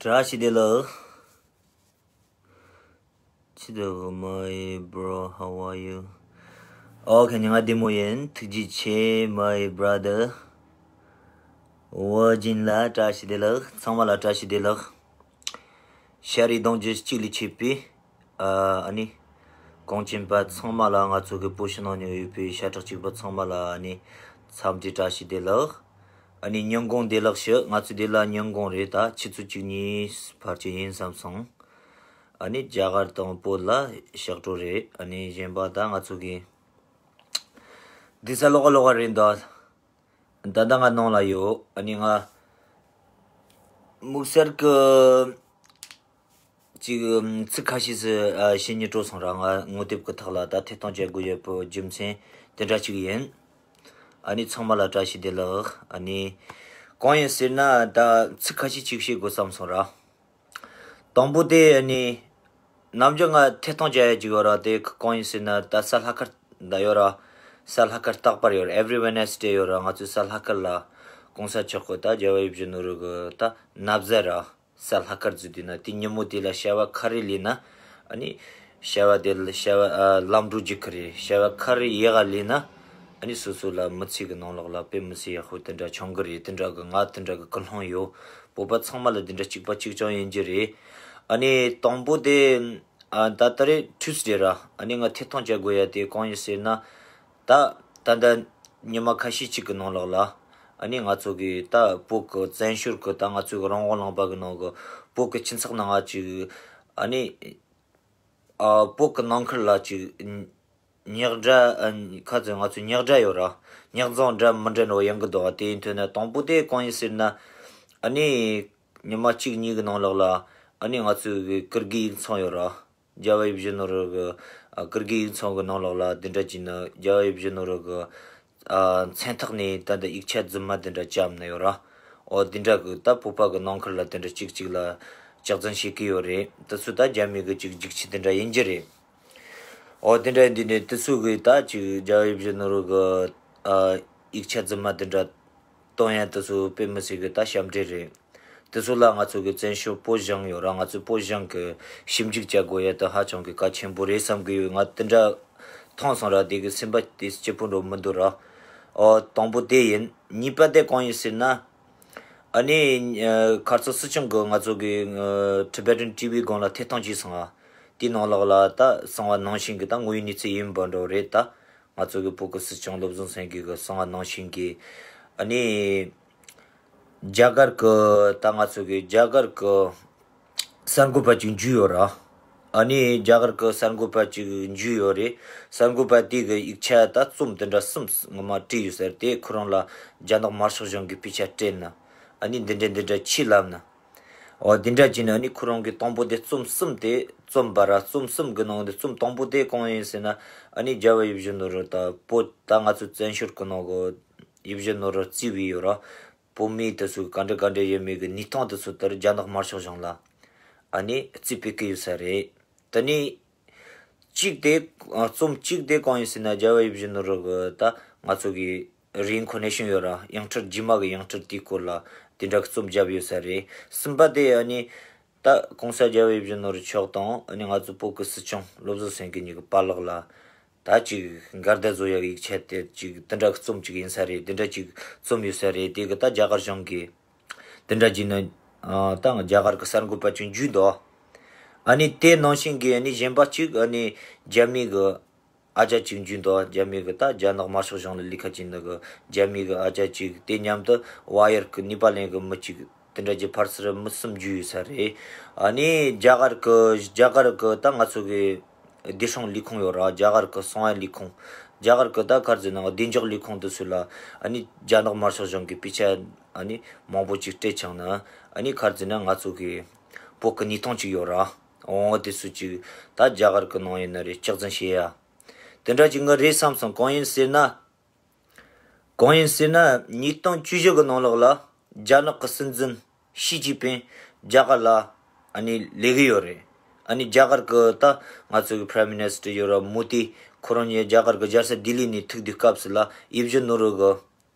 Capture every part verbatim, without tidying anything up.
བཀྲ་ཤིས་བདེ་ལེགས། ཆི་འདུག my bro, how are you? Okay, ཉི་ང་བདེ་མོ་ཡིན། ཐུགས་རྗེ་ཆེ། My brother ཝར་ཇིན་ལ་བཀྲ་ཤིས་བདེ་ལེགས། ཚང་མ་ལ་བཀྲ་ཤིས་བདེ་ལེགས། ཤ་རི་གདོང་རྒྱུད་གཅིག་ལས་མཆེད་པའི་ཨ་ནི་གངས་ཅན་པ་ཚང་མ་ལ། ང་ཚོ་གི་བོད་ཕྱི་ནང་ནས་ཡོད་པའི་ཤ་ཁྲག་གཅིག་པ་ཚང་མ་ལ་ཨ་ནི་འཚམས་འདྲི་བཀྲ་ཤིས་བདེ་ལེགས། ཨ་ནི་ཉིན་གུང་བདེ་ལེགས་ཞུ། ང་ཚོ་འདི་ལ་ཉིན་གུང་རེད། ད་ཆུ་ཚོད་གཅིག་གཉིས་བར་གྱི་ཡིན་བསམ་སོང་། ཨ་ནི་རྒྱ་གར་དང་བོད་ལ་ཞག་དྲུག་རེད། ཨ་ནི་གཞན་པ་ད་ང་ཚོ་གི་འདི་ས་ལོགས་ཀ་ལོགས་ཀ་རེད་འདུག་ད་ལྟ་ང་ནང་ལ་ཡོད། ཨ་ནི་ང་དམིགས་བསལ་གི་ཅིག་ཚིག་ཁ་ཤས་སུ་ཨ་བཤད་སྙིང་བྲོ་སོང་ར། ང་ངོ་དེབ་ཀྱི་ཐོག་ལ་ད་ཐད་གཏོང་བྱེད་དགོས་ཡོད་པའི་རྒྱུ་མཚན་དེ་འདྲ་ཅིག་ཡིན། ཨ་ནི་ཚང་མ་ལ་བཀྲ་ཤིས་བདེ་ལེགས། ཨ་ནི་གང་ཡིན་ཟེར་ན་ད་ཚིག་ཁ་ཤས་ཅིག་བཤད་དགོས་བསམ་སོང་ར། དང་པོ་དེ་ཨ་ནི་ནམ་རྒྱུན་ང་ཐད་གཏོང་བྱ་ཡ་ཅིག་ཡོད་ར། དེ་གང་ཡིན་ཟེར་ན་ད་ས་ལྷག་དཀར་ད་ཡོད་ར། ས་ལྷག་དཀར་རྟག་པར་ཡོད་ར། Every Wednesday ཡོད་ར། ང་ཚོའི་ས་ལྷག་དཀར་ལ་གོང་ས་མཆོག་གི་ད་རྒྱལ་བ་ཡིད་བཞིན་ནོར་བུ་གི་ད་ན་བཟའ་ར། ས་ལྷག་དཀར་ཟེར་དུས་ན་དེ་ཉིན་མོ་དེ་ལ་བྱ་བ་ག་རེ་ལས་ན། ཨ་ནི་བྱ་བ་དེ་ལ་བྱ་བ་ཨ་ལམ་འགྲོ་རྒྱུ་གི་རེད། བྱ་བ་ག་རེ་ཡག་ག་ལས་ན། ཨ་ནི་སོ་སོ་ལ་མི་ཚེ་གི་ནང་ལོགས་ལ་དཔེ་མི་སྲིད་ཡག་པོ་དེ་འདྲ་བྱུང་གི་རེད། དེ་འདྲ་གི་ང་དེ་འདྲ་གི་ཀུན་སློང་ཡོད། བོད་པ་ཚང་མ་ལ་དེ་འདྲ་གཅིག་པ་གཅིག་རྐྱང་ཡིན་རྒྱུ་རེད། ཨ་ནི་དང་པོ་དེ་ཨ་ད་ད་རེས་Tuesday ར། ཨ་ནི་ང་ཐད་གཏོང་བྱ་དགོས་ཡ་དེ་གང་ཡིན་ཟེར་ན། ད་ད་ལྟ་ཉི་མ་ཁ་ཤས་ཅིག་གི་ནང་ལོགས་ལ་ཨ་ནི་ང་ཚོ་གི་ད་བོད་གི་བཙན་བྱོལ་གི་ད་ང་ཚོ་གི་རང་དབང་ལུང་པ་གི་ནང་གི་བོད་གི་ཁྱིམ་ཚང་ནང་ང་ཅིག་ཨ་ནི་ཨ་བོད་གི་ནང་ཁུལ་ལ་ཅིག་ཉག་དྲ་ཨ་ཁ་ཚོད་ང་ཚོ་ཉག་དྲ་ཡོད་ར། ཉག་རྫོང་འདྲ་མི་འདྲ་འགྲོ་ཡོང་གི་འདུག་དེ་ཡིན་དུས་ན་དང་པོ་དེ་གང་ཡིན་ཟེར་ན་ཨ་ནི་ཉི་མ་གཅིག་གཉིས་གི་ནང་ལོགས་ལ་ཨ་ནི་ང་ཚོ་གི་ཀིར་གི་ཡིག་ཚང་ཡོད་ར། རྒྱལ་བ་ཡིད་བཞིན་ནོར་བུ་གི་ཨ་ཀིར་གི་ཡིག་ཚང་གི་ནང་ལོགས་ལ་དེ་འདྲ་ཅིག་ནི་རྒྱལ་བ་ཡིད་བཞིན་ནོར་བུ་གི་ཨ་མཚན་རྟགས་ནས་ད་ལྟ་ཡིག་ཆ་རྫུན་མ་དེ་འདྲ་བཅབ་ནི་ཡོད་ར། ཨོ་དེ་འདྲ་གི་ད་བོད་པ་གི་ནང་ཁུལ་ལ་དེ་འདྲ་གཅིག་གཅིག་ལ་ལྕགས་འཛིན་བྱེད་ཀྱི་ཡོད་རེད། དེ་ཚོ་ད་རྒྱ་མི་གི་གཅིག་འཇིགས་ཆེ་དེ་འདྲ་ཡིན་གྱི་རེད། ཨོ་དེ་འདྲ་ཡིན་དུས་ནས་དེ་ཚོ་གི་ད་ཅིག་རྒྱལ་བ་ཡིད་བཞིན་ནོར་བུ་གི་ཨ་ཡིག་ཆ་རྫུན་མ་དེ་འདྲ་གཏོང་ཡ་དེ་ཚོ་དཔེ་མི་སྲིད་གི་ད་ཞབས་འདྲེན་རེད། དེ་ཚོ་ལ་ང་ཚོ་གི་བཙན་བྱོལ་བོད་གཞུང་ཡོད་ར། ང་ཚོ་བོད་གཞུང་གི་ཞིབ་འཇུག་བྱ་དགོས་ཡ་དེ་ཧ་ཅང་གི་གལ་ཆེན་པོ་རེད་བསམ་གི་ཡོད། ང་དེ་འདྲ་མཐོང་སོང་ར། དེ་གི་སེམས་པ་དེ་སྐྱིད་པོ་འགྲོ་མི་འདུག་ར། ཨོ་དང་པོ་དེ་ཡིན། གཉིས་པ་དེ་གང་ཡིན་ཟེར་ན། ཨ་ནི་ཨ་ཁ་སང་སྲིད་སྐྱོང་གི་ང་ཚོ་གི་ཨ་Tibetan TV སྒང་ལ་ཐད་གཏོང་བྱས་སོང་ང་། དེའི་ནང་ལོགས་ལ་ད་གསུང་བ་ནང་བཞིན་གི་ད་དངོས་ཡོད་གནས་ཚུལ་ཡིན་པ་འདྲ་རེད་ད། ང་ཚོ་གི་བོད་གི་སྲིད་སྐྱོང་བློ་བཟང་སེང་གེ་གི་གསུང་བ་ནང་བཞིན་གི་ཨ་ནི་རྒྱ་གར་གི་ད་ང་ཚོ་གི་རྒྱ་གར་གི་གསར་འགོད་པ་ཅིག་འཇུས་ཡོད་ར། ཨ་ནི་རྒྱ་གར་གི་གསར་འགོད་པ་ཅིག་འཇུས་ཡོད་རེད། གསར་འགོད་པ་དེ་གི་ཡིག་ཆ་ད་རྩོམ་དེ་འདྲ་གསུམ་ངོ་མ་བྲིས་ཡོད་ཟེར། དེ་ཁོ་རང་ལ་རྒྱ་ནག་དམར་ཤོག་གཞུང་གི་དཔེ་ཆ་སྤྲད་ན་ཨ་ནི་འདི་འདྲ་འདི་འདྲ་ཆེ་ལབ་ན། འོ་དེ་འདྲ་བྱས་ནས་ཨ་ནི་ཁོ་རང་གི་དང་པོ་དེ་རྩོམ་གསུམ་དེ་རྩོམ་པ་ར། རྩོམ་གསུམ་གི་ནང་དེ་རྩོམ་དང་པོ་དེ་གང་ཡིན་ཟེར་ན། ཨ་ནི་རྒྱལ་བ་ཡིད་བཞིན་ནོར་བུ་ད་བོད་ད་ང་ཚོ་བཙན་བྱོལ་གི་ནང་གི་ཡིད་བཞིན་ནོར་བུ་རྩིས་པའི་ཡོད་ར། བོད་མི་དེ་ཚོ་ག་འདྲ་ག་འདྲ་ཡོད་མེད་གི་གནས་སྟངས་དེ་ཚོ་དེར་རྒྱ་ནག་དམར་ཤོག་གཞུང་ལ་ཨ་ནི་རྩིས་སྤྲད་གི་ཡོད་ས་རེད། དེ་ནས་གཅིག་དེ་ཨ་རྩོམ་གཅིག་དེ་གང་ཡིན་ཟེར་ན། རྒྱལ་བ་ཡིད་བཞིན་ནོར་བུ་གི་ད་ང་ཚོ་གི་རི་ཨིན་ཁར་ནེ་ཤན་ཡོད་ར། ཡང་སྤྲུལ་རྗེས་མ་གི་ཡང་སྤྲུལ་དེའི་སྐོར་ལ་དེ་འདྲ་གི་རྩོམ་བརྒྱབ་ཡོད་ས་རེད། གསུམ་པ་དེ་ཨ་ནི་ད་༸གོང་ས་རྒྱལ་བ་ཡིད་བཞིན་ནོར་བུ་མཆོག་དང་ཨ་ནི་ང་ཚོ་བོད་གི་སྲིད་སྐྱོང་བློ་བཟང་སེང་གེ་གཉིས་ཀྱི་བར་ལོགས་ལ་ད་ཅིག་འགལ་ཟླ་བཟོ་ཡག་ཡིག་ཆ་དེ་ཅིག་དེ་འདྲ་གི་རྩོམ་ཅིག་ཡིན་ས་རེད། དེ་འདྲ་ཅིག་རྩོམ་ཡོད་ས་རེད། དེ་གི་ད་རྒྱ་གར་གཞུང་གིས་དེ་འདྲ་བྱས་ན་ཨ་ད་རྒྱ་གར་གི་གསར་འགོད་པ་ཅིག་འཇུས་འདུག་ཨ་ནི་དེ་ནང་བཞིན་གི་ཨ་ནི་གཞན་པ་ཅིག་ཨ་ནི་རྒྱ་མི་གི་ ཨ་ཅག་གཅིག་འཇུས་འདུག་རྒྱ་མི་གི་ད་རྒྱ་ནག་དམར་ཤོག་གཞུང་ལ་ལས་ཀ་བྱེད་འདི་གི་རྒྱ་མི་གི་ཨ་ཅག་གཅིག་དེ་མཉམ་དུ་ཝ་ཡར་གི་ནེ་པ་ལན་གི་མི་གཅིག་དེ་འདྲ་གྱི་ཕར་ཚུར་མི་གསུམ་འཇུས་ཡོད་ས་རེད། ཨ་ནི་རྒྱ་གར་གི་རྒྱ་གར་གི་ད་ང་ཚོ་གི་བདེ་སྲུང་ལས་ཁུངས་ཡོད་ར། རྒྱ་གར་གི་གསང་བ་ལས་ཁུངས། རྒྱ་གར་གི་ད་ག་རེ་ཟེར་ན་བདེ་འཇགས་ལས་ཁུངས་དེ་ཚོ་ལ་ཨ་ནི་རྒྱ་ནག་དམར་ཤོག་གཞུང་གི་དཔེ་ཆ་ཨ་ནི་མང་པོ་ཅིག་སྤྲད་བྱུང་ན་ཨ་ནི་ག་རེ་ཟེར་ན་ང་ཚོ་གི་བོད་གི་གནས་སྟངས་ཅིག་ཡོད་ར། འོ་དེ་ཚོ་ཅིག་ད་རྒྱ་གར་གི་ནང་ཡིན་ན་རེད། སྐྱག་རྫུན་བཤད་ཡ། དེ་འདྲ་ཅིག་ངས་རེད་བསམ་སོང་། གང་ཡིན་ཟེར་ན། གང་ཡིན་ཟེར་ན་ཉིས་སྟོང་བཅུ་བཞི་གི་ནང་ལོགས་ལ་རྒྱ་ནག་གི་སྲིད་འཛིན་ཞི་ཅིན་ཕིང་རྒྱ་གར་ལ་ཨ་ནི་སླེབས་གི་ཡོད་རེད། ཨ་ནི་རྒྱ་གར་གི་ད་ང་ཚོ་གི་Prime Minister ཡོད་ར་མོ་དི། ཁོ་རང་གཉིས་རྒྱ་གར་གི་རྒྱལ་ས་ལྡི་ལི་ནས་ཐུག་དུས་སྐབས་སུ་ལ་ཡིད་བཞིན་ནོར་བུ་གི་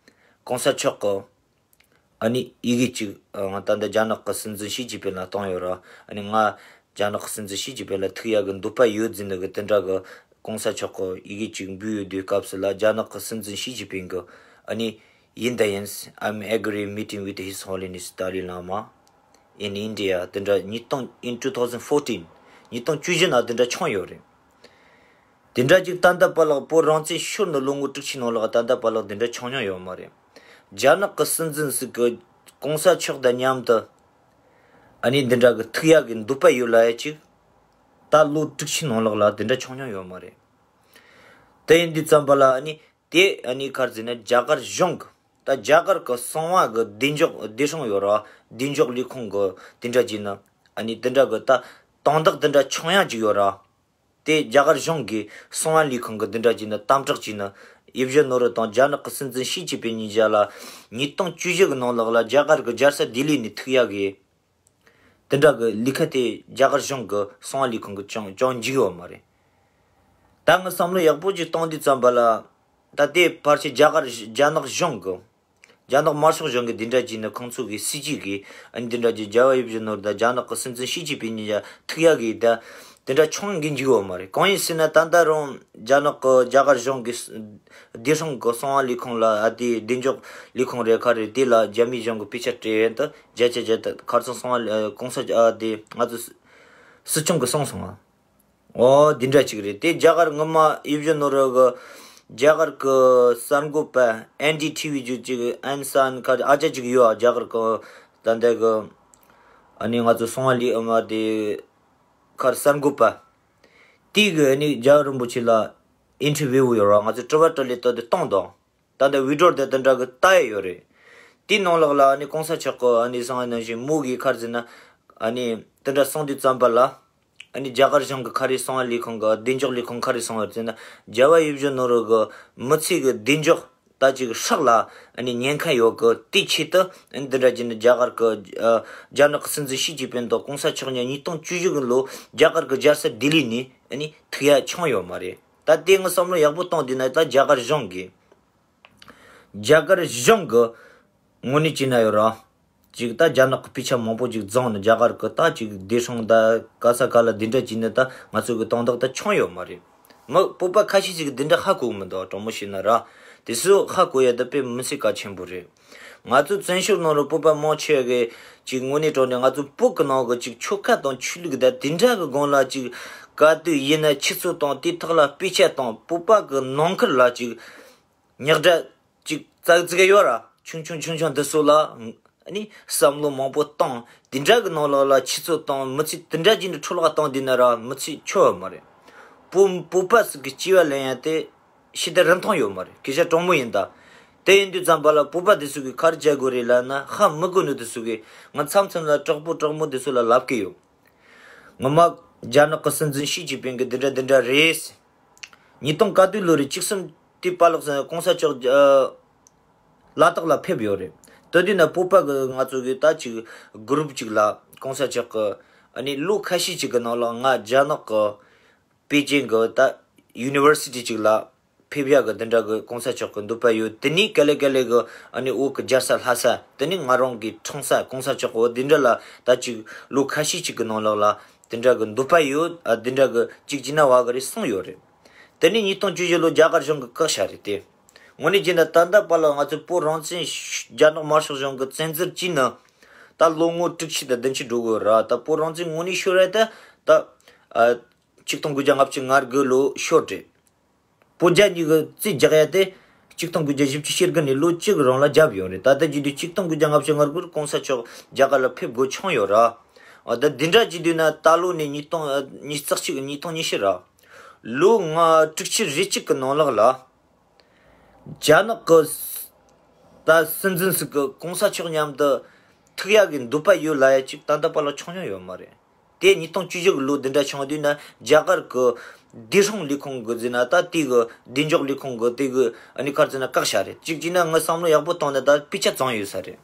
གོང་ས་མཆོག་གི་ཨ་ནི་ཡི་གེ་གཅིག་ང་ད་ལྟ་རྒྱ་ནག་གི་སྲིད་འཛིན་ཞི་ཅིན་ཕིང་ལ་བཏང་ཡོད་ར། ཨ་ནི་ང་རྒྱ་ནག་གི་སྲིད་འཛིན་ཞི་ཅིན་ཕིང་ལ་ཐུག་ཡག་གི་འདོད་པ་ཡོད་ཟེར་ནི་གི་དེ་འདྲ་གི་གོང་ས་མཆོག་གི་ཡི་གེ་གཅིག་འབུལ་ཡོད་དུས་སྐབས་སུ་ལ་རྒྱ་ནག་གི་སྲིད་འཛིན་ཞི་ཅིན་ཕིང་གི་ཨ་ནི་ཡིན་ད་ཡིན། I'm agree meeting with His Holiness Dalai Lama in India དེ་འདྲ་ཉིས་སྟོང་in two thousand fourteen ཉིས་སྟོང་བཅུ་བཞི་ནང་དེ་འདྲ་བྱུང་ཡོད་རེད། དེ་འདྲ་ཅིག་ད་ལྟ་བར་ལ་བོད་རང་བཙན་ཤོར་ནས་ལོ་ངོ་དྲུག་ཅུའི་ནང་ལ་ད་ལྟ་བར་ལ་དེ་འདྲ་བྱུང་མྱོང་ཡོད་མ་རེད། རྒྱ་ནག་གི་སྲིད་འཛིན་ཟིག་གི་གོང་ས་མཆོག་དང་མཉམ་དུ་ཨ་ནི་འདི་འདྲ་གི་ཐུག་ཡག་གི་འདོད་པ་ཡོད་ལ་ཡ་ཅིག་ད་ལོ་དྲུག་ཅུའི་ནང་ལོགས་ལ་དེ་འདྲ་བྱུང་མྱོང་ཡོད་མ་རེད། དེ་ཡིན་དུས་ཙམ་པ་ལ་ཨ་ནི་དེ་ཨ་ནི་ག་རེ་ཟེར་ན་རྒྱ་གར་གཞུང་གི་ད་རྒྱ་གར་གི་གསང་བ་གི་བདེ་འཇགས་བདེ་སྲུང་ཡོད་ར། བདེ་འཇགས་ལས་ཁུངས་གི་དེ་འདྲ་ཅིག་ནི་ཨ་ནི་དེ་འདྲ་གི་ད་དོན་དག་དེ་འདྲ་བྱུང་ཡག་ཅིག་ཡོད་ར། དེ་རྒྱ་གར་གཞུང་གི་གསང་བ་ལས་ཁུངས་ཀྱི་འདི་འདྲ་ཅིག་ནི་དམ་དྲག་ཅིག་ནི་ཡིད་བཞིན་ནོར་བུ་དང་རྒྱ་ནག་གི་སྲིད་འཛིན་ཞི་ཅིན་ཕིང་གཉིས་ཆ་ལ་ཉིས་སྟོང་བཅུ་བཞི་གི་ནང་ལོགས་ལ་རྒྱ་གར་གྱི་རྒྱལ་ས་ལྡི་ལི་ནས་ཐུག་ཡག་གི་དེ་འདྲ་གི་ལས་ཀ་དེ་རྒྱ་གར་གཞུང་གི་གསང་བ་ལས་ཁུངས་ཀྱིས་ཅང་ཅང་འཇིགས་ཡོད་མ་རེད། ད་ངས་བསམ་བློ་ཡག་པོ་ཅིག་བཏང་དུས་ཙམ་པ་ལ་ད་ལྟའི་བར་ཆད་རྒྱ་གར་རྒྱ་ནག་གཞུང་གི་རྒྱ་ནག་དམར་ཤོག་གཞུང་གི་འདི་འདྲ་ཅིག་ནི་ཁོང་ཚོ་གི་སྲིད་ཇུས་ཀྱི་ཨ་ནི་འདི་འདྲ་ཅིག་རྒྱལ་བ་ཡིད་བཞིན་ནོར་བུ་དང་རྒྱ་ནག་གི་སྲིད་འཛིན་ཞི་ཅིན་ཕིང་གཉིས་ཆ་ཐུག་ཡག་གི་ད་དེ་འདྲ་བྱུང་གི་འཇུག་ཡོད་མ་རེད། གང་ཡིན་ཟེར་ན་ད་ལྟ་རུང་རྒྱ་ནག་གི་རྒྱ་གར་གཞུང་གི་བདེ་སྲུང་གི་གསང་བ་ལས་ཁུངས་ལ་ཨ་དེ་བདེ་འཇགས་ལས་ཁུངས་རེད་ཁ་རེད་དེ་ལ་རྒྱ་མིའི་གཞུང་གི་དཔེ་ཆ་སྤྲད་ཡོད་ད་བརྒྱ་ཆ་བརྒྱ་ད་ཁ་སང་གསང་བ་གོང་ས་ཨ་དེ་ང་ཚོ་སྲིད་སྐྱོང་གི་གསུངས་སོང་ང་། ཨོ་འདི་འདྲ་ཅིག་རེད། དེ་རྒྱ་གར་སྔོན་མ་ཡིད་བཞིན་ནོར་བུ་གི་རྒྱ་གར་གི་གསར་འགོད་པ་ཨེན་ཌི་ཊི་ཝི་ཅིག་ཅིག་ཨན་སན་ཁ་ཨ་ཅག་ཅིག་ཡོད་ཨ། རྒྱ་གར་གི་ད་ལྟ་གི་ཨ་ནི་ང་ཚོ་སོང་བ་ལི་ཨ་མ་དེ་ཁར་གསར་འགོད་པ་དེ་གི་ཨ་ནི་རྒྱལ་བ་རིན་པོ་ཆེ་ལ་ཨིན་ཊར་བིའུ་ཡོད་ར། ང་ཚོ་དྲི་བ་དྲིས་ལན་ད་དེ་གཏོང་དང་། ད་ལྟ་བི་ཌིའོ་དེ་དེ་འདྲ་གི་ལྟ་ཡི་ཡོད་རེད། དེའི་ནང་ལོགས་ལ་ཨ་ནི་གོང་ས་མཆོག་གི་ཨ་ནི་གསང་བ་ནང་བཞིན་མོ་གིས་ག་རེ་ཟེར་ན་ཨ་ནི་དེ་འདྲ་གསུངས་དུས་ཙམ་པ་ལ་ཨ་ནི་རྒྱ་གར་གཞུང་གི་ག་རེ་གསང་བ་ལས་ཁུངས་གི་བདེ་འཇགས་ལས་ཁུངས་ག་རེ་གསུངས་ཡོད་ཟེར་ན་རྒྱལ་བ་ཡིད་བཞིན་ནོར་བུ་གི་མི་ཚེ་གི་བདེ་འཇགས་ད་ཅིག་སྲོག་ལ་ཨ་ནི་ཉེན་ཁ་ཡོད་གི། དེའི་ཆེད་དུ་ཨ་ནི་དེ་འདྲ་བྱས་ནས་རྒྱ་གར་གི་ཨ་རྒྱ་ནག་གི་སྲིད་འཛིན་ཞི་ཅིན་ཕིང་དང་གོང་ས་མཆོག་གཉིས་ཉིས་སྟོང་བཅུ་བཞི་གི་ལོ་རྒྱ་གར་གི་རྒྱལ་ས་ལྡི་ལི་ནས་ཨ་ནི་ཐུག་ཡ་བྱུང་ཡོད་མ་རེད། ད་དེ་ངས་བསམ་བློ་ཡག་པོ་བཏང་དུས་ན་ད་རྒྱ་གར་གཞུང་གིས་རྒྱ་གར་གཞུང་གི་ངོས་ནས་བྱས་ན་ཡོད་ར། ཅིག་ད་རྒྱ་ནག་གི་དཔེ་ཆ་མང་པོ་ཅིག་བརྫངས་ནས་རྒྱ་གར་གི་ད་ཅིག་བདེ་སྲུང་ད་ག་ས་ག་ལ་འདི་འདྲ་བྱས་ནས་ད་ང་ཚོ་གི་དོན་དག་ད་བྱུང་ཡོད་མ་རེད། མི་བོད་པ་ཁ་ཤས་ཅིག་གིས་འདི་འདྲ་ཧ་གོ་གི་མི་འདུག་དྲང་མོ་བཤད་ན་ར། དེ་ཚོ་ཧ་གོ་ཡ་ད་དཔེ་མི་སྲིད་གལ་ཆེན་པོ་རེད། ང་ཚོ་བཙན་བྱོལ་ནང་ལ་བོད་པ་མང་ཆེ་གི་ཅིག་དངོས་གནས་དྲང་གནས་ང་ཚོ་བོད་གི་ནང་གི་ཅིག་ཆོལ་ཁ་དང་ཆོས་ལུགས་ད་དེ་འདྲ་གི་སྒང་ལ་ཅིག་ག་དུས་ཡིན་ན་ཆུ་ཚོད་དང་དེ་དག་ལ་དཔེ་ཆ་དང་བོད་པ་གི་ནང་ཁུལ་ལ་ཅིག་ཉག་དྲ་ཅིག་ཙག་ཙིག་ཡོད་ར། ཆུང་ཆུང་ཆུང་ཆུང་འདི་ཚོ་ལ་ཨ་ནི་བསམ་བློ་མང་པོ་བཏང་དེ་འདྲ་གི་ནང་ལོགས་ལ་ཆུ་ཚོད་བཏང་མི་ཚེ་དེ་འདྲ་ཅིག་འདྲ་འཕྲོ་བརླག་བཏང་དེ་ན་ར་མི་ཚེ་འཆོལ་བ་མ་རེད། བོད་བོད་པ་ཟིག་གི་སྐྱེ་བ་ལེན་ཡ་དེ་ཤི་ད་རིན་ཐང་ཡོད་མ་རེད། སྐད་ཆ་དྲང་མོ་ཡིན་ད། དེ་ཡིན་དུས་ཙམ་པ་ལ་བོད་པ་དེ་ཚོ་གི་ག་རེ་བྱ་དགོས་རེད་ལབ་ན་ཧ་མི་གོ་ནི་དེ་ཚོ་གི་ང་མཚམས་མཚམས་ལ་དྲག་པོ་དྲག་མོ་དེ་ཚོ་ལ་ལབ་གི་ཡོད། ངོ་མ་རྒྱ་ནག་གི་སྲིད་འཛིན་ཞི་ཅིན་ཕིང་གི་འདི་འདྲ་འདི་འདྲ་རེད། ཉིས་སྟོང་ག་དུས་ལོ་རེད་བཅུ་གསུམ་དུས་པ་ལགས་སོ་གོང་ས་མཆོག་ཨ་ལ་དྭགས་ལ་ཕེབས་ཡོད་རེད། དེ་དུས་ན་བོད་པ་གི་ང་ཚོ་གི་ད་ཅིག་གུ་རུབ་ཅིག་ལ་གོང་ས་མཆོག་གི་ཨ་ནི་ལོ་ཁ་ཤས་ཅིག་གི་ནང་ལ་ང་རྒྱ་ནག་གི་པེ་ཅིན་གི་ད་ཡུ་ནི་ཝར་སི་ཊི་ཅིག་ལ་ཕེབས་ཡག་གི་འདི་འདྲ་གི་གོང་ས་མཆོག་གི་འདོད་པ་ཡོད། དེ་ནས་ག་ལེ་ག་ལེ་གི་ཨ་ནི་བོད་གི་རྒྱལ་ས་ལྷ་ས་དེ་ནས་ང་རང་གི་འཁྲུངས་ས་གོང་ས་མཆོག་གི་འདི་འདྲ་ལ་ད་ཅིག་ལོ་ཁ་ཤས་ཅིག་གི་ནང་ལོགས་ལ་དེ་འདྲ་གི་འདོད་པ་ཡོད། ཨ་དེ་འདྲ་གི་གཅིག་བྱས་ན་བ་གི་རེད་གསུངས་ཡོད་རེད། དེ་ནས་ཉིས་སྟོང་བཅུ་བཞི་ལོ་རྒྱ་གར་གཞུང་གི་བཀག་ཤ་རེད་དེ། དངོས་གནས་བྱས་ན་ད་ལྟ་བར་ལ་ང་ཚོ་བོད་རང་བཙན་རྒྱ་ནག་དམར་ཤོག་གཞུང་གི་བཙན་འཛུལ་གྱིས་ནི་ད་ལོ་ངོ་དྲུག་ཅུ་དང་བདུན་ཅུ་འགྲོ་གི་ཡོད་ར། ད་བོད་རང་བཙན་དངོས་གནས་ཤོར་ར་ད་ད་ཨ་ཆིག་སྟོང་དགུ་བརྒྱ་ལྔ་བཅུ་ང་དགུ་ལོ་ཤོར་རེད། བོད་རྒྱ་གཉིས་ཀྱི་རྩིས་རྒྱག་ཡ་དེ། གཅིག་སྟོང་དགུ་བརྒྱ་བཞི་བཅུ་ཞེ་དགུ་ནས་ལོ་གཅིག་གི་རིང་ལ་བརྒྱབ་ཡོད་རེད། ད་ལྟ་བརྒྱུད་དུས་གཅིག་སྟོང་དགུ་བརྒྱ་ལྔ་བཅུ་ང་དགུ་གོང་ས་མཆོག་རྒྱ་གར་ལ་ཕེབས་དགོས་བྱུང་ཡོད་ར། འོ་ད་འདི་འདྲ་བྱེད་དུས་ན་ད་ལོ་ནས་ཉིས་སྟོང་ཉི་ཤུ་རྩ་གཅིག་ཉིས་སྟོང་ཉི་ཤུ་ར། ལོ་ལྔ་དྲུག་ཅུ་རེ་གཅིག་གི་ནང་ལོགས་ལ། རྒྱ་ནག་གི་ད་སྲིད་འཛིན་ཟིག་གི་གོང་ས་མཆོག་མཉམ་དུ་ཐུག་ཡག་གི་འདོད་པ་ཡོད་ལབ་ཡ་ཅིག་ད་ལྟ་བར་ལ་བྱུང་མྱོང་ཡོད་མ་རེད། དེ་ཉིས་སྟོང་བཅུ་བཞི་གི་ལོ་འདི་འདྲ་བྱུང་དུས་ན་རྒྱ་གར་གི་བདེ་སྲུང་ལས་ཁུངས་གི་ཟེར་ན་ད་དེ་གི་བདེ་འཇགས་ལས་ཁུངས་གི་དེ་གི་ཨ་ནི་ག་རེ་ཟེར་ན་བཀག་བཞག་རེད། གཅིག་བྱས་ན་ངས་བསམ་བློ་ཡག་པོ་བཏང་ན་ད་དཔེ་ཆ་བཙོང་ཡོད་ས་རེད།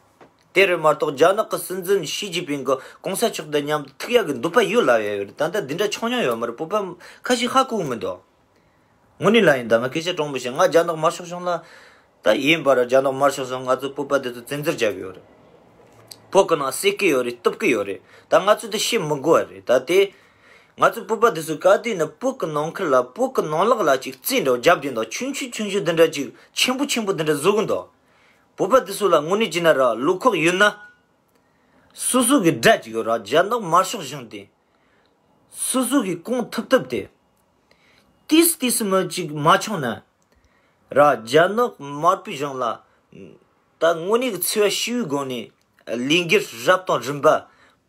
དེ་རེད་མ་གཏོགས་རྒྱ་ནག་གི་སྲིད་འཛིན་ཞི་ཅིན་ཕིང་གི་གོང་ས་མཆོག་དང་མཉམ་དུ་ཐུག་ཡག་གི་འདོད་པ་ཡོད་ལབ་ཡ་ཡོད་རེད། ད་ལྟ་འདི་འདྲ་བྱུང་མྱོང་ཡོད་མ་རེད། བོད་པ་ཁ་ཤས་ཧ་གོ་གི་མི་འདུག་དངོས་གནས་ལ་ཡིན་ད་ང་སྐད་ཆ་དྲང་པོ་བཤད། ང་རྒྱ་ནག་དམར་ཤོག་གཞུང་ལ་ད་ཡིན་པར་རྒྱ་ནག་དམར་ཤོག་གཞུང་ང་ཚོ་བོད་པ་དེ་ཚོ་བཙན་འཛུལ་བྱ་གི་ཡོད་རེད། བོད་གི་ནང་བསད་ཀྱི་ཡོད་རེད། གཏུབ་ཀྱི་ཡོད་རེད། ད་ང་ཚོ་དེ་བཤད་མི་དགོས་པ་རེད། ད་དེ་ང་ཚོ་བོད་པ་དེ་ཚོ་ག་དུས་ནས་བོད་གི་ནང་ཁུལ་ལ་བོད་གི་ནང་ལོགས་ལ་ཅིག་རྩིས་འདྲ་བརྒྱབ་དེ་འདུག་ཆུང་ཆུང་ཆུང་ཆུང་དེ་འདྲ་ཅིག་ཆེན་པོ་ཆེན་པོ་དེ་འདྲ་བཟོ་གི་འདུག་བོད་པ་དེ་ཚོ་ལ་དངོས་གནས་བྱས་ན་ར་བློ་ཁོག་ཡོད་ན། སོ་སོ་གི་དགྲ་ཅིག་ཡོད་ར་རྒྱ་ནག་དམར་ཤོག་གཞུང་དེ། སོ་སོ་གི་གང་ཐུབ་ཐུབ་དེ། ཏིས་ཏིས་མི་གཅིག་མ་བྱུང་ན། ར་རྒྱ་ནག་དམར་པོའི་གཞུང་ལ། ད་དངོས་གནས་ཀྱི་འཚེ་བ་ཞི་བའི་སྒོ་ནས་ལས་འགུལ་རབ་དང་རིམ་པ་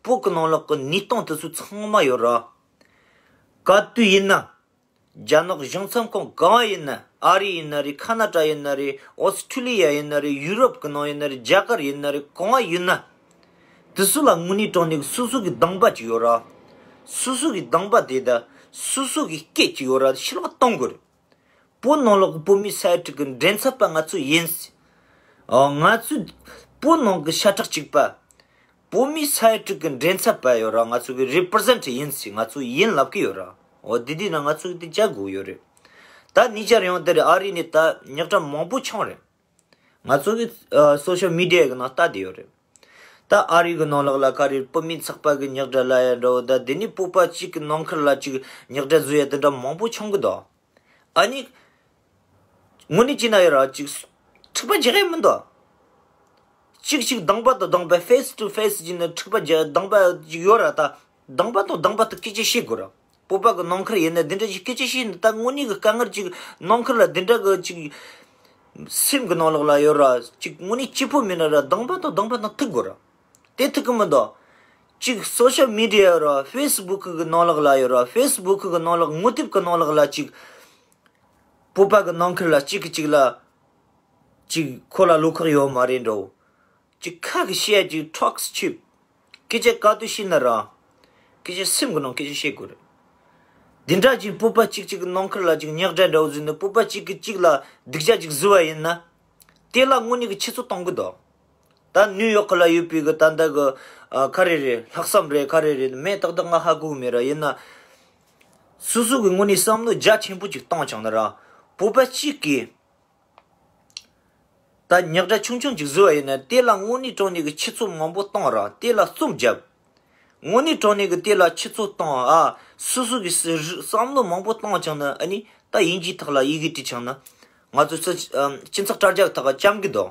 བོད་ཀྱི་ནང་ལོགས་ཀྱི་གནས་སྟངས་དེ་ཚོ་ཚང་མ་ཡོད་ར། ག་དུས་ཡིན་ན། རྒྱ་ནག་གཞུང་ཚབ་ཁང་གང་བ་ཡིན་ན། ཨ་རི་ཡིན་ན་རེད། ཁ་ན་ཏྲ་ཡིན་ན་རེད། ཨོ་སི་ཁྲུ་ལི་ཡ་ཡིན་ན་རེད། ཡུ་རོབ་ཀྱི་ནང་ཡིན་ན་རེད། རྒྱ་གར་ཡིན་ན་རེད། གང་བ་ཡིན་ན། དེ་ཚོ་ལ་དངོས་གནས་དྲང་གནས་ཀྱི་སོ་སོ་གི་དང་པ་ཅིག་ཡོད་ར། སོ་སོ་གི་དང་པ་དེ་དང་སོ་སོ་གི་སྐད་ཅིག་ཡོད་ར་ཕྱི་ལོགས་གཏོང་དགོས་རེད། བོད་ནང་ལོགས་ཀྱི་བོད་མིའི་ས་ཡ་དྲུག་གི་མགྲིན་ཚབ་པ་ང་ཚོ་ཡིན། ཨ་ང་ཚོས་བོད་ནང་གི་ཤ་ཁྲག་གཅིག་པ། བོད་མིའི་ས་ཡ་དྲུག་གི་མགྲིན་ཚབ་པ་ཡོད་ར། ང་ཚོ་གི་རི་པི་རི་ཟེན་ཊི་ཡིན་ཟེར། ང་ཚོ་ཡིན་ལབ་ཀྱི་ཡོད་ར། འོ་དེ་དུས་ན་ང་ཚོ་གི་དེ་བྱ་དགོས་ཡོད་རེད། ད་ཉེ་ཆར་ཡང་དེ་རེད། ཨ་རི་ནས་ད་རྙོག་དྲ་མང་པོ་བྱུང་རེད། ང་ཚོ་གི་ཨ་སོ་ཤལ་མི་ཌི་ཡ་གི་ནང་ལྟ་བསྡད་ཡོད་རེད། ད་ཨ་རི་གི་ནང་ལོགས་ལ་ག་རེ་བོད་མིའི་ཚོགས་པ་གི་རྙོག་དྲ་ལབ་ཡ་འདྲ་བོ། ད་དེ་ནས་བོད་པ་གཅིག་གི་ནང་ཁུལ་ལ་གཅིག་རྙོག་དྲ་བཟོ་ཡ་དེ་འདྲ་མང་པོ་བྱུང་གི་འདུག་ཨ་ནི། དངོས་གནས་བྱས་ན་ཡོད་ར་ཅིག་འཁྲུག་པ་རྒྱག་ཡ་མི་འདུག་གཅིག་གཅིག་དང་པ་དང་དང་པ་ཕེ་སི་ཊུ་ཕེ་སི་བྱས་ན་འཁྲུག་པ་རྒྱག་དང་པ་ཅིག་ཡོད་ར། ད་དང་པ་དང་དང་པ་དང་སྐད་ཆ་བཤད་དགོས་ར། བོད་པ་གི་ནང་ཁུལ་ཡིན་ན་འདི་འདྲ་ཞིག་སྐད་ཆ་བཤད་ན་ད་དངོས་གནས་གི་དཀའ་ངལ་ཅིག་ནང་ཁུལ་ལ་འདི་འདྲ་གི་ཅིག་སེམས་གི་ནང་ལོགས་ལ་ཡོད་ར་ཅིག་དངོས་གནས་སྐྱིད་པོ་མེད་ན་ར་དང་པ་དང་དང་པ་དང་ཐུག་དགོས་ར། དེ་ཐུག་གི་མི་འདུག་ཅིག་སོ་ཤལ་མི་ཌི་ཡ་ར་ཕེ་སི་བུག་གི་ནང་ལོགས་ལ་ཡོད་ར། ཕེ་སི་བུག་གི་ནང་ལོགས་ངོ་དེབ་གི་ནང་ལོགས་ལ་ཅིག་བོད་པ་གི་ནང་ཁུལ་ལ་གཅིག་གིས་གཅིག་ལ། གཅིག་ཁོ་ལ་བློ་ཁོག་ཡོད་མ་རེད་འགྲོ། གཅིག་ཁ་གི་བཤད་ཡ་གཅིག་ཊོག་སི་ཆིབ། སྐད་ཆ་ག་དུས་བཤད་ན་ར། སྐད་ཆ་སེམས་གི་ནང་སྐད་ཆ་བཤད་དགོས་རེད། འདི་འདྲ་ཅིག་བོད་པ་གཅིག་གཅིག་གི་ནང་ཁུལ་ལ་ཅིག་རྙོག་དྲ་འདྲ་བོ་བཟོས་ནས་བོད་པ་གཅིག་གིས་གཅིག་ལ་སྡུག་ཅག་ཅིག་བཟོས་པ་ཡིན་ན། དེ་ལ་དངོས་གནས་ཀྱི་ཆུ་ཚོད་གཏོང་གི་འདུག་ད་ནིའུ་ཡོག་ལ་ཡོད་པའི་གི་ད་ལྟ་གི་ཨ་ག་རེ་རེད། ལྷག་བསམ་རེད། ག་རེ་རེད། མེད་ཏག་ཏག་ང་ཧ་གོ་གི་མེད་ར། ཡིན་ན། སོ་སོ་གི་དངོས་གནས་བསམ་བློ་རྒྱ་ཆེན་པོ་ཅིག་བཏང་བྱུང་ན་ར། བོད་པ་གཅིག་གིས་ད་རྙོག་དྲ་ཆུང་ཆུང་ཅིག་བཟོས་པ་ཡིན་ན་དེ་ལ་དངོས་གནས་དྲང་གནས་ཀྱི་ཆུ་ཚོད་མང་པོ་བཏང་ར། དེ་ལ་རྩོམ་བརྒྱབ། དངོས་གནས་དྲང་གནས་ཀྱི་དེ་ལ་ཆུ་ཚོད་བཏང་ཨ། སོ་སོ་གི་བསམ་བློ་མང་པོ་བཏང་བྱུང་ན་ཨ་ནི་ད་དབྱིན་ཇིའི་ཐོག་ལ་ཡི་གེ་བྲིས་བྱུང་ན། ང་ཚོ་སྤྱི་ཚོགས་དྲ་རྒྱ་གི་ཐོག་ལ་བཅམ་གི་འདུག་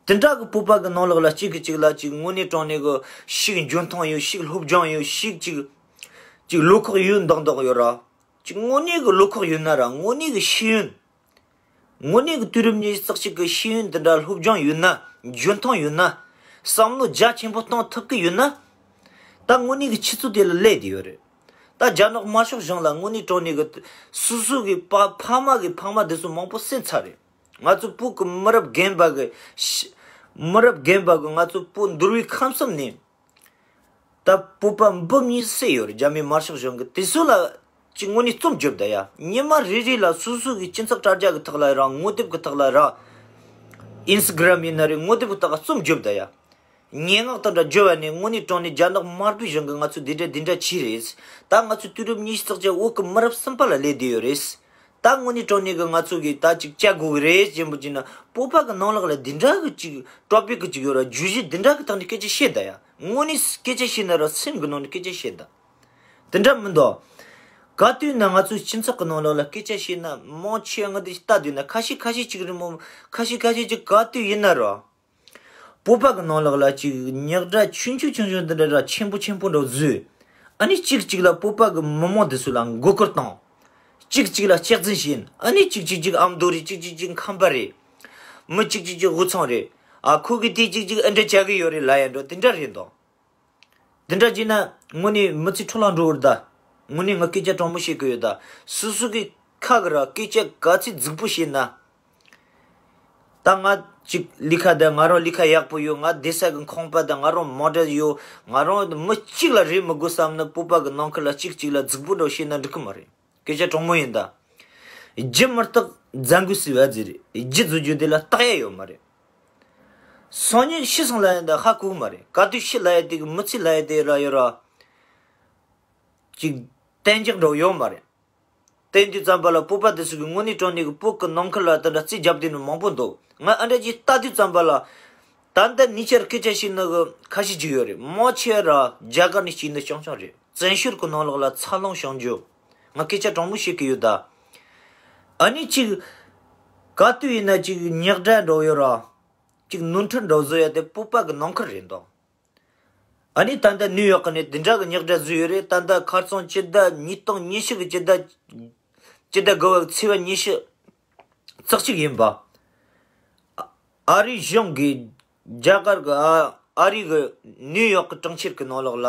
དེ་འདྲ་གི་བོད་པ་གི་ནང་ལོགས་ལ་གཅིག་གིས་གཅིག་ལ་གཅིག་དངོས་གནས་དྲང་གནས་གི་ཤིག་འཇོན་ཐང་ཡོད། ཤིག་སློབ་སྦྱོང་ཡོད། ཤིག་གཅིག་གཅིག་བློ་ཁོག་ཡོད་མདོག་མདོག་ཡོད་ར། གཅིག་དངོས་གནས་གི་བློ་ཁོག་ཡོད་ན་ར། དངོས་གནས་གི་ཤེས་ཡོན། དངོས་གནས་གི་དུས་རབས་ཉི་ཤུ་རྩ་གཅིག་གི་ཤེས་ཡོན་དེ་འདྲ་སློབ་སྦྱོང་ཡོད་ན། འཇོན་ཐང་ཡོད་ན། བསམ་བློ་རྒྱ་ཆེན་པོ་གཏོང་ཐུབ་ཀྱི་ཡོད་ན། ད་དངོས་གནས་གི་ཆུ་ཚོད་དེ་ལ་སླེབས་བསྡད་ཡོད་རེད། ད་རྒྱ་ནག་དམར་ཤོག་གཞུང་ལ་དངོས་གནས་དྲང་གནས་གི་སོ་སོ་གི་ཕ་ཕ་མ་གི་ཕ་མ་དེ་ཚོ་མང་པོ་བསད་ཚར་རེད། ང་ཚོ་བོད་ཀྱི་མི་རབས་རྒན་པ་གི་ཤ་མི་རབས་རྒན་པ་གི་ང་ཚོ་བོད་འདུལ་བའི་ཁམས་གསུམ་ནས་ད་བོད་པ་འབུམ་གཉིས་བསད་ཡོད་རེད། རྒྱ་མི་དམར་ཤོག་གཞུང་གི་དེ་ཚོ་ལ་ཅིག་དངོས་གནས་རྩོམ་རྒྱོབ་ད་ཡ། ཉི་མ་རེ་རེ་ལ་སོ་སོ་གི་སྤྱི་ཚོགས་དྲ་རྒྱ་གི་ཐོག་ལ་ར། ངོ་དེབ་གི་ཐོག་ལ་ར། ཨིན་སི་ཊ་གྷི་རམ་ཡིན་ན་རེད། ངོ་དེབ་གི་ཐོག་ལ་རྩོམ་རྒྱོབ་ད་ཡ། སྙན་ངག་དང་འདྲ་བརྗོད་པ་ནས་དངོས་གནས་དྲང་གནས་རྒྱ་ནག་དམར་པོའི་གཞུང་གིས་ང་ཚོ་འདི་འདྲ་འདི་འདྲ་བྱས་རེད། ད་ང་ཚོ་དུས་རབས་ཉི་ཤུ་རྩ་གཅིག་བོད་ཀྱི་མི་རབས་གསུམ་པ་ལ་སླེབས་བསྡད་ཡོད་རེད། ད་དངོས་གནས་དྲང་གནས་གི་ང་ཚོ་གིས་ད་ཅིག་བྱ་དགོས་གི་རེད་ཅེས་པོ་ཅིག་ན། བོད་པ་གི་ནང་ལོགས་ལ་འདི་འདྲ་གི་ཅིག་གྲོགས་པོ་གི་ཅིག་ཡོད་ར། བརྗོད་གཞི་འདི་འདྲ་གི་ཐོག་ནས་སྐད་ཆ་བཤད་ད་ཡ། དངོས་གནས་སྐད་ཆ་བཤད་ན་ར་སེམས་གི་ནང་ནས་སྐད་ཆ་བཤད་ད། དེ་འདྲ་མི་འདུག་ག་དུས་ན་ང་ཚོའི་སྤྱི་ཚོགས་གི་ནང་ལོགས་ལ་སྐད་ཆ་བཤད་ན་མང་ཆེ་ང་འདི་ལྟ་དུས་ན་ཁ་ཤས་ཁ་ཤས་ཅིག་རེད་མོ། ཁ་ཤས་ཁ་ཤས་ཅིག་ག་དུས་ཡིན་ན་ར། བོད་པ་གི་ནང་ལོགས་ལ་ཅིག་རྙོག་དྲ་ཆུང་ཆུང་ཆུང་ཆུང་འདི་འདྲ་ར་ཆེན་པོ་ཆེན་པོ་འདྲ་བཟོས། ཨ་ནི་གཅིག་གཅིག་ལ་བོད་པ་གི་མི་མང་འདི་ཚོ་ལ་མགོ་སྐོར་བཏང་། གཅིག་གཅིག་ལ་གཅེས་འཛིན་བྱེད། ཨ་ནི་གཅིག་གཅིག་གཅིག་ཨ་མདོ་རེད། གཅིག་གཅིག་གཅིག་ཁམས་པ་རེད། མི་གཅིག་གཅིག་གཅིག་དབུས་གཙང་རེད། ཨ་ཁོ་གིས་དེ་གཅིག་གཅིག་ཨེ་འདྲ་བྱ་གི་ཡོད་རེད་ལབ་ཡ་འགྲོ་དེ་འདྲ་རེད་འདུག་དེ་འདྲ་བྱས་ན་དངོས་གནས་མི་ཚེ་འཕྲོ་བརླག་འགྲོ་གི་རེད་ད། དངོས་གནས་ང་སྐད་ཆ་དྲང་མོ་བཤད་གི་ཡོད་ད། སོ་སོ་གི་ཁ་གི་ར་སྐད་ཆ་ག་ཚོད་རྫིག་པོ་བཤད་ན། ད་ང་ཅིག་ལས་ཀ་ད་ང་རང་ལས་ཀ་ཡག་པོ་ཡོད། ང་བསྡད་ས་གི་ཁང་པ་ད་ང་རང་མོ་ཊ་ཡོད། ང་རང་མི་གཅིག་ལ་རེ་མི་དགོས་བསམ་ན་བོད་པ་གི་ནང་ཁུལ་ལ་གཅིག་གཅིག་ལ་རྫིག་པོ་འདྲ་བཤད་ན་འགྲིག་གི་མ་རེད། སྐད་ཆ་དྲང་མོ་ཡིན་ད། རྒྱུ་མི་རྟག་རྫ་མགོ་སྲེག་པ་ཟེར་རེད། རྒྱུ་བཟོ་རྒྱུ་དེ་ལ་རྟག་ཡ་ཡོད་མ་རེད། སང་ཉིན་ཤི་སོང་ལབ་ཡ་ད་ཧ་གོ་གི་མ་རེད། ག་དུས་ཤི་ལབ་ཡ་དེ་གི་མི་ཚེ་ལབ་ཡ་དེ་ར་ཡོད་ར། ཅིག་གཏན་འཇགས་འདྲ་བོ་ཡོད་མ་རེད། དེ་དུས་ཙམ་པ་ལ་བོད་པ་དེ་ཚོ་གི་དངོས་གནས་དྲང་གནས་གི་བོད་གི་ནང་ཁུལ་ལ་དེ་འདྲ་རྩིས་རྒྱབ་བསྡད་ནི་མང་པོ་འདུག་ང་ཨ་འདྲ་ཅིག་ལྟ་དུས་ཙམ་པ་ལ། ད་ལྟ་ཉེ་ཆར་སྐད་ཆ་བཤད་ནི་གི་ཁ་ཤས་ཅིག་ཡོད་རེད། མང་ཆེ་ར་རྒྱ་གར་ནས་སྐྱེས་ནི་རྐྱང་རྐྱང་རེད། བཙན་བྱོལ་གི་ནང་ལོགས་ལ་འཚར་ལོངས་བྱུང་རྒྱུ། ང་སྐད་ཆ་དྲང་མོ་བཤད་གི་ཡོད་ད། ཨ་ནི་ཅིག་ག་དུས་ཡིན་ན་ཅིག་ཉག་དྲ་འདྲ་བོ་ཡོད་ར། ཅིག་ནོར་འཁྲུལ་འདྲ་བོ་བཟོ་ཡ་དེ་བོད་པ་གི་ནང་ཁུལ་རེད་འདུག་ཨ་ནི་ད་ལྟ་ནིའུ་ཡོག་གི་ནས་དེ་འདྲ་གི་ཉག་དྲ་བཟོས་ཡོད་རེད། ད་ལྟ་ཁ་རྩང་སྤྱི་ཟླ་ཉིས་སྟོང་ཉི་ཤུ་གི་སྤྱི་ཟླ་སྤྱི་ཟླ་དགུ་པ་ཚེས་པ་ཉི་ཤུ་རྩ་གཅིག་ཡིན་པ། ཨ་རི་གཞུང་གིས་རྒྱ་གར་གི་ཨ་ཨ་རི་གི་ནིའུ་ཡོག་གི་གྲོང་ཁྱེར་གི་ནང་ལོགས་ལ་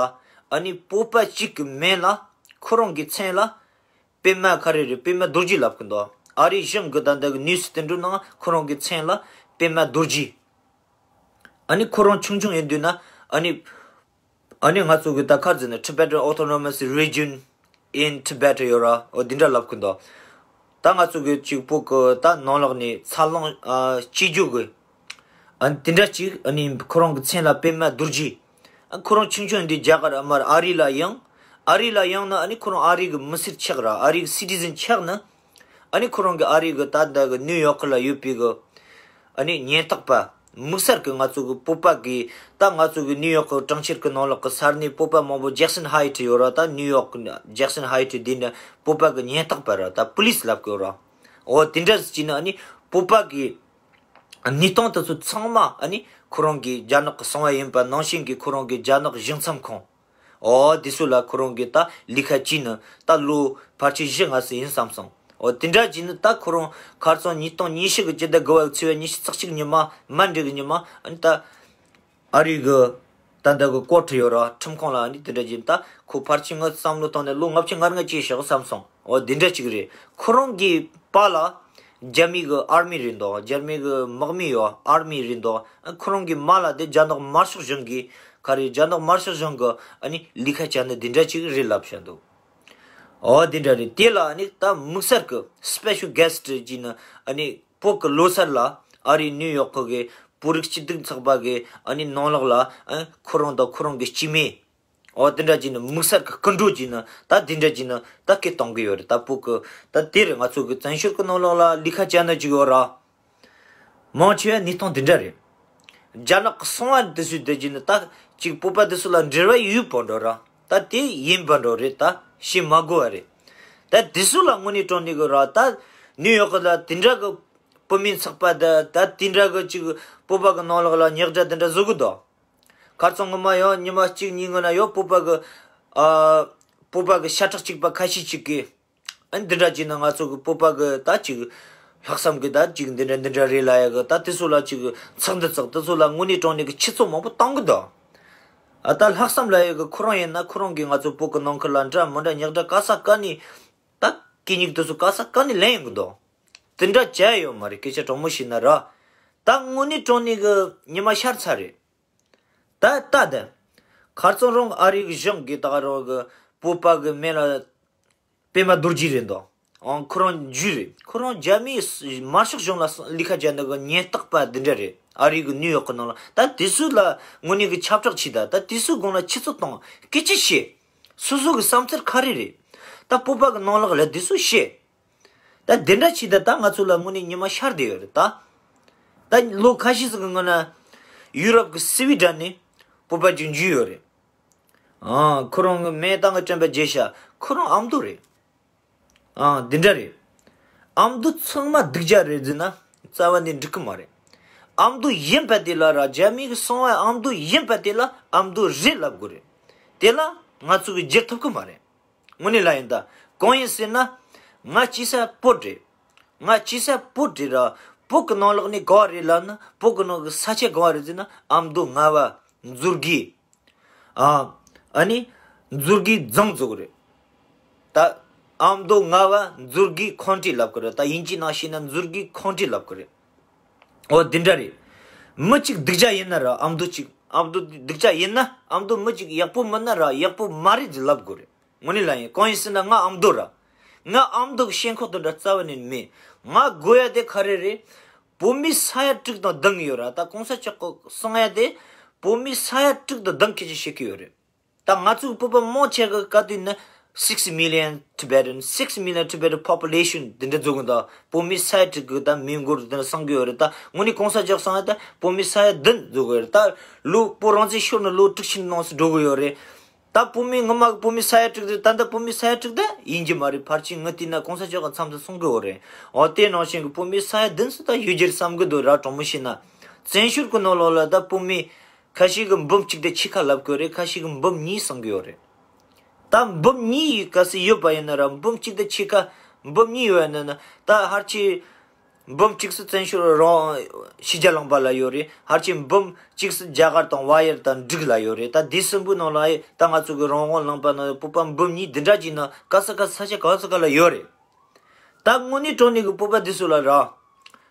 ཨ་ནི་བོད་པ་གཅིག་གི་མིང་ལ་ཁོ་རང་གི་མཚན་ལ་པད་མ་ག་རེ་རེད། པད་མ་རྡོ་རྗེ་ལབ་གི་འདུག་ཨ་རི་གཞུང་གི་ད་ལྟ་གི་ནིའུ་སི་དེ་འདྲ་ནང་ཁོ་རང་གི་མཚན་ལ་པད་མ་རྡོ་རྗེ། ཨ་ནི་ཁོ་རང་ཆུང་ཆུང་ཡིན་དུས་ན་ཨ་ནི་ཨ་ནི་ང་ཚོ་གི་ད་ཁ་ཟེར་ན་Tibetan Autonomous Region in Tibet ཡོད་ར། འོ་འདི་འདྲ་ལབ་གི་འདུག་ད་ང་ཚོ་གི་གཅིག་པོ་གི་ད་ནང་ལོགས་ནས་འཚར་ལོངས་ཨ་སྐྱེ་རྒྱུ་གི་ཨ་ནི་དེ་འདྲ་ཅིག་ཨ་ནི་ཁོ་རང་གི་མཚན་ལ་པད་མ་རྡོ་རྗེ། ཨ་ཁོ་རང་ཆུང་ཆུང་འདི་རྒྱ་གར་ཨ་མར་ཨ་རི་ལ་ཡོང་། ཨ་རི་ལ་ཡོང་ན་ཨ་ནི་ཁོ་རང་ཨ་རི་གི་མི་སེར་ཆགས་ར། ཨ་རི་གི་སི་ཊི་ཟན་ཆགས་ན། ཨ་ནི་ཁོ་རང་གི་ཨ་རི་གི་ད་ལྟ་གི་ནིའུ་ཡོག་ལ་ཡོད་པའི་གི་ཨ་ནི་ཉེན་རྟོག་པ་དམིགས་བསལ་གི་ང་ཚོ་གི་བོད་པ་གི་ད་ང་ཚོ་གི་ནིའུ་ཡོག་གི་གྲོང་ཁྱེར་གི་ནང་ལོགས་གི་ས་གནས་བོད་པ་མང་པོ་ཇེག་སན་ཧའི་ཊི་ཡོད་ར། ད་ནིའུ་ཡོག་གི་ཇེག་སན་ཧའི་ཊི་འདི་ནི་བོད་པ་གི་ཉེན་རྟོག་པ་ར། ད་པུ་ལིས་ལབ་གི་ཡོད་ར། འོ་དེ་འདྲ་ཟེར་ན་ཨ་ནི་བོད་པ་གི་གནས་སྟངས་དེ་ཚོ་ཚང་མ་ཨ་ནི་ཁོ་རང་གི་རྒྱ་ནག་གི་གསང་བ་ཡིན་པ་ནང་བཞིན་གི་ཁོ་རང་གི་རྒྱ་ནག་གཞུང་ཚབ་ཁང་། འོ་དེ་ཚོ་ལ་ཁོ་རང་གི་ད་ལས་ཀ་བྱས་ནི་ད་ལོ་ཕལ་ཆེར་བཞི་ལྔ་ཙམ་ཡིན་བསམ་སོང་། འོ་དེ་འདྲ་བྱས་ནི་ད་ཁོ་རང་ཁ་རྩང་ཉིས་སྟོང་ཉི་ཤུ་གི་སྤྱི་ཟླ་དགུ་པ་གི་ཚེས་པ་ཉི་ཤུ་རྩ་གཅིག་ཉི་མ་མ་འགྲིག་གི་ཉི་མ་ཨ་ནི་ད་ཨ་རི་གི་ད་ལྟ་གི་ཀོར་ཊི་ཡོད་ར། ཁྲིམས་ཁང་ལ་ཨ་ནི་དེ་འདྲ་བྱས་ནི་ད་ཁོ་ཕལ་ཆེར་ངའི་བསམ་བློ་བཏང་ནས་ལོ་ལྔ་བཅུ་ང་ལྔ་སྐྱེས་ཤག་བསམ་སོང་། འོ་དེ་འདྲ་ཅིག་རེད། ཁོ་རང་གི་པཱ་ལགས་རྒྱ་མི་གི་ཨར་མི་རེད་འདུག་རྒྱ་མི་གི་དམག་མི་ཡོད། ཨར་མི་རེད་འདུག་ཨ་ཁོ་རང་གི་མ་ལགས་དེ་རྒྱ་ནག་དམར་ཤོག་གཞུང་གི་ག་རེ་རྒྱ་ནག་དམར་ཤོག་གཞུང་གི་ཨ་ནི་ལས་ཀ་བྱ་ནི་དེ་འདྲ་ཅིག་རེད་ལབ་བྱ་འདུག་འོ་དེ་འདྲ་རེད། དེ་ལ་ཨ་ནི་ད་དམིགས་བསལ་གི་སི་པེ་ཤལ་གྷེ་སི་ཊི་ཅིག་ནི་ཨ་ནི་བོད་གི་ལོ་གསར་ལ་ཨ་རི་ནིའུ་ཡོག་གི་བོད་རིགས་སྐྱིད་སྡུག་ཚོགས་པ་གི་ཨ་ནི་ནང་ལོགས་ལ་ཨ་ཁོ་རང་དང་ཁོ་རང་གི་སྐྱེ་དམན། འོ་དེ་འདྲ་བྱས་ནི་དམིགས་བསལ་གི་སྐུ་མགྲོན་བྱས་ནི་ད་དེ་འདྲ་བྱས་ནི་ད་སྐད་གཏོང་གི་ཡོད་རེད། ད་བོད་གི་ད་དེ་རེད། ང་ཚོ་གི་བཙན་བྱོལ་གི་ནང་ལོགས་ལ་ལས་ཀ་བྱ་ནི་ཅིག་ཡོད་ར། མང་ཆེ་བ་གནས་སྟངས་དེ་འདྲ་རེད། རྒྱ་ནག་གི་གསང་བ་དེ་ཚོས་བསྡད་ཀྱི་ནི་ད་ཅིག་བོད་པ་དེ་ཚོ་ལ་འབྲེལ་བ་ཡོད་པ་འགྲོ་ར། ད་དེ་ཡིན་པ་འགྲོ་རེད། ད་བཤད་མ་དགོས་པ་རེད། ད་དེ་ཚོ་ལ་དངོས་གནས་དྲང་གནས་གི་ར་ད་ནིའུ་ཡོག་གི་ལ་དེ་འདྲ་གི་བོད་མི་ཚོགས་པ་ད་ད་དེ་འདྲ་གི་ཅིག་བོད་པ་གི་ནང་ལོགས་ལ་ཉག་དྲ་དེ་འདྲ་བཟོ་གི་འདུག་ཁ་རྩང་སྔོན་མ་ཡང་ཉི་མ་གཅིག་གཉིས་སྔོན་ན་ཡང་བོད་པ་གི་ཨ་བོད་པ་གི་ཤ་ཁྲག་གཅིག་པ་ཁ་ཤས་ཅིག་གིས། ཨ་ནི་འདི་འདྲ་བྱས་ན་ང་ཚོ་གི་བོད་པ་གི་ད་ཅིག་ལྷག་བསམ་གི་ད་ཅིག་འདི་འདྲ་འདི་འདྲ་རེད་ལབ་ཡ་གི་ད་དེ་ཚོ་ལ་ཅིག་ཚགས་འདི་ཚགས་དེ་ཚོ་ལ་དངོས་གནས་དྲང་གནས་གི་ཆུ་ཚོད་མང་པོ་བཏང་གི་འདུག་ཨ་ད་ལྷག་བསམ་ལབ་ཡ་གི་ཁོ་རང་ཡིན་ན་ཁོ་རང་གིས་ང་ཚོ་བོད་གི་ནང་ཁུལ་ལ་འདྲ་མི་འདྲ་ཉག་དྲ་ག་ས་ག་ནས་ད་གད་སྙིགས་དེ་ཚོ་ག་ས་ག་ནས་ལེན་ཡོང་གི་འདུག་དེ་འདྲ་བྱས་ཡོད་མ་རེད། སྐད་ཆ་དྲང་མོ་བཤད་ན་ར། ད་དངོས་གནས་དྲང་གནས་གི་ཉི་མ་ཤར་ཚར་རེད། ད་ལྟ་དེ། ཁ་རྩང་རང་ཨ་རི་གི་གཞུང་གི་ད་ག་རང་གི་བོད་པ་གི་མིང་ལ་པད་མ་རྡོ་རྗེ་རེད་འདུག་ཨང་ཁོ་རང་རྒྱུས་རེད། ཁོ་རང་རྒྱ་མིའི་དམར་ཤོག་གཞུང་ལ་ལས་ཀ་བྱས་ནི་གི་ཉེན་རྟོག་པ་འདི་འདྲ་རེད། ཨ་རི་གི་ནིའུ་ཡོག་གི་ནང་ལ་ད་དེ་ཚོ་ལ་དངོས་གནས་གི་ཁྱབ་བསྒྲགས་བྱས། ད་ད་དེ་ཚོའི་སྒང་ལ་ཆུ་ཚོད་བཏང་སྐད་ཆ་བཤད། སོ་སོ་གི་བསམ་ཚུལ་ག་རེ་རེད། ད་བོད་པ་གི་ནང་ལོགས་ལ་དེ་ཚོ་བཤད། ད་དེ་འདྲ་བྱས་ད་ད་ང་ཚོ་ལ་དངོས་གནས་ཉི་མ་ཤར་བསྡད་ཡོད་རེད་ད། ད་ལོ་ཁ་ཤས་ཤིག་གི་སྔོན་ན་ཡུ་རོབ་ཀྱི་སི་ཝི་ཌེན་ནས་བོད་པ་ཅིག་འཇུས་ཡོད་རེད། ཨང་ཁོ་རང་གི་མིང་ད་ང་དྲན་པ་བརྗེད་ཤག་ཁོ་རང་ཨ་མདོ་རེད། ཨང་འདི་འདྲ་རེད། ཨ་མདོ་ཚང་མ་སྡུག་ཅག་རེད་ཟེར་ན་རྩ་བ་ནས་འགྲིག་གི་མ་རེད། ཨ་མདོ་ཡིན་པ་དེ་ལ་ར་རྒྱ་མི་གི་གསང་བ་ཨ་མདོ་ཡིན་པ་དེ་ལ་ཨ་མདོ་རེད་ལབ་དགོས་རེད། དེ་ལ་ང་ཚོ་གི་བསྒྱུར་ཐུབ་གི་མ་རེད། དངོས་གནས་ལ་ཡིན་ད། གང་ཡིན་ཟེར་ན། ང་སྐྱེས་ས་བོད་རེད། ང་སྐྱེས་ས་བོད་རེད་ར། བོད་གི་ནང་ལོགས་ནས་ག་བ་རེད་ལབ་ན། བོད་གི་ནང་གི་ས་ཆ་ག་བ་རེད་ཟེར་ན། ཨ་མདོ་རྔ་བ་མཛོད་དགེ། ཨ་ཨ་ནི་མཛོད་དགེ་རྫོང་ཟེར་གི་རེད། ད་ཨ་མདོ་རྔ་བ་མཛོད་དགེ་ཁོན་ཊི་ལབ་གི་རེད། ད་དབྱིན་ཇིའི་ནང་བཤད་ན་མཛོད་དགེ་ཁོན་ཊི་ལབ་གི་རེད། འོ་དེ་འདྲ་རེད། མི་གཅིག་སྡུག་ཅག་ཡིན་ན་ར། ཨ་མདོ་གཅིག་ཨ་མདོ་སྡུག་ཅག་ཡིན་ན། ཨ་མདོ་མི་གཅིག་ཡག་པོ་མིན་ན་ར། ཡག་པོ་མ་རེད་ཟེར་ལབ་དགོས་རེད། དངོས་གནས་ལ་ཡིན། གང་ཡིན་ཟེར་ན་ང་ཨ་མདོ་ར། ང་ཨ་མདོ་གི་ཞེན་ཁོག་དེ་འདྲ་རྩ་བ་ནས་མེད། ང་དགོས་ཡ་དེ་ག་རེ་རེད། བོད་མི་ས་ཡ་དྲུག་དང་བདུན་ཡོད་ར། ད་གོང་ས་མཆོག་གི་གསུང་ཡ་དེ། བོད་མི་ས་ཡ་དྲུག་དང་བདུན་སྐད་ཆ་བཤད་གི་ཡོད་རེད། ད་ང་ཚོའི་བོད་པ་མང་ཆེ་གི་བཀའ་དུས་ནི། Six million Tibetan, six million Tibetan population དེ་འདྲ་བཟོ་གི་འདུག་བོད་མི་ས་ཡ་དྲུག་གི་ད་མི་མགོ་དེ་འདྲ་གསུང་གི་ཡོད་རེད། ད་དངོས་གནས་གོང་ས་མཆོག་གསུང་ཡ་ད་བོད་མི་ས་ཡ་བདུན་བཟོ་གི་ཡོད་རེད། ད་ལོ་བོད་རང་བཙན་ཤོར་ནས་ལོ་དྲུག་ཅུ་ནང་སུ་འགྲོ་གི་ཡོད་རེད། ད་བོད་མི་ངོ་མ་གི་བོད་མི་ས་ཡ་དྲུག་དེ་ད་ལྟ་བོད་མི་ས་ཡ་དྲུག་ད་ཡིན་གྱི་མ་རེད། ཕལ་ཆེར་ངའི་དུས་ན་གོང་ས་མཆོག་གི་མཚམས་དུ་གསུང་གི་ཡོད་རེད། འོ་དེ་ནང་བཞིན་གི་བོད་མི་ས་ཡ་བདུན་ཙམ་ད་ཡོད་རྒྱུ་རེད་བསམ་གི་འདུག་ར། དྲང་མོ་བཤད་ན། བཙན་བྱོལ་གི་ནང་ལོགས་ལ་ད་བོད་མི་ཁ་ཤས་ཀྱིས་འབུམ་གཅིག་དང་ཕྱེད་ཀ་ལབ་གི་ཡོད་རེད། ཁ་ཤས་ཀྱིས་འབུམ་གཉིས་གསུང་གི་ཡོད་རེད། ད་འབུམ་གཉིས་ཡི་ག་ཚོད་ཡོད་པ་ཡིན་ན་ར། འབུམ་གཅིག་དང་ཕྱེད་ཀ། འབུམ་གཉིས་ཡོད་ཡིན་ན། ད་ཕལ་ཆེར་འབུམ་གཅིག་ཙམ་བཙན་བྱོལ་རང་ཕྱི་རྒྱལ་ལུང་པ་ལ་ཡོད་རེད། ཕལ་ཆེར་འབུམ་གཅིག་ཙམ་རྒྱ་གར་དང་བལ་ཡུལ་དང་འབྲུག་ལ་ཡོད་རེད། ད་དེ་གསུམ་པོའི་ནང་ལ་ཡི་ད་ང་ཚོ་གི་རང་དབང་ལུང་པ་ནང་བོད་པ་འབུམ་གཉིས་འདི་འདྲ་ཅིག་ན་ག་ས་ག་ས་ཆ་ག་ས་ག་ལ་ཡོད་རེད། ད་དངོས་གནས་དྲང་གནས་ཀྱི་བོད་པ་འདི་ཚོ་ལ་ར། ལྷག་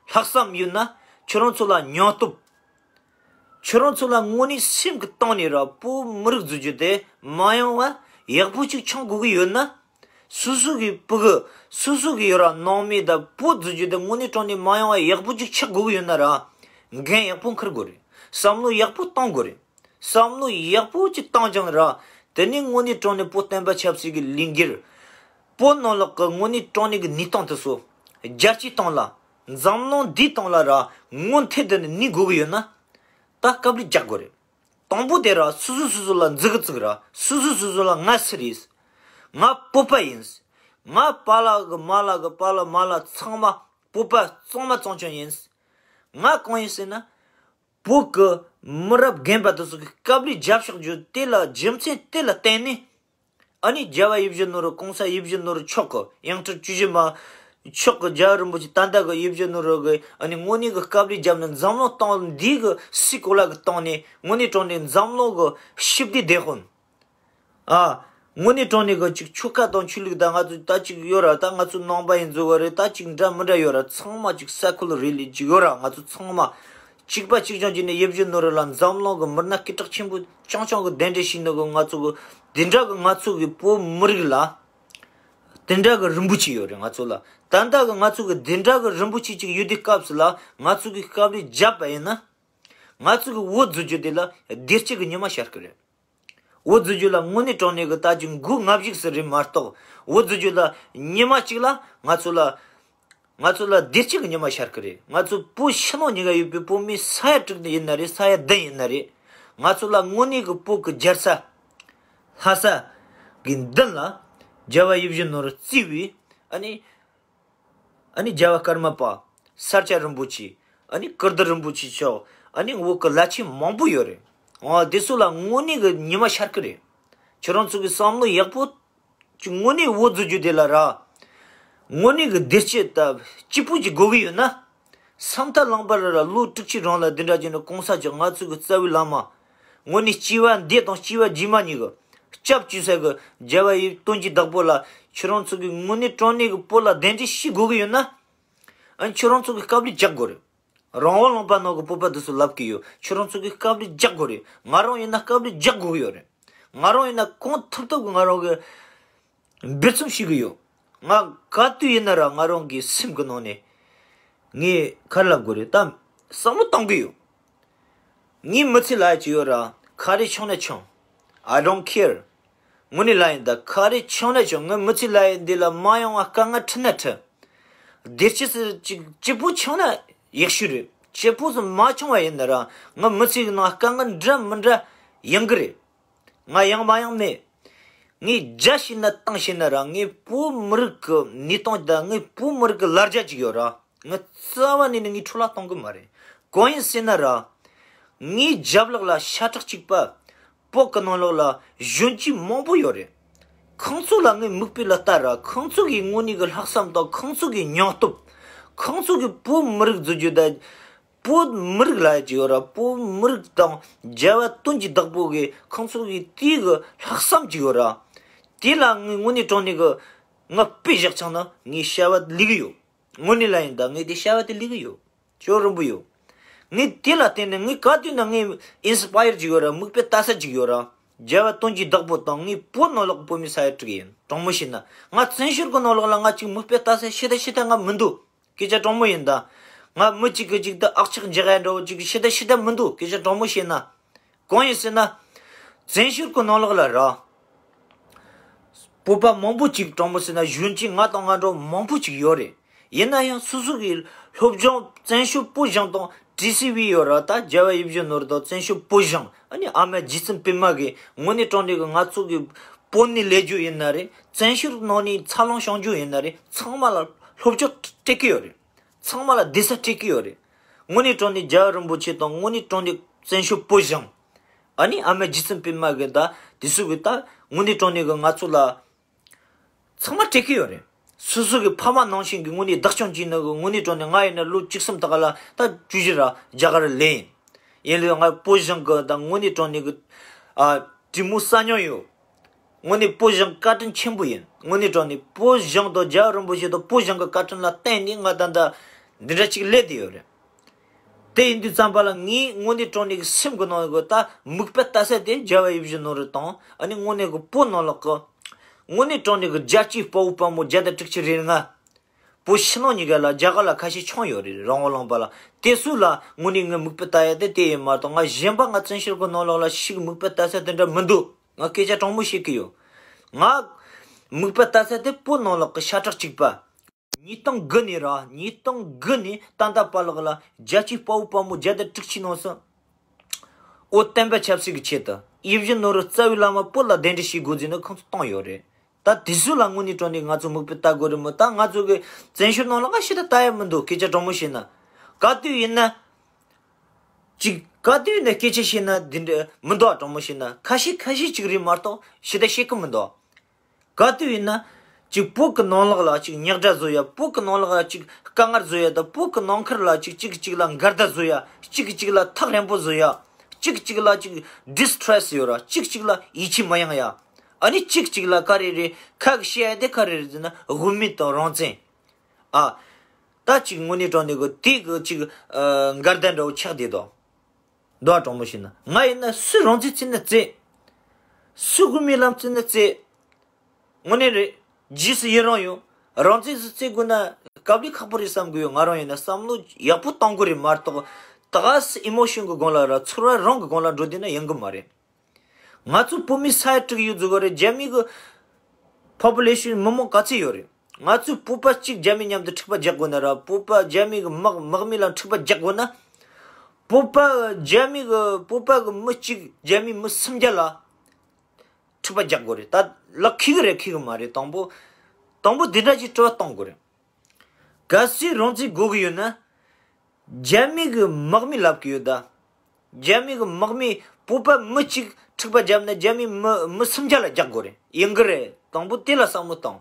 བསམ་ཡོད་ན་ཁྱོད་རང་ཚོ་ལ་སྙིང་སྟོབས། ཁྱོད་རང་ཚོ་ལ་དངོས་གནས་སེམས་ཀྱི་གཏིང་ནས་ར་བོད་མི་རིགས་བཟོ་རྒྱུ་དེ་མ་ཡོང་བ་ཡག་པོ་ཅིག་ཆགས་དགོས་ཀྱི་ཡོད་ན། སོ་སོ་གི་ཕྲུ་གུ། སོ་སོ་གི་ཡོད་ར་ནང་མི་དང་བོད་བཟོ་རྒྱུ་དེ་དངོས་གནས་དྲང་གནས་མ་ཡོང་བ་ཡག་པོ་ཅིག་ཆགས་དགོས་ཀྱི་ཡོད་ན་ར། འགན་ཡག་པོ་འཁུར་དགོས་རེད། བསམ་བློ་ཡག་པོ་གཏོང་དགོས་རེད། བསམ་བློ་ཡག་པོ་ཅིག་བཏང་ཀྱང་ར། དེ་ནས་དངོས་གནས་དྲང་གནས་བོད་བསྟན་པ་ཆབ་སྲིད་ཀྱི་ལས་འགུལ། བོད་ནང་ལོགས་ཀྱི་དངོས་གནས་དྲང་གནས་ཀྱི་གནས་སྟངས་དེ་ཚོ། རྒྱལ་སྤྱིའི་སྟེང་ལ། འཛམ་གླིང་འདིའི་སྟེང་ལ་ར། ངོ་མཐའ་དེ་ནས་གནས་དགོས་ཀྱི་ཡོད་ན། ད་དཀའ་ལས་རྒྱག་དགོས་རེད། དང་པོ་དེ་ར་སོ་སོ་སོ་སོ་ལ་འཛུགས་ཀྱི་བཙུགས་ར། སོ་སོ་སོ་སོ་ལ་ང་སུ་རེད། ང་བོད་པ་ཡིན། ང་པཱ་ལགས་ཀྱི་མ་ལགས་ཀྱི་པཱ་ལགས་མ་ལགས་ཚང་མ་བོད་པ་གཙང་མ་གཙང་རྐྱང་ཡིན། ང་གང་ཡིན་ཟེར་ན། བོད་ཀྱི་མི་རབས་རྒན་པ་དེ་ཚོ་གི་དཀའ་ལས་རྒྱབ་ཤོག་རྒྱུ་དེ་ལ་རྒྱུ་མཚན་དེ་ལ་བརྟེན་ནས། ཨ་ནི་རྒྱལ་བ་ཡིད་བཞིན་ནོར་བུ་གོང་ས་ཡིད་བཞིན་ནོར་བུ་མཆོག་གི་ཡང་སྤྲུལ་བཅུ་བཞི་མ་མཆོག་གི་རྒྱལ་བ་རིན་པོ་ཆེ་ད་ལྟ་གི་ཡིད་བཞིན་ནོར་བུ་གི་ཨ་ནི་དངོས་གནས་ཀྱི་དཀའ་ལས་བརྒྱབ་ནས་འཛམ་གླིང་སྟེང་འདི་གི་སའི་གོ་ལ་གི་སྟེང་ནས་དངོས་གནས་དྲང་གནས་འཛམ་གླིང་གི་ཞི་བདེ་བདེ་དཔུང་། ཨ། དངོས་གནས་དྲང་གནས་གི་ཅིག་ཆོལ་ཁ་དང་ཆོས་ལུགས་དང་ང་ཚོ་ད་ཅིག་ཡོད་ར། ད་ང་ཚོ་ནང་པ་ཡིན་ཟེར་བ་རེད། ད་ཅིག་འདྲ་མི་འདྲ་ཡོད་ར། ཚང་མ་ཅིག་ས་ཁུལ་རེ་ལས་ཅིག་ཡོད་ར། ང་ཚོ་ཚང་མ་གཅིག་པ་གཅིག་རྐྱང་བྱས་ནས་ཡིད་བཞིན་ནོར་བུ་ལ་འཛམ་གླིང་གི་མི་སྣ་སྐད་གྲགས་ཆེན་པོ་རྐྱང་རྐྱང་གི་གདན་འདྲེན་ཞུས་ནོ་གི་ང་ཚོ་གི་དེ་འདྲ་གི་ང་ཚོ་གི་བོད་མི་རིགས་ལ་དེ་འདྲ་གི་རིན་པོ་ཆེ་ཡོད་རེད་ང་ཚོ་ལ། ད་ལྟ་གི་ང་ཚོ་གི་དེ་འདྲ་གི་རིན་པོ་ཆེ་ཅིག་ཡོད་དུས་སྐབས་སུ་ལ་ང་ཚོ་གི་དཀའ་ལས་བརྒྱབ་པ་ཡིན་ན། ང་ཚོ་གི་བོད་བཟོ་རྒྱུ་དེ་ལ་བདེ་སྐྱིད་ཀྱི་ཉི་མ་ཤར་གི་རེད། བོད་བཟོ་རྒྱུ་ལ་དངོས་གནས་དྲང་གནས་ཀྱི་ད་ཅིག་མགོ་སྔ་གཞུག་སུ་རེད་མ་གཏོགས། བོད་བཟོ་རྒྱུ་ལ་ཉི་མ་གཅིག་ལ་ང་ཚོ་ལ། ང་ཚོ་ལ་བདེ་སྐྱིད་ཀྱི་ཉི་མ་ཤར་གི་རེད། ང་ཚོ་བོད་ཕྱི་ནང་གཉིས་ཀ་ཡོད་པའི་བོད་མི་ས་ཡ་དྲུག་ཡིན་ན་རེད། ས་ཡ་བདུན་ཡིན་ན་རེད། ང་ཚོ་ལ་དངོས་གནས་ཀྱི་བོད་ཀྱི་རྒྱལ་ས་ལྷ་ས་གི་མདུན་ལ་རྒྱལ་བ་ཡིད་བཞིན་ནོར་བུ་བརྩིས་པའི་ཨ་ནི། ཨ་ནི་རྒྱལ་བ་ཀརྨ་པ། ས་སྐྱ་རིན་པོ་ཆེ། ཨ་ནི་ཀིརྟི་རིན་པོ་ཆེ་མཆོག་ཨ་ནི་བོད་ཀྱི་བླ་ཆེན་མང་པོ་ཡོད་རེད། འོ་དེ་ཚོ་ལ་དངོས་གནས་ཀྱི་ཉི་མ་ཤར་གི་རེད། ཁྱོད་རང་ཚོ་གི་བསམ་བློ་ཡག་པོ་ཅིག་དངོས་གནས་བོད་བཟོ་རྒྱུ་དེ་ལ་ར། དངོས་གནས་ཀྱི་བདེ་སྐྱིད་ད་སྐྱིད་པོ་ཅིག་དགོས་ཀྱི་ཡོད་ན། ས་མཐའ་ལུང་པ་ར་ར་ལོ་དྲུག་ཅུ་རིང་ལ་འདི་འདྲ་བྱས་ནས་གོང་ས་མཆོག་ང་ཚོ་གི་རྩ་བའི་བླ་མ། དངོས་གནས་སྐྱེ་བ་འདི་དང་སྐྱེ་བ་རྗེས་མ་གཉིས་ཀྱི་སྐྱབས་བཅོལ་ས་གི་རྒྱལ་བ་ཡི་དོན་གྱི་བདག་པོ་ལ་ཁྱོད་རང་ཚོ་གི་དངོས་གནས་དྲང་གནས་ཀྱི་བོད་ལ་གདན་འདྲེན་ཞུ་དགོས་ཀྱི་ཡོད་ན། ཨ་ནི་ཁྱོད་རང་ཚོ་གི་དཀའ་ལས་རྒྱག་དགོས་རེད། རང་དབང་ལུང་པ་ནང་གི་བོད་པ་འདི་ཚོ་ལབ་ཀྱི་ཡོད། ཁྱོད་རང་ཚོ་གི་དཀའ་ལས་རྒྱག་དགོས་རེད། ང་རང་ཡིན་ན་དཀའ་ལས་རྒྱག་དགོས་ཀྱི་ཡོད་རེད། ང་རང་ཡིན་ན་གང་ཐུབ་ཐུབ་ཀྱི་ང་རང་གི་འབད་བརྩོན་བྱེད་ཀྱི་ཡོད། ང་ག་དུས་ཡིན་ན་ར་ང་རང་གི་སེམས་ཀྱི་ནང་ནས་ངས་ག་རེ་ལབ་དགོས་རེད། ད་བསམ་བློ་གཏོང་གི་ཡོད། ངའི་མི་ཚེ་ལ་ཅི་ཡོད་ར། ག་རེ་བྱུང་ན་བྱུང་། I don't care. དངོས་གནས་ལ་ཡིན་ད་ག་རེ་བྱུང་ན་བྱུང་། ངའི་མི་ཚེ་ལ་ཡིན་འདི་ལ་མ་ཡོང་བ་དཀའ་ངལ་འཕྲད་ན་འཕྲད། བདེ་སྐྱིད་སུ་ཅིག་སྐྱིད་པོ་བྱུང་ན་ཡག་ཤོས་རེད། སྐྱིད་པོ་སུ་མ་བྱུང་བ་ཡིན་ན་ར་ངའི་མི་ཚེ་གི་ནང་དཀའ་ངལ་འདྲ་མི་འདྲ་ཡོང་གི་རེད། ང་ཡང་མ་ཡང་མེད། ངས་རྒྱ་ཤེས་ན་བཏང་ཤེས་ན་ར་ངས་བོད་མི་རིགས་ཀྱི་གནས་སྟངས་དང་ངས་བོད་མི་རིགས་ཀྱི་ལ་རྒྱ་ཅིག་ཡོད་ར། ངས་རྩ་བ་ནས་ནི་ངས་འཕྲོ་བརླག་གཏོང་གི་མ་རེད། གང་ཡིན་ཟེར་ན་ར། ངའི་རྒྱབ་ལོགས་ལ་ཤ་ཁྲག་གཅིག་པ། བོད་ཀྱི་ནང་ལོགས་ལ་གཞོན་སྐྱེས་མང་པོ་ཡོད་རེད། ཁོང་ཚོ་ལ་ངས་མིག་དཔེ་ལ་ལྟ་ར། ཁོང་ཚོ་གི་དངོས་གནས་ཀྱི་ལྷག་བསམ་དང་ཁོང་ཚོ་གི་སྙིང་སྟོབས། ཁོང་ཚོ་གི་བོད་མི་རིགས་འཛུགས་རྒྱུ་དང་། བོད་མི་རིགས་ལ་ཡ་ཅིག་ཡོད་ར། བོད་མི་རིགས་དང་རྒྱལ་བ་དོན་གྱི་བདག་པོ་གི་ཁོང་ཚོ་གི་དེའི་གི་ལྷག་བསམ་ཅིག་ཡོད་ར། དེ་ལ་ངས་དངོས་གནས་དྲང་གནས་གི་ང་དཔེ་བཞག་ཆོག་ན་ངས་བྱ་བ་ལས་གི་ཡོད། དངོས་གནས་ལ་ཡིན་ད་ངས་དེ་བྱ་བ་དེ་ལས་གི་ཡོད། ཅོ་རིན་པོ་ཡོད། ངས་དེ་ལ་བརྟེན་ནས་ངས་ག་དུས་ན་ངས་ཨིན་སི་པ་ཡར་ཅིག་ཡོད་ར། མིག་དཔེ་ལྟ་ས་ཅིག་ཡོད་ར། རྒྱལ་བ་དོན་གྱི་བདག་པོ་དང་ངས་བོད་ནང་ལོགས་བོད་མི་ས་ཡ་དྲུག་ཡིན། དྲང་མོ་བཤད་ན་ང་བཙན་བྱོལ་གི་ནང་ལོགས་ལ་ང་ཅིག་མིག་དཔེ་ལྟ་ས་ཤི་ད་ཤི་ད་ང་མི་འདུག་སྐད་ཆ་དྲང་མོ་ཡིན་ད། ང་མི་གཅིག་གི་གཅིག་ད་ཨག་ཆག་འཇག་ཡ་འདྲ་བོ་ཅིག་ཤི་ད་ཤི་ད་མི་འདུག་སྐད་ཆ་དྲང་མོ་བཤད་ན། གང་ཡིན་ཟེར་ན། བཙན་བྱོལ་གི་ནང་ལོགས་ལ་ར། བོད་པ་མང་པོ་ཅིག་དྲང་མོ་ཟེར་ན་གཞོན་སྐྱེས་ང་དང་ང་འདྲ་མང་པོ་ཅིག་ཡོད་རེད། ཡིན་ན་ཡང་སོ་སོ་གི་སློབ་སྦྱོང་བཙན་བྱོལ་བོད་གཞུང་དང་ཊི་སི་ཝི་ཡོད་ར། ད་རྒྱལ་བ་ཡིད་བཞིན་ནོར་བུ་དང་བཙན་བྱོལ་བོད་གཞུང་ཨ་ནི་ཨ་མ་རྗེ་བཙུན་པད་མ་གི་དངོས་གནས་དྲང་གནས་གི་ང་ཚོ་གི་བོད་ནས་ལས་རྒྱུ་ཡིན་ན་རེད། བཙན་བྱོལ་ནང་ནས་འཚར་ལོངས་བྱུང་རྒྱུ་ཡིན་ན་རེད། ཚང་མ་ལ་སློབ་སྦྱོང་སྤྲད་ཀྱི་ཡོད་རེད། ཚང་མ་ལ་བསྡད་ས་སྤྲད་ཀྱི་ཡོད་རེད། དངོས་གནས་དྲང་གནས་རྒྱལ་བ་རིན་པོ་ཆེ་དང་དངོས་གནས་དྲང་གནས་བཙན་བྱོལ་བོད་གཞུང་། ཨ་ནི་ཨ་མ་རྗེ་བཙུན་པད་མ་གི་ད་དེ་ཚོ་གི་ད་དངོས་གནས་དྲང་གནས་གི་ང་ཚོ་ལ་ཚང་མ་སྤྲད་ཀྱི་ཡོད་རེད། སོ་སོ་གི་ཕ་མ་ནང་བཞིན་གི་དངོས་གནས་བདག་སྐྱོང་བྱས་ནི་གི་དངོས་གནས་དྲང་གནས་ང་ཡིན་ན་ལོ་བཅུ་གསུམ་དག་ལ་ད་བཅུ་བཞི་ར་རྒྱ་གར་ལ་ཡིན། ཡིན་ལ་ང་བོད་གཞུང་གི་ད་དངོས་གནས་དྲང་གནས་གི་ཨ་གྲོས་མོལ་གསན་མྱོང་ཡོད། དངོས་གནས་བོད་གཞུང་བཀའ་དྲིན་ཆེན་པོ་ཡིན། དངོས་གནས་དྲང་གནས་བོད་གཞུང་དང་རྒྱལ་བ་རིན་པོ་ཆེ་དང་བོད་གཞུང་གི་བཀའ་དྲིན་ལ་བརྟེན་ནས་ང་ད་ལྟ་འདི་འདྲ་ཅིག་སླེབས་བསྡད་ཡོད་རེད། དེ་ཡིན་དུས་ཙམ་པ་ལ་ངས་དངོས་གནས་དྲང་གནས་ཀྱི་སེམས་ཀྱི་ནང་གི་ད་མིག་དཔེ་ལྟ་ས་དེ་རྒྱལ་བ་ཡིད་བཞིན་ནོར་བུ་དང་ཨ་ནི་དངོས་གནས་ཀྱི་བོད་ནང་ལོགས་ཀྱི་དངོས་གནས་དྲང་གནས་ཀྱི་རྒྱལ་གཅེས་དཔའ་བོ་དཔའ་མོ་བརྒྱ་དང་དྲུག་ཅུ་རེ་ལྔ། བོད་ཕྱི་ནང་གཉིས་ཀ་ལ་རྒྱ་གར་ལ་ཁ་ཤས་མཆོང་ཡོད་རེད། རང་དབང་ལུང་པ་ལ། དེ་ཚོ་ལ་དངོས་གནས་ངས་མིག་དཔེ་ལྟ་ཡ་དེ་དེ་ཡིན་མ་གཏོགས་ང་གཞན་པ་ང་བཙན་བྱོལ་གྱི་ནང་ལོགས་ལ་ཞིག་མིག་དཔེ་ལྟ་ས་དེ་འདྲ་མི་འདུག་ང་སྐད་ཆ་དྲང་མོ་བཤད་ཀྱི་ཡོད། ང་མིག་དཔེ་ལྟ་ས་དེ་བོད་ནང་ལོགས་ཀྱི་ཤ་ཁྲག་གཅིག་པ། ཉིས་སྟོང་དགུ་ནས་ར། ཉིས་སྟོང་དགུ་ནས་ད་ལྟ་བར་ལོགས་ལ་རྒྱལ་གཅེས་དཔའ་བོ་དཔའ་མོ་བརྒྱ་དང་དྲུག་ཅུ་ནང་སོང་། འོ་བསྟན་པ་ཆབ་སྲིད་ཀྱི་ཆེད་དུ་ཡིད་བཞིན་ནོར་བུ་རྩ་བའི་བླ་མ་བོད་ལ་གདན་འདྲེན་བྱེད་དགོས་ཟེར་ནས་ཁོང་ཚོ་བཏང་ཡོད་རེད། ད་དེ་ཚོ་ལ་དངོས་གནས་དྲང་གནས་ང་ཚོ་མིག་དཔེ་ལྟ་དགོས་རེད་མོད། ད་ང་ཚོ་གི་བཙན་བྱོལ་ནང་ལ་ང་ཞེ་དྲག་ལྟ་ཡ་མི་འདུག་སྐད་ཆ་དྲང་མོ་བཤད་ན། ག་དུས་ཡིན་ན། ཅིག་ག་དུས་ཡིན་ན་སྐད་ཆ་བཤད་ན་འདི་འདྲ་མི་འདུག་ཨ། དྲང་མོ་བཤད་ན་ཁ་ཤས་ཁ་ཤས་ཅིག་རེད་མ་གཏོགས་ཞེ་དྲག་བཤད་ཀྱི་མི་འདུག་ག་དུས་ཡིན་ན། ཅིག་བོད་ཀྱི་ནང་ལོགས་ལ་ཅིག་ཉག་ཕྲ་བཟོ་ཡ། བོད་ཀྱི་ནང་ལོགས་ལ་ཅིག་དཀའ་ངལ་བཟོ་ཡ་དང་། བོད་ཀྱི་ནང་ཁུལ་ལ་ཅིག་གཅིག་གིས་གཅིག་ལ་འགལ་ཟླ་བཟོ་ཡ། གཅིག་གིས་གཅིག་ལ་ཐག་རིང་པོ་བཟོ་ཡ། གཅིག་གིས་གཅིག་ལ་ཅིག་ཌི་སི་ཊི་རེ་སི་ཡོད་ར། གཅིག་གཅིག་ལ་ཡིད་ཆེས་མི་ཡོང་ཡ། ཨ་ནི་གཅིག་གཅིག་ལ་ག་རེ་རེད། ཁ་གིས་བཤད་ཡ་དེ་ག་རེ་རེད་ཟེར་ན་དབུ་མེད་དང་རང་བཙན། ཨ། ད་ཅིག་དངོས་གནས་དྲང་གནས་གི་དེ་གི་ཅིག་ཨ་འགལ་ཟླ་འདྲ་བོ་ཆགས་བསྡད་དོ། མདོ་དྲང་མོ་བཤད་ན་ང་ཡིན་ན་སུས་རང་བཙན་བརྩིས་ན་བརྩི། སུས་དབུ་མའི་ལམ་བརྩིས་ན་བརྩི། དངོས་གནས་རེད། རྗེས་སུ་ཡི་རང་ཡོད། རང་བཙན་ཟིག་བརྩི་དགོས་ན་དཀའ་ལས་ཁག་པོ་རེད་བསམ་གི་ཡོད། ང་རང་ཡིན་ན་བསམ་བློ་ཡག་པོ་གཏོང་དགོས་རེད་མ་གཏོགས། ད་ག་སེ་ཨི་མོ་ཤོན་གི་སྒང་ལ་ར། ཚོར་བ་རང་གི་སྒང་ལ་འགྲོ་བསྡད་ན་ཡོང་གི་མ་རེད། ང་ཚོ་བོད་མི་ས་ཡ་དྲུག་ཡོད་ཟེར་གི་རེད། རྒྱ་མི་གི་པོ་པུ་ལེ་ཤན་མི་མང་ག་ཚོད་ཡོད་རེད། ང་ཚོས་བོད་པ་གཅིག་རྒྱ་མི་མཉམ་དུ་འཁྲུག་པ་རྒྱག་དགོས་ན་ར། བོད་པ་རྒྱ་མི་གི་དམག་དམག་མི་ལ་འཁྲུག་པ་རྒྱག་དགོས་ན། བོད་པ་རྒྱ་མི་གི་བོད་པ་གི་མི་གཅིག་རྒྱ་མི་མི་སུམ་བརྒྱ་ལ་འཁྲུག་པ་རྒྱག་དགོས་རེད། ད་ལག་ཁེལ་གི་རེད་ཁེལ་གི་མ་རེད། དང་པོ། དང་པོ་འདི་འདྲ་ཅིག་དྲི་བ་གཏོང་དགོས་རེད། གལ་སྲིད་རང་བཙན་དགོས་གི་ཡོད་ན། རྒྱ་མི་གི་དམག་མི་ལབ་གི་ཡོད་ད། རྒྱ་མི་གི་དམག་མི་བོད་པ་མི་གཅིག་འཁྲུག་པ་བརྒྱབ་ན་རྒྱ་མི་མི་མི་སུམ་བརྒྱ་ལ་རྒྱག་དགོས་རེད། ཡིན་གི་རེད། དང་པོ་དེ་ལ་བསམ་བློ་བཏང་།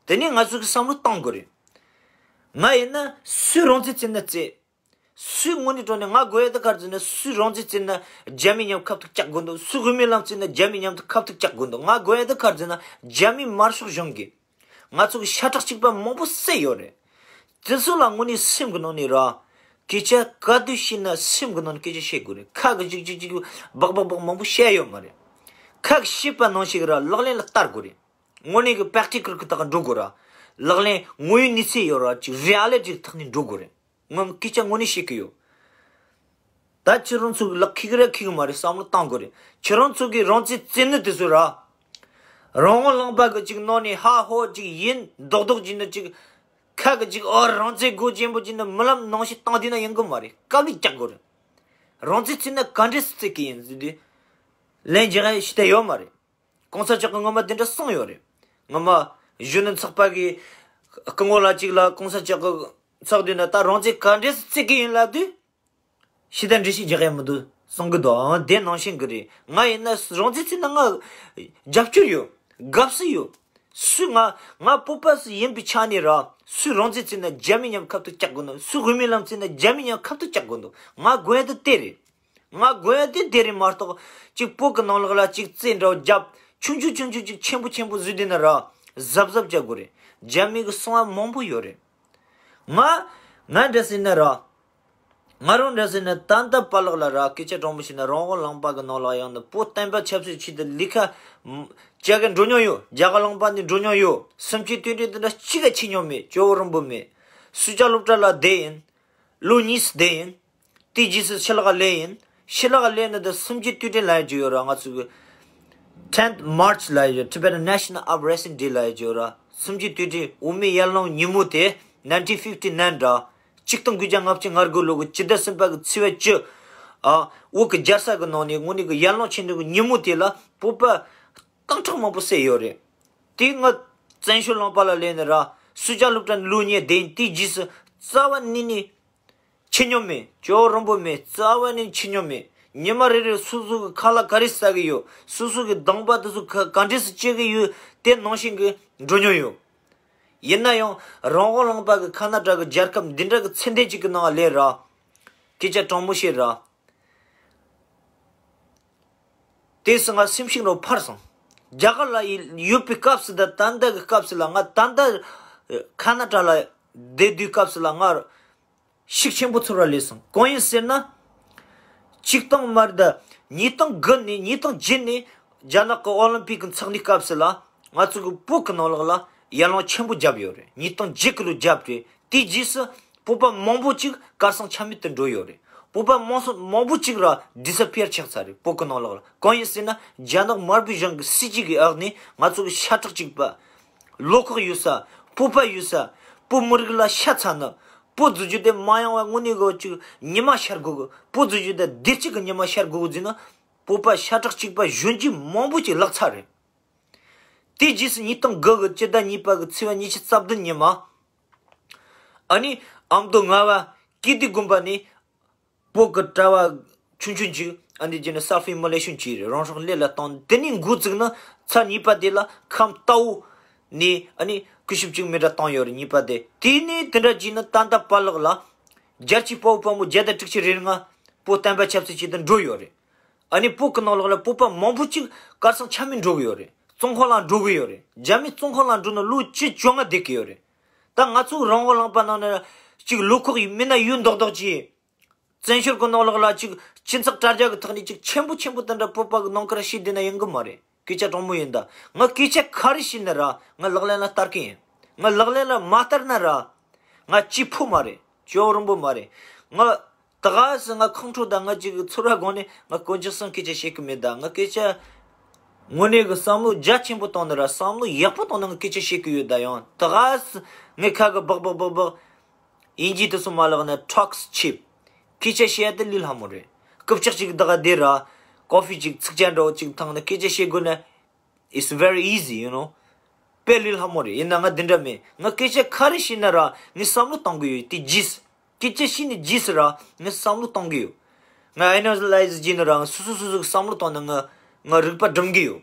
དེ་ནས་ང་ཚོ་གི་བསམ་བློ་གཏང་དགོས་རེད། ང་ཡིན་ན་སུས་རང་བཙན་བརྩིས་ན་བརྩི། སུས་དངོས་གནས་དྲང་གནས་ང་དགོས་ཡ་དེ་ག་རེ་ཟེར་ན། སུས་རང་བཙན་བརྩིས་ན་རྒྱ་མི་མཉམ་ཁ་ཐུག་རྒྱག་དགོས་འདུག་སུས་དབུ་མའི་ལམ་བརྩིས་ན་རྒྱ་མི་མཉམ་དུ་ཁ་ཐུག་རྒྱག་དགོས་འདུག་ང་དགོས་ཡ་དེ་ག་རེ་ཟེར་ན། རྒྱ་མི་དམར་ཤོག་གཞུང་གིས་ང་ཚོ་གི་ཤ་ཁྲག་གཅིག་པ་མང་པོ་བསད་ཡོད་རེད། དེ་ཚོ་ལ་དངོས་གནས་སེམས་ཀྱི་ནང་ནས་ར། སྐད་ཆ་ག་དུས་བཤད་ན་སེམས་ཀྱི་ནང་ནས་སྐད་ཆ་བཤད་དགོས་རེད། ཁ་གིས་ཅིག་ཅིག་ཅིག་སྦག་སྦག་སྦག་མང་པོ་བཤད་ཡོད་མ་རེད། ཁ་གིས་བཤད་པ་ནང་བཞིན་ར་ལག་ལེན་ལ་བསྟར་དགོས་རེད། དངོས་གནས་ཀྱི་པེག་ཊི་ཀལ་གྱི་ཐོག་འགྲོ་དགོས་ར། ལག་ལེན་དངོས་ཡོད་གནས་ཚུལ་ཡོད་ར། ཅིག་རི་ཨ་ལི་ཊི་ཐོག་ནས་འགྲོ་དགོས་རེད། ངས་སྐད་ཆ་དངོས་གནས་བཤད་གི་ཡོད། ད་ཁྱེད་རང་ཚོ་གི་ལག་ཁེལ་གི་རེད་ཁེལ་གི་མ་རེད་བསམ་བློ་གཏང་དགོས་རེད། ཁྱེད་རང་ཚོ་གི་རང་བཙན་བརྩི་ནི་དེ་ཚོ་ར། རང་དབང་ལུང་པ་གི་ཅིག་ནང་ནས་ཧ་ཧོ་ཅིག་ཡིན་མདོག་མདོག་ཅིག་ནི་ཅིག་ཁ་གི་ཅིག་ཨོ་རང་བཙན་དགོས་ཅན་པོ་ཅིག་ནི་རྨི་ལམ་ནང་བཞིན་བཏང་བསྡད་ན་ཡོང་གི་མ་རེད། དཀའ་ལས་རྒྱག་དགོས་རེད། རང་བཙན་བརྩི་ན་ག་འདྲས་སེ་བརྩི་གི་ཡིན་ཟེར་དུས། ལན་རྒྱག་ཡ་ཞིག་ད་ཡོད་མ་རེད། གོང་ས་མཆོག་གིས་སྔོན་མ་དེ་འདྲ་གསུངས་ཡོད་རེད། སྔོན་མ་གཞོན་ནུ་ཚོགས་པ་གི་སྐུ་ངོ་ལ་ཅིག་ལ་གོང་ས་མཆོག་གིས་ཚོགས་འདུ་ན་ད་རང་བཙན་ག་འདྲས་སེ་བརྩི་གི་ཡིན་ལབ་དུས། ཞེ་དྲག་འགྲེལ་བཤད་རྒྱག་ཡ་མི་འདུག་གསུང་གི་འདུག་ཨང་། དེ་ནང་བཞིན་གི་རེད། ང་ཡིན་ན་རང་བཙན་བརྩིས་ན་ང་རྒྱབ་སྐྱོར་ཡོད། དགའ་བསུ་ཡོད། སུས་ང་ང་བོད་པ་སུ་ཡིན་པའི་ཆ་ནས་ར། སུས་རང་བཙན་བརྩིས་ན་རྒྱ་མི་མཉམ་ཁ་ཐུག་རྒྱག་དགོས་ནོ། སུས་བོད་མི་ལམ་བརྩིས་ན་རྒྱ་མི་མཉམ་ཁ་ཐུག་རྒྱག་དགོས་ནོ། ང་དགོས་ཡ་དེ་དེ་རེད། ང་དགོས་ཡ་དེ་དེ་རེད་མ་གཏོགས། གཅིག་བོད་ཀྱི་ནང་ལོགས་ལ་གཅིག་རྩེད་འདྲ་བོ་རྒྱབ། ཆུང་ཆུང་ཆུང་ཆུང་གཅིག་ཆེན་པོ་ཆེན་པོ་བཟོས་བསྡད་ན་ར། གཟབ་གཟབ་བྱ་དགོས་རེད། རྒྱ་མི་གི་གསང་བ་མང་པོ་ཡོད་རེད། ང་ང་འདྲ་ཟེར་ན་ར། ང་རང་འདྲ་ཟེར་ན་ད་ལྟ་བར་ལོག་ལ་ར། སྐད་ཆ་དྲང་པོ་བཤད་ན་རང་དབང་ལུང་པ་གི་ནང་ལ་ཡང་ན་བོད་བསྟན་པ་ཆབ་སྲིད་ཆེད་དུ་ལས་ཀ་བྱ་གི་འགྲོ་མྱོང་ཡོད། རྒྱ་གར་ལུང་པ་ནས་འགྲོ་མྱོང་ཡོད། སུམ་ཅུ་དུས་དྲན་དེ་འདྲ་གཅིག་ག་ཕྱིན་མྱོང་མེད། ཇོ་བོ་རིན་པོ་མེད། སུ་ཇཱ་སློབ་གྲྭ་ལ་བསྡད་ཡིན། ལོ་གཉིས་སུ་བསྡད་ཡིན། དེའི་རྗེས་སུ་ཕྱི་ལོགས་ལ་སླེབས་ཡིན། ཕྱི་ལོགས་ལ་སླེབས་ནས་ད་སུམ་ཅུ་དུས་དྲན་ལ་ཡ་བརྗོད་ཡོད་ར། ང་ཚོ་གི་tenth March ལ་ཡོད། Tibetan National Uprising Day ལ་ཡ་བརྗོད་ར། སུམ་ཅུ་དུས་དྲན་དབུ་མའི་ཡར་ལངས་ཉིན་མོ་དེ་nineteen fifty nine འདྲ། ཆིག་སྟོང་དགུ་བརྒྱ་ལྔ་བཅུ་ང་དགུ་ལོ་གི་སྤྱི་ཟླ་གསུམ་པ་གི་ཚེས་པ་བཅུ། ཨ། བོད་ཀྱི་རྒྱལ་ས་གི་ནང་ནས་དངོས་གནས་ཀྱི་ཡར་ལངས་ཆེན་མོ་གི་ཉིན་མོ་དེ་ལ་བོད་པ་སྟོང་ཕྲག་མང་པོ་བསད་ཡོད་རེད། དེ་ང་བཙན་བྱོལ་ལུང་པ་ལ་སླེབས་ནས་ར། སུ་ཇཱ་སློབ་གྲྭ་ནས་ལོ་གཉིས་བསྡད་ཡིན། དེའི་རྗེས་སུ་རྩ་བ་ནས་ནས་ཕྱིན་མྱོང་མེད། ཇོ་བོ་རིན་པོ་མེད། རྩ་བ་ནས་ཕྱིན་མྱོང་མེད། ཉི་མ་རེ་རེར་སོ་སོ་གི་ཁ་ལག་ག་རེ་ཟ་གི་ཡོད། སོ་སོ་གི་སྡོང་པོ་དེ་ཚོ་ག་ག་འདྲས་སེ་བཅད་གི་ཡོད། དེ་ནང་བཞིན་གི་འགྲོ་མྱོང་ཡོད། ཡིན་ན་ཡང་རང་དབང་ལུང་པ་གི་ཁ་ན་ཌ་གི་རྒྱལ་ཁབ་འདི་འདྲ་གི་ཚད་ལྡན་ཅིག་གི་ནང་ལ་སླེབས་ར། སྐད་ཆ་དྲང་མོ་བཤད་ར། དེ་སུ་ང་སེམས་ཤུགས་རུ་འཕར་སོང་། རྒྱ་གར་ལ་ཡོད་པའི་སྐབས་སུ་དང་ད་ལྟ་གི་སྐབས་སུ་ལ། ང་ད་ལྟ་ཁ་ན་ཌ་ལ་བསྡད་དུས་སྐབས་སུ་ལ་ང་ཤུགས་ཆེན་པོ་ཚོར་བ་སླེབས་སོང་། གང་ཡིན་ཟེར་ན། ཆིག་སྟོང་མར་ད་ཉིས་སྟོང་དགུ་ནས་ཉིས་སྟོང་བརྒྱད་ནས་རྒྱ་ནག་གི་ཨོ་ལིམ་པིག་གི་འཚོགས་གནས་སྐབས་སུ་ལ་ང་ཚོ་གི་བོད་ཀྱི་ནང་ལོགས་ལ་ཡར་ལངས་ཆེན་པོ་བརྒྱབ་ཡོད་རེད། ཉིས་སྟོང་བརྒྱད་ཀྱི་ལོ་བརྒྱབ་རེད། དེའི་རྗེས་སུ་བོད་པ་མང་པོ་ཅིག་གར་སོང་ཆ་མེད་དུ་འགྲོ་ཡོད་རེད། བོད་པ་མང་སོ་མང་པོ་ཅིག་ར་ཌི་སི་པི་ཡར་ཆགས་ཚར་རེད། བོད་ཀྱི་ནང་ལོགས་ལ་གང་ཡིན་ཟེར་ན། རྒྱ་ནག་དམར་པོའི་གཞུང་གི་སྲིད་ཇུས་ཀྱི་འོག་ནས་ང་ཚོ་གི་ཤ་ཁྲག་གཅིག་པ། བློ་ཁོག་ཡོད་ས། སྤོབས་པ་ཡོད་ས། བོད་མི་རིགས་ལ་ཤ་ཚ་ན། བོད་བཟོ་རྒྱུ་དེ་མ་ཡོང་བ་དངོས་གནས་གོ་ཅིག་ཉི་མ་ཤར་དགོས་གི། བོད་བཟོ་རྒྱུ་དེ་བདེ་སྐྱིད་ཀྱི་ཉི་མ་ཤར་དགོས་གི་ཟེར་ན། བོད་པ་ཤ་ཁྲག་གཅིག་པ་གཞོན་སྐྱེས་མང་པོ་ཅིག་བརླག་ཚར་རེད། དེའི་རྗེས་སུ་ཉིས་སྟོང་དགུ་གི་སྤྱི་ཟླ་གཉིས་པ་གི་ཚེས་པ་ཉི་ཤུ་རྩ་བདུན་ཉིན་མ། ཨ་ནི་ཨ་མདོ་རྔ་བ་ཀིརྟི་དགོན་པ་ནས་བོད་ཀྱི་གྲྭ་བ་ཆུང་ཆུང་ཅིག་ཨ་ནི་བྱས་ནས་self immolation བྱས་རེད། རང་སྲོག་བློས་ལ་བཏང་། དེ་ནས་འགོ་བཙུགས་ནས་ཚར་གཉིས་པ་དེ་ལ་ཁམས་རྟའུ་ནས་ཨ་ནི་སྐུ་ཞབས་གཅིག་མི་འདྲ་བཏང་ཡོད་རེད། གཉིས་པ་དེ། དེ་ནས་དེ་འདྲ་བྱས་ནས་ད་ལྟ་བར་ལོག་ལ་བརྒྱད་ཅུ་དཔའ་བོ་དཔའ་མོ་བརྒྱ་དང་དྲུག་ཅུ་རེ་ལྔ་བོད་བསྟན་པ་ཆབ་སྲིད་ཆེད་དུ་འགྲོ་ཡོད་རེད། ཨ་ནི་བོད་ཀྱི་ནང་ལོགས་ལ་བོད་པ་མང་པོ་ཅིག་གར་སོང་ཆ་མེད་འགྲོ་གི་ཡོད་རེད། བཙོན་ཁང་ལ་འགྲོ་གི་ཡོད་རེད། རྒྱ་མི་བཙོན་ཁང་ལ་འགྲོ་ནས་ལོ་བཅུ་བཅོ་ལྔ་བསྡད་ཀྱི་ཡོད་རེད། ད་ང་ཚོ་རང་དབང་ལུང་པ་ནང་ནས་ཅིག་བློ་ཁོག་ཡིན་མིན་ན་ཡོད་མདོག་མདོག་ཅིག་བཙན་བྱོལ་གྱི་ནང་ལོགས་ལ་ཅིག་སྤྱི་ཚོགས་དྲ་རྒྱ་གི་ཐོག་ནས་ཅིག་ཆེན་པོ་ཆེན་པོ་དེ་འདྲ་བོད་པ་གི་ནང་ཁུལ་བཤད་བསྡད་ན་ཡོང་གི་མ་རེད། སྐད་ཆ་དྲང་མོ་ཡིན་ད། ང་སྐད་ཆ་ག་རེ་བཤད་ན་ར་ང་ལག་ལེན་ལ་བསྟར་གི་ཡིན། ང་ལག་ལེན་ལ་མ་བསྟར་ན་ར་ང་སྐྱིད་པོ་མ་རེད། ཇོ་བོ་རིན་པོ་མ་རེད། ང་ད་ག་སེ་ང་ཁོང་ཁྲོ་དང་ང་ཅིག་ཚོར་བ་སྒང་ནས་ང་དཀོན་མཆོག་གསུམ་སྐད་ཆ་བཤད་གི་མེད་ད། ང་སྐད་ཆ་དངོས་གནས་གི་བསམ་བློ་རྒྱ་ཆེན་པོ་བཏང་ནས་ར་བསམ་བློ་ཡག་པོ་བཏང་ནས་ང་སྐད་ཆ་བཤད་གི་ཡོད་ད། ཡང་ད་ག་སེ་ངའི་ཁ་གི་སྦག་སྦག་སྦག་སྦག་དབྱིན་ཇི་དེ་ཚོ་མ་ལབ་ན་talk's cheap། སྐད་ཆ་བཤད་ཡ་དེ་ལས་སླ་མོ་རེད། རྐུབ་ཀྱག་ཅིག་ད་ག་དེ་ར་ཀོ་ཕི་ཅིག་ཚིག་ཇ་འདྲ་བོ་ཅིག་འཐུང་ནས་སྐད་ཆ་བཤད་དགོས་ན། It's very easy, you know. དཔེ་ལས་སླ་མོ་རེད། ཡིན་ན་ང་འདི་འདྲ་མེད། ང་སྐད་ཆ་ག་རེ་བཤད་ན་ར་ངས་བསམ་བློ་གཏོང་གི་ཡོད། དེ་རྗེས་སུ་སྐད་ཆ་བཤད་ནས་རྗེས་སུ་ར་ངས་བསམ་བློ་གཏོང་གི་ཡོད། ང་ཨེ་ན་ལའི་ཛི་བྱས་ནས་ར་ང་སོ་སོ་སོ་སོ་གི་བསམ་བློ་བཏང་ནས་ང་ང་རིག་པ་སྒྲིམ་གི་ཡོད།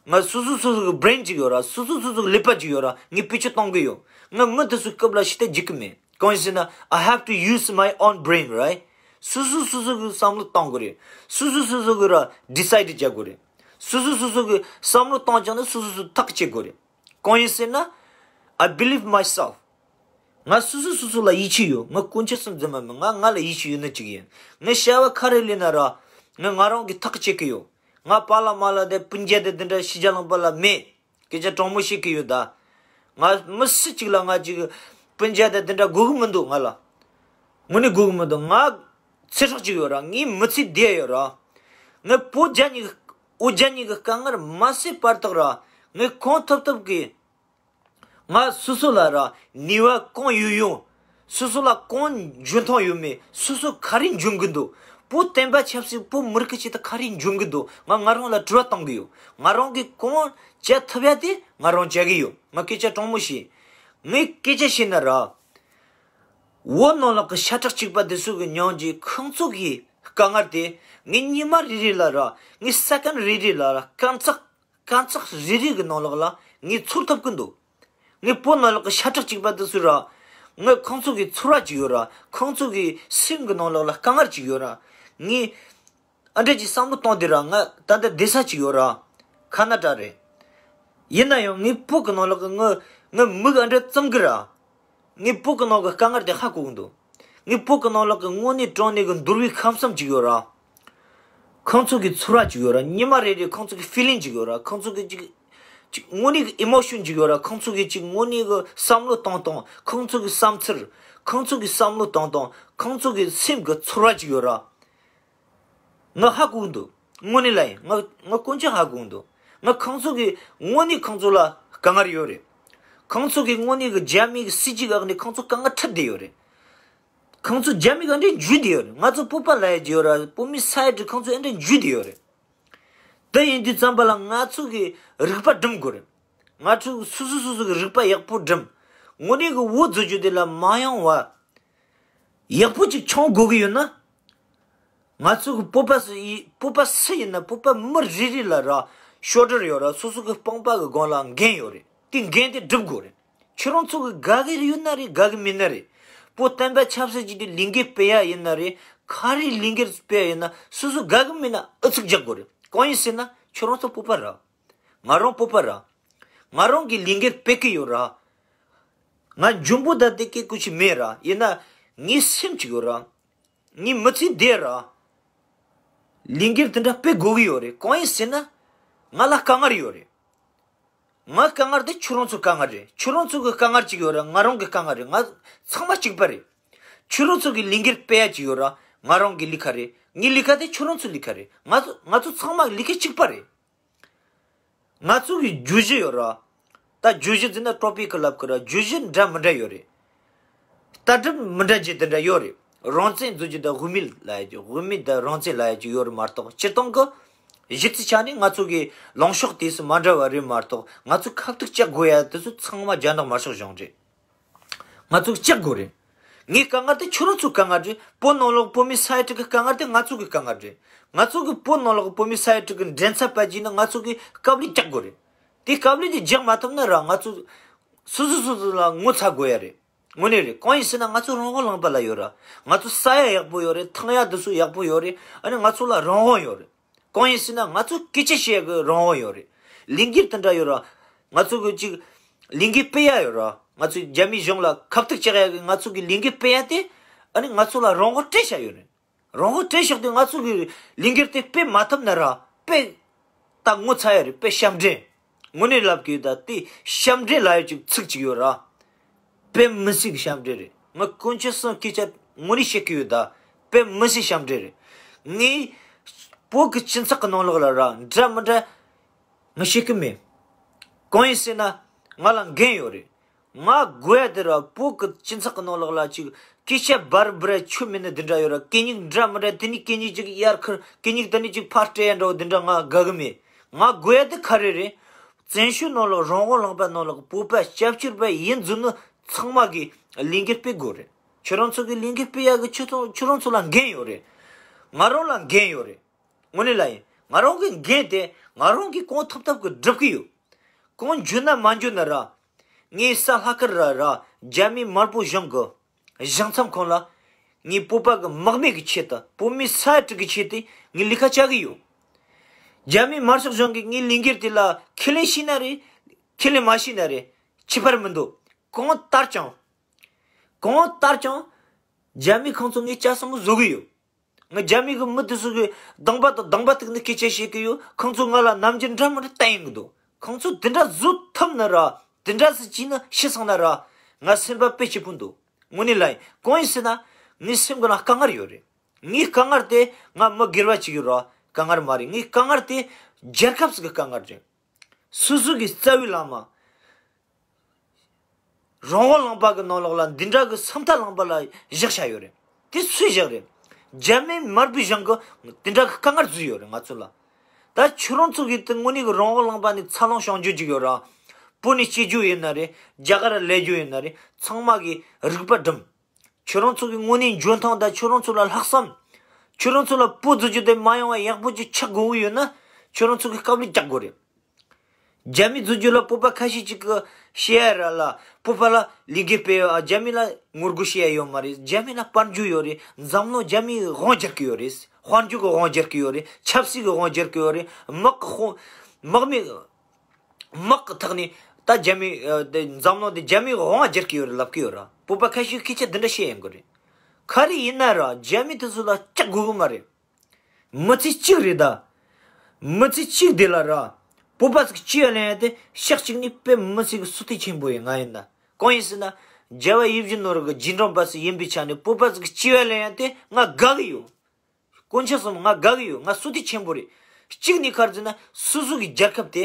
ང་སོ་སོ་སོ་སོ་གི་brain ཅིག་ཡོད་ར། སོ་སོ་སོ་སོ་གི་ཀླད་པ་ཅིག་ཡོད་ར། ངས་བེད་སྤྱོད་གཏོང་གི་ཡོད། ང་མི་དེ་ཚོའི་རྐུབ་ལ་ཞིག་ལྟ་རྒྱུག་གི་མེད། གང་ཡིན་ཟེར་ན། I have to use my own brain, right? སོ་སོ་སོ་སོ་གི་བསམ་བློ་གཏོང་དགོས་རེད། སོ་སོ་སོ་སོ་གི་ར་decide རྒྱག་དགོས་རེད། སོ་སོ་སོ་སོ་གི་བསམ་བློ་གཏོང་བྱུང་ན་སོ་སོ་སོ་ཐག་གཅོད་དགོས་རེད། གང་ཡིན་ཟེར་ན། I believe myself. ང་སོ་སོ་སོ་སོ་ལ་ཡིད་ཆེས་ཡོད། ང་དཀོན་མཆོག་གསུམ་འཛིན་པ་མིན། ང་ང་ལ་ཡིད་ཆེས་ཡོད་ནི་གཅིག་ཡིན། ངས་བྱ་བ་ག་རེ་ལས་ན་ར། ང་ང་རང་གི་ཐག་གཅོད་གི་ཡོད། ང་པཱ་ལགས་མ་ལགས་དེ་སྤུན་མཆེད་དེ་འདི་འདྲ་ཕྱི་རྒྱལ་ལུང་པ་ལ་མེད། སྐད་ཆ་དྲང་མོ་བཤད་གི་ཡོད་ད། ང་མི་སུ་གཅིག་ལ་ང་གཅིག་སྤུན་མཆེད་དེ་འདི་འདྲ་དགོས་གི་མི་འདུག་ང་ལ། དངོས་གནས་དགོས་གི་མི་འདུག་ང་ཚེ་སྲོག་གཅིག་ཡོད་ར། ངའི་མི་ཚེ་བསྡད་ཡོད་ར། ངས་བོད་རྒྱ་གཉིས་ཀྱི་འོ་རྒྱ་གཉིས་ཀྱི་དཀའ་ངལ་མ་སེལ་བར་དག་ར། ངས་གང་ཐུབ་ཐུབ་གི། ང་སོ་སོ་ལ་ར་ནུས་པ་གང་ཡོད་ཡོད། སོ་སོ་ལ་གང་འཇོན་ཐང་ཡོད་མེད། སོ་སོ་ག་རེ་འཇོན་གི་འདུག་བོད་བསྟན་པ་ཆབ་སྲིད་བོད་མི་རིགས་ཀྱི་ཆེད་དུ་ག་རེ་འཇོན་གི་འདུག་ང་ང་རང་ལ་དྲི་བ་གཏོང་གི་ཡོད། ང་རང་གིས་གང་བྱེད་ཐུབ་ཡ་དེ་ང་རང་བྱེད་གི་ཡོད། ང་སྐད་ཆ་དྲང་མོ་བཤད། ངས་སྐད་ཆ་བཤད་ན་ར། བོད་ནང་ལོགས་ཀྱི་ཤ་ཁྲག་གཅིག་པ་དེ་ཚོ་གི་མྱོང་རྒྱུ་ཁོང་ཚོ་གི་དཀའ་ངལ་དེ་ངས་ཉི་མ་རེ་རེ་ལ་ར། ངས་སེ་ཀན་རེ་རེ་ལ་ར། སྐམ་ཚག་དཀར་ཚག་རེ་རེ་གི་ནང་ལོགས་ལ་ངས་ཚོར་ཐུབ་ཀྱི་འདུག་ངའི་བོད་ནང་ལོགས་ཀྱི་ཤ་ཁྲག་གཅིག་པ་དེ་ཚོ་ར། ངའི་ཁོང་ཚོ་གི་ཚོར་བ་གཅིག་ཡོད་ར། ཁོང་ཚོ་གི་སེམས་ཀྱི་ནང་ལོགས་ལ་དཀའ་ངལ་གཅིག་ཡོད་ར། ངས་ཨ་འདྲ་གྱི་བསམ་བློ་གཏོང་དེ་ར། ང་ད་ལྟ་བསྡད་ས་གཅིག་ཡོད་ར། ཁ་ན་ཏྲ་རེད། ཡིན་ན་ཡང་ངའི་བོད་ཀྱི་ནང་ལོགས་ཀྱི་ངའི་ངའི་མིག་ཨ་འདྲ་བཙུམ་གི་ར། ངའི་བོད་ཀྱི་ནང་གི་དཀའ་ངལ་དེ་ཧ་གོ་གི་འདུག་ངའི་བོད་ཀྱི་ནང་ལོགས་ཀྱི་དངོས་གནས་དྲང་གནས་ཀྱི་འདུལ་བའི་ཁམས་གསུམ་གཅིག་ཡོད་ར། ཁོང་ཚོ་གི་ཚོར་བ་གཅིག་ཡོད་ར། ཉི་མ་རེ་རེ་ཁོང་ཚོ་གི་ཕི་ལིང་གཅིག་ཡོད་ར། ཁོང་ཚོ་གི་གཅིག་གཅིག་དངོས་གནས་ཀྱི་ཨི་མོ་ཤོན་གཅིག་ཡོད་ར། ཁོང་ཚོ་གི་གཅིག་དངོས་གནས་ཀྱི་བསམ་བློ་གཏོང་སྟངས། ཁོང་ཚོ་གི་བསམ་ཚུལ། ཁོང་ཚོ་གི་བསམ་བློ་གཏོང་སྟངས། ཁོང་ཚོ་གི་སེམས་ཀྱི་ཚོར་བ་གཅིག་ཡོད་ར། ང་ཧ་གོ་གི་འདུག་དངོས་གནས་ལ་ཡིན། ང་ང་དཀོན་མཆོག་ཧ་གོ་གི་འདུག་ང་ཁོང་ཚོ་གི་དངོས་གནས་ཁོང་ཚོ་ལ་དཀའ་ངལ་ཡོད་རེད། ཁོང་ཚོ་གི་དངོས་གནས་ཀྱི་རྒྱ་མི་གི་སྲིད་ཇུས་འོག་ནས་ཁོང་ཚོ་དཀའ་ངལ་འཕྲད་བསྡད་ཡོད་རེད། ཁོང་ཚོ་རྒྱ་མི་ག་འདྲས་འཇུས་བསྡད་ཡོད་རེད། ང་ཚོ་བོད་པ་ལབ་ཡ་ཅིག་ཡོད་ར། བོད་མི་ས་ཡ་དྲུག་ཁོང་ཚོ་ཨེ་འདྲས་འཇུས་བསྡད་ཡོད་རེད། དེ་ཡིན་དུས་ཙམ་པ་ལ་ང་ཚོ་གི་རིག་པ་སྒྲིམ་དགོས་རེད། ང་ཚོ་སོ་སོ་སོ་སོ་གི་རིག་པ་ཡག་པོ་སྒྲིམ། དངོས་གནས་གི་བོད་རྫོགས་རྒྱུ་དེ་ལ་མ་ཡོང་བ། ཡག་པོ་ཅིག་མཆོང་དགོས་གི་ཡོད་ན། ང་ཚོ་གི་བོད་པ་སུ་ཡི་བོད་པ་སུ་ཡིན་ན་བོད་པ་མི་རེ་རེ་ལ་ར་ཤོག་སྒྲིལ་ཡོད་ར། སོ་སོ་གི་སྤོང་པ་གི་སྒང་ལ་འགན་ཡོད་རེད། དེ་འགན་དེ་སྒྲུབ་དགོས་རེད། ཁྱོད་རང་ཚོ་གི་དགའ་གི་ཡོད་ན་རེད། དགའ་གི་མེད་ན་རེད། བོད་བསྟན་པ་ཆབ་སྲིད་ཀྱི་དེ་ལས་འགུལ་སྤེལ་ཡ་ཡིན་ན་རེད། ག་རེ་ལས་འགུལ་སྤེལ་ཡ་ཡིན་ན་སོ་སོ་དགའ་གི་མེད་ན་ཨུ་ཚུགས་རྒྱག་དགོས་རེད། གང་ཡིན་ཟེར་ན་ཁྱོད་རང་ཚོ་བོད་པ་ར། ང་རང་བོད་པ་ར། ང་རང་གི་ལས་འགུལ་སྤེལ་གི་ཡོད་ར། ང་འཇོན་པོ་ད་དེ་སྐད་ཀུ་ཅི་མེད་ར། ཡིན་ན་ངའི་སེམས་ཅིག་ཡོད་ར། ངའི་མི་ཚེ་འདིར་ར། ལས་འགུལ་དེ་འདྲ་སྤེལ་དགོས་ཀྱི་ཡོད་རེད། གང་ཡིན་ཟེར་ན། ང་ལ་དཀའ་ངལ་ཡོད་རེད། ང་དཀའ་ངལ་དེ་ཁྱོད་རང་ཚོ་དཀའ་ངལ་རེད། ཁྱོད་རང་ཚོ་གི་དཀའ་ངལ་ཅིག་ཡོད་ར། ང་རང་གི་དཀའ་ངལ་རེད། ང་ཚང་མ་གཅིག་པ་རེད། ཁྱོད་རང་ཚོ་གི་ལས་འགུལ་སྤེལ་ཡ་ཅིག་ཡོད་ར། ང་རང་གི་ལས་ཀ་རེད། ངའི་ལས་ཀ་དེ་ཁྱོད་རང་ཚོའི་ལས་ཀ་རེད། ང་ཚོ་ང་ཚོ་ཚང་མ་ལས་ཀ་གཅིག་པ་རེད། ང་ཚོ་གི་བརྗོད་གཞི་ཡོད་ར། ད་བརྗོད་གཞི་ཟེར་ན་ཀྲོ་པི་ཀི་ལབ་ཀི་ར། བརྗོད་གཞི་འདྲ་མི་འདྲ་ཡོད་རེད། ལྟ་གྲུབ་མི་འདྲ་ཅིག་དེ་འདྲ་ཡོད་རེད། རང་བཙན་རྫོགས་རྒྱུ་དང་དབུ་མའི་ལབ་ཡ་ཅིག་དབུ་མའི་དང་རང་བཙན་ལབ་ཡ་ཅིག་ཡོད་རེད་མ་གཏོགས། སྤྱིར་བཏང་གི་གཞི་རྩའི་ཆ་ནས་ང་ཚོ་གི་ལངས་ཕྱོགས་དེ་ཚོ་མ་འདྲ་བ་རེད་མ་གཏོགས། ང་ཚོ་ཁ་ཐུག་བཅག་དགོས་ཡ་དེ་ཚོ་ཚང་མ་རྒྱ་ནག་དམར་ཤོག་གཞུང་རེད། ང་ཚོས་བཅག་དགོས་རེད། ངའི་དཀའ་ངལ་དེ་ཁྱོད་རང་ཚོའི་དཀའ་ངལ་རེད། བོད་ནང་ལོགས་བོད་མི་ས་ཡ་དྲུག་གི་དཀའ་ངལ་དེ་ང་ཚོ་གི་དཀའ་ངལ་རེད། ང་ཚོ་གི་བོད་ནང་ལོགས་བོད་མི་ས་ཡ་དྲུག་གི་འགྲན་ཚབ་པ་བྱས་ན་ང་ཚོ་གི་དཀའ་ལས་རྒྱག་དགོས་རེད། དེ་དཀའ་ལས་དེ་རྒྱག་མ་ཐུབ་ན་ར། ང་ཚོ་སོ་སོ་སོ་སོ་ལ་ངོ་ཚ་དགོས་ཡ་རེད། དངོས་གནས་རེད། གང་ཡིན་ཟེར་ན་ང་ཚོ་རང་དབང་ལུང་པ་ལ་ཡོད་ར། ང་ཚོ་ས་ཡ་ཡག་པོ་ཡོད་རེད། ཐང་ཡ་དེ་ཚོ་ཡག་པོ་ཡོད་རེད། ཨ་ནི་ང་ཚོ་ལ་རང་དབང་ཡོད་རེད། གང་ཡིན་ཟེར་ན་ང་ཚོ་སྐད་ཆ་བཤད་གི་རང་དབང་ཡོད་རེད། ལས་འགུལ་དེ་འདྲ་ཡོད་ར། ང་ཚོ་གི་ཅིག་ལས་འགུལ་སྤེལ་ཡ་ཡོད་ར། ང་ཚོ་རྒྱ་མིའི་གཞུང་ལ་ཁ་གཏུག་བྱེད་ཡ་གི་ང་ཚོ་གི་ལས་འགུལ་སྤེལ་ཡ་དེ། ཨ་ནི་ང་ཚོ་ལ་རང་དབང་སྤྲད་བཞག་ཡོད་རེད། རང་དབང་སྤྲད་བཞག་དུས་ང་ཚོ་གི་ལས་འགུལ་དེ་སྤེལ་མ་ཐུབ་ན་ར། དཔེ་ད་ངོ་ཚ་ཡ་རེད། དཔེ་ཞབས་འདྲེན། དངོས་གནས་ལབ་གི་ཡོད་ད། དེ་ཞབས་འདྲེན་ལབ་ཡ་ཅིག་ཚིག་ཅིག་ཡོད་ར། དཔེ་མི་སྲིད་གི་ཞབས་འདྲེན་རེད། ང་དཀོན་མཆོག་གསུམ་སྐད་ཆ་དངོས་གནས་བཤད་གི་ཡོད་ད། དཔེ་མི་སྲིད་ཞབས་འདྲེན་རེད། ངས་བོད་གི་སྤྱི་ཚོགས་གི་ནང་ལོགས་ལ་ར་འདྲ་མི་འདྲ་ང་བཤད་གི་མེད། གང་ཡིན་ཟེར་ན་ང་ལ་འགན་ཡོད་རེད། ང་དགོས་ཡ་དེ་ར། བོད་གི་སྤྱི་ཚོགས་གི་ནང་ལོགས་ལ་ཅིག་སྐད་ཆ་འབར་འབུར་ཆོ་མེད་ན་འདི་འདྲ་ཡོད་ར། གད་སྙིགས་འདྲ་མི་འདྲ་དེ་ནས་གད་སྙིགས་ཅིག་ཡར་ཁུར། གད་སྙིགས་དེ་ནས་ཅིག་ཕར་སྤྲད་ཡ་འདྲ་བོ་འདི་འདྲ་ང་དགའ་གི་མེད། ང་དགོས་ཡ་དེ་ག་རེ་རེད། བཙན་བྱོལ་ནང་ལོགས་རང་དབང་ལུང་པ་ནང་ལོགས་བོད་པ་སྐྱབས་བཅོལ་བ་ཡིན་ཚུལ་ནི་ཚང་མ་གིས་ལས་འགུལ་སྤེལ་དགོས་རེད། ཁྱོད་རང་ཚོ་གིས་ལས་འགུལ་སྤེལ་ཡ་གི་ཁྱོད་ཚོ་ཁྱོད་རང་ཚོ་ལ་འགན་ཡོད་རེད། ང་རང་ལ་འགན་ཡོད་རེད། དངོས་གནས་ལ་ཡིན། ང་རང་གི་འགན་དེ་ང་རང་གིས་གང་ཐུབ་ཐུབ་ཀྱིས་སྒྲུབ་ཀྱི་ཡོད། གང་འཇོན་ན་མ་འཇོན་ན་ར། ངའི་ས་ལྷག་དཀར་ར་ར། རྒྱ་མི་དམར་པོ་གཞུང་གི་གཞུང་ཚབ་ཁང་ལ་ངའི་བོད་པ་གི་མག་མེད་ཀྱི་ཆེད་དུ། བོད་མི་ས་ཡ་དྲུག་གི་ཆེད་དུ་ངས་ལས་ཀ་བྱ་གི་ཡོད། རྒྱ་མི་དམར་ཤོག་གཞུང་གིས་ངའི་ལས་འགུལ་དེ་ལ་ཁས་ལེན་ཤེས་ན་རེད། ཁས་ལེན་མ་ཤེས་ན་རེད། ཁྱད་པར་མི་འདུག་གང་ལྟར་ཀྱང་། གང་ལྟར་ཀྱང་། རྒྱ་མི་ཁོང་ཚོ་ངའི་ལྕགས་ཟམ་པ་བཟོ་གི་ཡོད། ང་རྒྱ་མི་གི་མི་དེ་ཚོ་གི་གདོང་པ་དང་གདོང་པ་ཐུག་ནས་སྐད་ཆ་བཤད་གི་ཡོད། ཁོང་ཚོ་ང་ལ་རྣམ་འགྱུར་འདྲ་མི་འདྲ་བསྟན་ཡོང་གི་འདུག་ཁོང་ཚོ་དེ་འདྲ་བཟོ་ཐུབ་ན་ར། དེ་འདྲ་ཟིག་བྱས་ན་ཤི་སོང་ན་ར། ང་སེམས་པ་དཔེ་སྐྱིད་པོ་འདུག་དངོས་གནས་ལ་ཡིན། གང་ཡིན་ཟེར་ན་ངའི་སེམས་གི་ནང་དཀའ་ངལ་ཡོད་རེད། ངའི་དཀའ་ངལ་དེ་ང་མི་སྒེར་བ་གཅིག་གི་ར་དཀའ་ངལ་མ་རེད། ངའི་དཀའ་ངལ་དེ་རྒྱལ་ཁབ་ཟིག་གི་དཀའ་ངལ་རེད། སོ་སོ་གི་རྩ་བའི་བླ་མ། རང་དབང་ལུང་པ་གི་ནང་ལོགས་ལ་འདི་འདྲ་གི་སུམ་རྟགས་ལུང་པ་ལ་བཞག་བཞག་ཡོད་རེད། དེ་སུས་བཞག་རེད། རྒྱ་མི་དམར་པོའི་གཞུང་གི་དེ་འདྲ་གི་དཀའ་ངལ་བཟོས་ཡོད་རེད་ང་ཚོ་ལ། ད་ཁྱོད་རང་ཚོ་གིས་དེ་དངོས་གནས་གི་རང་དབང་ལུང་པ་ནས་འཚར་ལོངས་བྱུང་རྒྱུ་ཅིག་ཡོད་ར། བོད་ནས་སྐྱེ་རྒྱུ་ཡིན་ན་རེད། རྒྱ་གར་ལ་སླེབས་རྒྱུ་ཡིན་ན་རེད། ཚང་མ་གིས་རིག་པ་སྒྲིམ། ཁྱོད་རང་ཚོ་གི་དངོས་གནས་འཇོན་ཐང་དང་ཁྱོད་རང་ཚོ་ལ་ལྷག་བསམ། ཁྱོད་རང་ཚོ་ལ་བོད་རྫོགས་རྒྱུ་དེ་མ་ཡོང་བ་ཡག་པོ་ཅིག་ཆགས་དགོས་ཀྱི་ཡོད་ན། ཁྱོད་རང་ཚོ་གིས་དཀའ་ལས་རྒྱག་དགོས་རེད། རྒྱ་མི་འཛུལ་རྒྱུ་ལ་བོད་པ་ཁ་ཤས་ཅིག་གི་བཤད་ཡ་ར་ལ། བོད་པ་ལ་ལས་འགུལ་སྤེལ་ཡོད། ཨ། རྒྱ་མི་ལ་ངོ་རྒོལ་བྱེད་ཡ་ཡོད་མ་རེད། རྒྱ་མི་ལ་དཔལ་འབྱོར་ཡོད་རེད། འཛམ་གླིང་རྒྱ་མིའི་དབང་སྒྱུར་གི་ཡོད་རེད། དཔལ་འབྱོར་གི་དབང་སྒྱུར་གི་ཡོད་རེད། ཆབ་སྲིད་གི་དབང་སྒྱུར་གི་ཡོད་རེད། དམག་གི་དབང་། དམག་མི། དམག་གི་ཐོག་ནས་ད་རྒྱ་མི། ཨ། དེ་འཛམ་གླིང་དེ་རྒྱ་མིའི་དབང་སྒྱུར་གི་ཡོད་རེད་ལབ་གི་ཡོད་ར། བོད་པ་ཁ་ཤས་སྐད་ཆ་འདི་འདྲ་བཤད་ཡོང་གི་རེད། ག་རེ་ཡིན་ན་ར་རྒྱ་མི་དེ་ཚོ་ལ་སྐྲག་དགོས་གི་མ་རེད། མི་ཚེ་གཅིག་རེད་ད། མི་ཚེ་གཅིག་དེ་ལ་ར། བོད་པ་ཚོ་གཅིག་ལ་ལེན་ཡ་དེ་ཕྱོགས་གཅིག་ནས་དཔེ་མི་སྲིད་གི་བསོད་བདེ་ཆེན་པོ་ཡིན། ང་ཡིན་ན། གང་ཡིན་ཟེར་ན། རྒྱལ་བ་ཡིད་བཞིན་ནོར་བུ་གི་རྗེས་འབྲང་པ་ཞིག་ཡིན་པའི་ཆ་ནས་བོད་པ་ཚོ་གཅིག་ལ་ལེན་ཡ་དེ་ང་དགའ་གི་ཡོད། དཀོན་མཆོག་གསུམ། ང་དགའ་གི་ཡོད། ང་བསོད་བདེ་ཆེན་པོ་རེད། གཅིག་ནས་ག་རེ་ཟེར་ན། སོ་སོ་གི་རྒྱལ་ཁབ་དེ་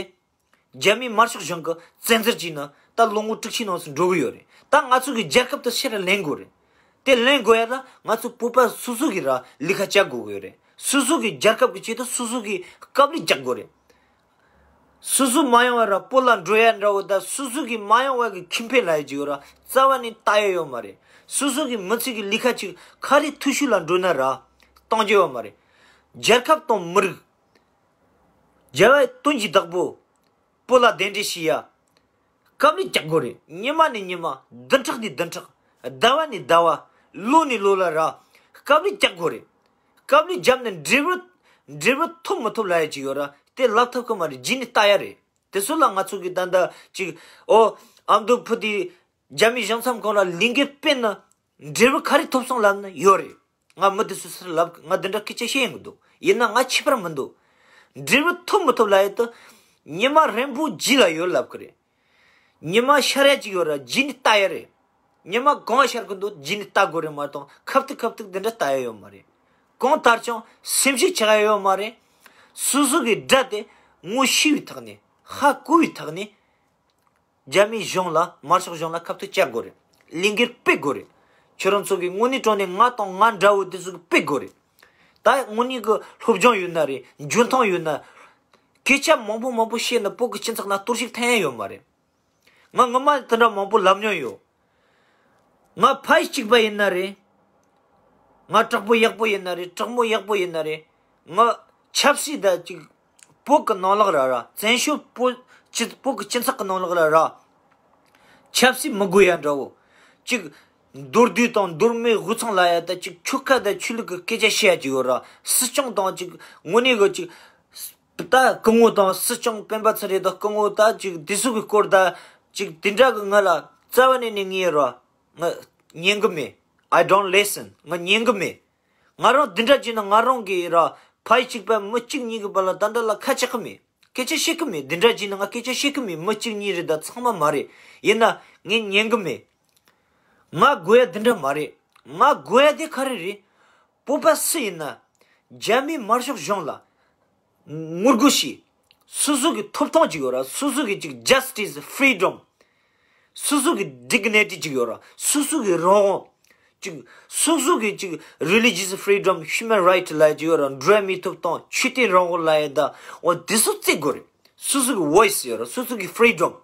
རྒྱ་མིའི་དམར་ཤོག་གཞུང་གི་བཙན་འཛུལ་བྱས་ནས་ད་ལོ་ངོ་དྲུག་ཅུའི་ནང་ཚུད་འགྲོ་གི་ཡོད་རེད། ད་ང་ཚོ་གི་རྒྱལ་ཁབ་དེ་ཕྱིར་ལེན་དགོས་རེད། དེ་ལེན་དགོས་ཡ་ལ་ང་ཚོ་བོད་པ་སོ་སོ་གི་ར་ལས་ཀ་བྱ་དགོས་ཀྱི་ཡོད་རེད། སོ་སོ་གི་རྒྱལ་ཁབ་ཀྱི་ཆེད་དུ་སོ་སོ་གི་དཀའ་ལས་རྒྱག་དགོས་རེད། སོ་སོ་མ་ཡོང་བ་ར་བོད་ལ་འགྲོ་ཡ་འདྲ་བོ། ད་སོ་སོ་གི་མ་ཡོང་བ་གི་ཁེ་ཕན་ལབ་ཡ་ཅིག་ཡོད་ར་རྩ་བ་ནས་ལྟ་ཡ་ཡོད་མ་རེད། སོ་སོ་གི་མི་ཚེ་གི་ལས་ཀ་ཅིག་ག་རེ་འཐུས་ཤོར་ལ་འགྲོ་ན་ར་གཏོང་རྒྱུ་ཡོད་མ་རེད། རྒྱལ་ཁབ་དང་མི་རིགས། རྒྱལ་བའི་དོན་གྱི་བདག་པོ། བོད་ལ་གདན་འདྲེན་བྱེད་ཡ། དཀའ་ལས་རྒྱག་དགོས་རེད། ཉི་མ་ནས་ཉི་མ། བདུན་ཕྲག་ནས་བདུན་ཕྲག་ཟླ་བ་ནས་ཟླ་བ། ལོ་ནས་ལོ་ལ་ར། དཀའ་ལས་རྒྱག་དགོས་རེད། དཀའ་ལས་བརྒྱབ་ནས་འབྲས་བུ། འབྲས་བུ་ཐོབ་མི་ཐོབ་ལབ་ཡ་ཅིག་ཡོད་ར། དེ་ལབ་ཐུབ་ཀྱི་མ་རེད། རྗེས་ནས་ལྟ་ཡ་རེད། དེ་ཚོ་ལ་ང་ཚོ་གི་ད་ལྟ་ཅིག་ཨོ། ཨ་མདོ་བུ་དེ་རྒྱ་མི་གཞུང་ཚབ་ཁང་ལ་ལས་འགུལ་སྤེལ་ན་འབྲས་བུ་ག་རེ་ཐོབ་སོང་ལབ་ན་ཡོད་རེད། ང་མི་དེ་ཚོ་སར་ལབ། ང་འདི་འདྲ་སྐད་ཆ་བཤད་ཡོང་གི་འདུག་ཡིན་ན་ང་ཁྱད་པར་མི་འདུག་འབྲས་བུ་ཐོབ་མི་ཐོབ་ལབ་ཡ་དེ་ཉི་མ་རིང་པོ་རྗེས་ལ་ཡོད་ལབ་གི་རེད། ཉི་མ་ཤར་ཡ་ཅིག་ཡོད་ར། རྗེས་ནས་ལྟ་ཡ་རེད། ཉི་མ་གང་ཤར་གི་འདུག་རྗེས་ནས་ལྟ་དགོས་རེད་མ་གཏོགས་ཁབ་ཏུ་ཁབ་ཏུ་འདི་འདྲ་ལྟ་ཡ་ཡོད་མ་རེད། གང་ལྟར་ཀྱང་སེམས་ཤུགས་ཆག་ཡ་ཡོད་མ་རེད། སོ་སོ་གི་དགྲ་དེ་ངོ་ཤེས་པའི་ཐོག་ནས། ཧ་གོ་བའི་ཐོག་ནས། རྒྱ་མིའི་གཞུང་ལ། དམར་ཤོག་གཞུང་ལ་ཁ་གཏད་བཅག་དགོས་རེད། ལས་འགུལ་སྤེལ་དགོས་རེད། ཁྱོད་རང་ཚོ་གི་དངོས་གནས་དྲང་གནས་ང་དང་ང་འདྲ་བོ་དེ་ཚོ་གི་སྤེལ་དགོས་རེད། ད་དངོས་གནས་གི་སློབ་སྦྱོང་ཡོད་ན་རེད། འཇོན་ཐང་ཡོད་ན། སྐད་ཆ་མང་པོ་མང་པོ་བཤད་ན་བོད་ཀྱི་སྤྱི་ཚོགས་ནང་གཏོར་བཤིག་ཐེབས་ཡ་ཡོད་མ་རེད། ང་སྔོན་མ་དེ་འདྲ་མང་པོ་ལབ་མྱོང་ཡོད། ང་ཕ་ཡུལ་གཅིག་པ་ཡིན་ན་རེད། ང་དྲག་པོ་ཡག་པོ་ཡིན་ན་རེད། དྲག་མོ་ཡག་པོ་ཡིན་ན་རེད། ང་ཆབ་སྲིད་ད་ཅིག་བོད་ཀྱི་ནང་ལོགས་ར་ར། བཙན་བྱོལ་བོད་སྤྱི། བོད་ཀྱི་སྤྱི་ཚོགས་ཀྱི་ནང་ལོགས་ར་ར། ཆབ་སྲིད་མི་དགོས་ཡ་འདྲ་བོ། ཅིག་མདོར་བསྡུས་དང་མདོ་སྨད་དབུས་གཙང་ལབ་ཡ་ད་ཅིག་ཆོལ་ཁ་དང་ཆོས་ལུགས་ཀྱི་སྐད་ཆ་བཤད་ཡ་ཅིག་ཡོད་ར། སྲིད་སྐྱོང་དང་ཅིག་དངོས་གནས་གི་ཅིག་ད་སྐུ་ངོ་དང་སྲིད་སྐྱོང་སྤེན་པ་ཚེ་རིང་དང་སྐུ་ངོ་ད་ཅིག་དེ་ཚོ་གི་སྐོར་ད་ཅིག་དེ་འདྲ་གི་ང་ལ་རྩ་བ་ནས་ནས་ངའི་ར་ང་ཉན་གི་མེད། I don't listen. ང་ཉན་གི་མེད། ང་རང་དེ་འདྲ་བྱས་ན་ང་རང་གི་ར་ཕ་ཡུལ་གཅིག་པ་མི་གཅིག་གཉིས་ཀྱི་བར་ལ་ད་འདྲ་ལ་ཁ་ཆག་གི་མེད། སྐད་ཆ་བཤད་གི་མེད། དེ་འདྲ་བྱས་ན་ང་སྐད་ཆ་བཤད་གི་མེད། མི་གཅིག་གཉིས་རེད་ད། ཚང་མ་མ་རེད། ཡིན་ན་ངས་ཉན་གི་མེད། ང་དགོས་ཡ་དེ་འདྲ་མ་རེད། ང་དགོས་ཡ་དེ་ག་རེ་རེད། བོད་པ་སུ་ཡིན་ན། རྒྱ་མིའི་དམར་ཤོག་གཞུང་ལ་ངོ་རྒོལ་བྱེད། སོ་སོ་གི་ཐོབ་ཐང་ཅིག་ཡོད་ར། སོ་སོ་གི་ཅིག་justice, freedom། སོ་སོ་གི་dignity ཅིག་ཡོད་ར། སོ་སོ་གི་རང་དབང་། ཅིག་སོ་སོ་གི་ཅིག་religious freedom, human right ལབ་ཡ་ཅིག་ཡོད་ར། འགྲོ་བ་མིའི་ཐོབ་ཐང་། ཆོས་དད་རང་དབང་ལབ་ཡ་ད། འོ་དེ་ཚོ་བརྩི་དགོས་རེད། སོ་སོ་གི་voice ཡོད་ར། སོ་སོ་གི་freedom།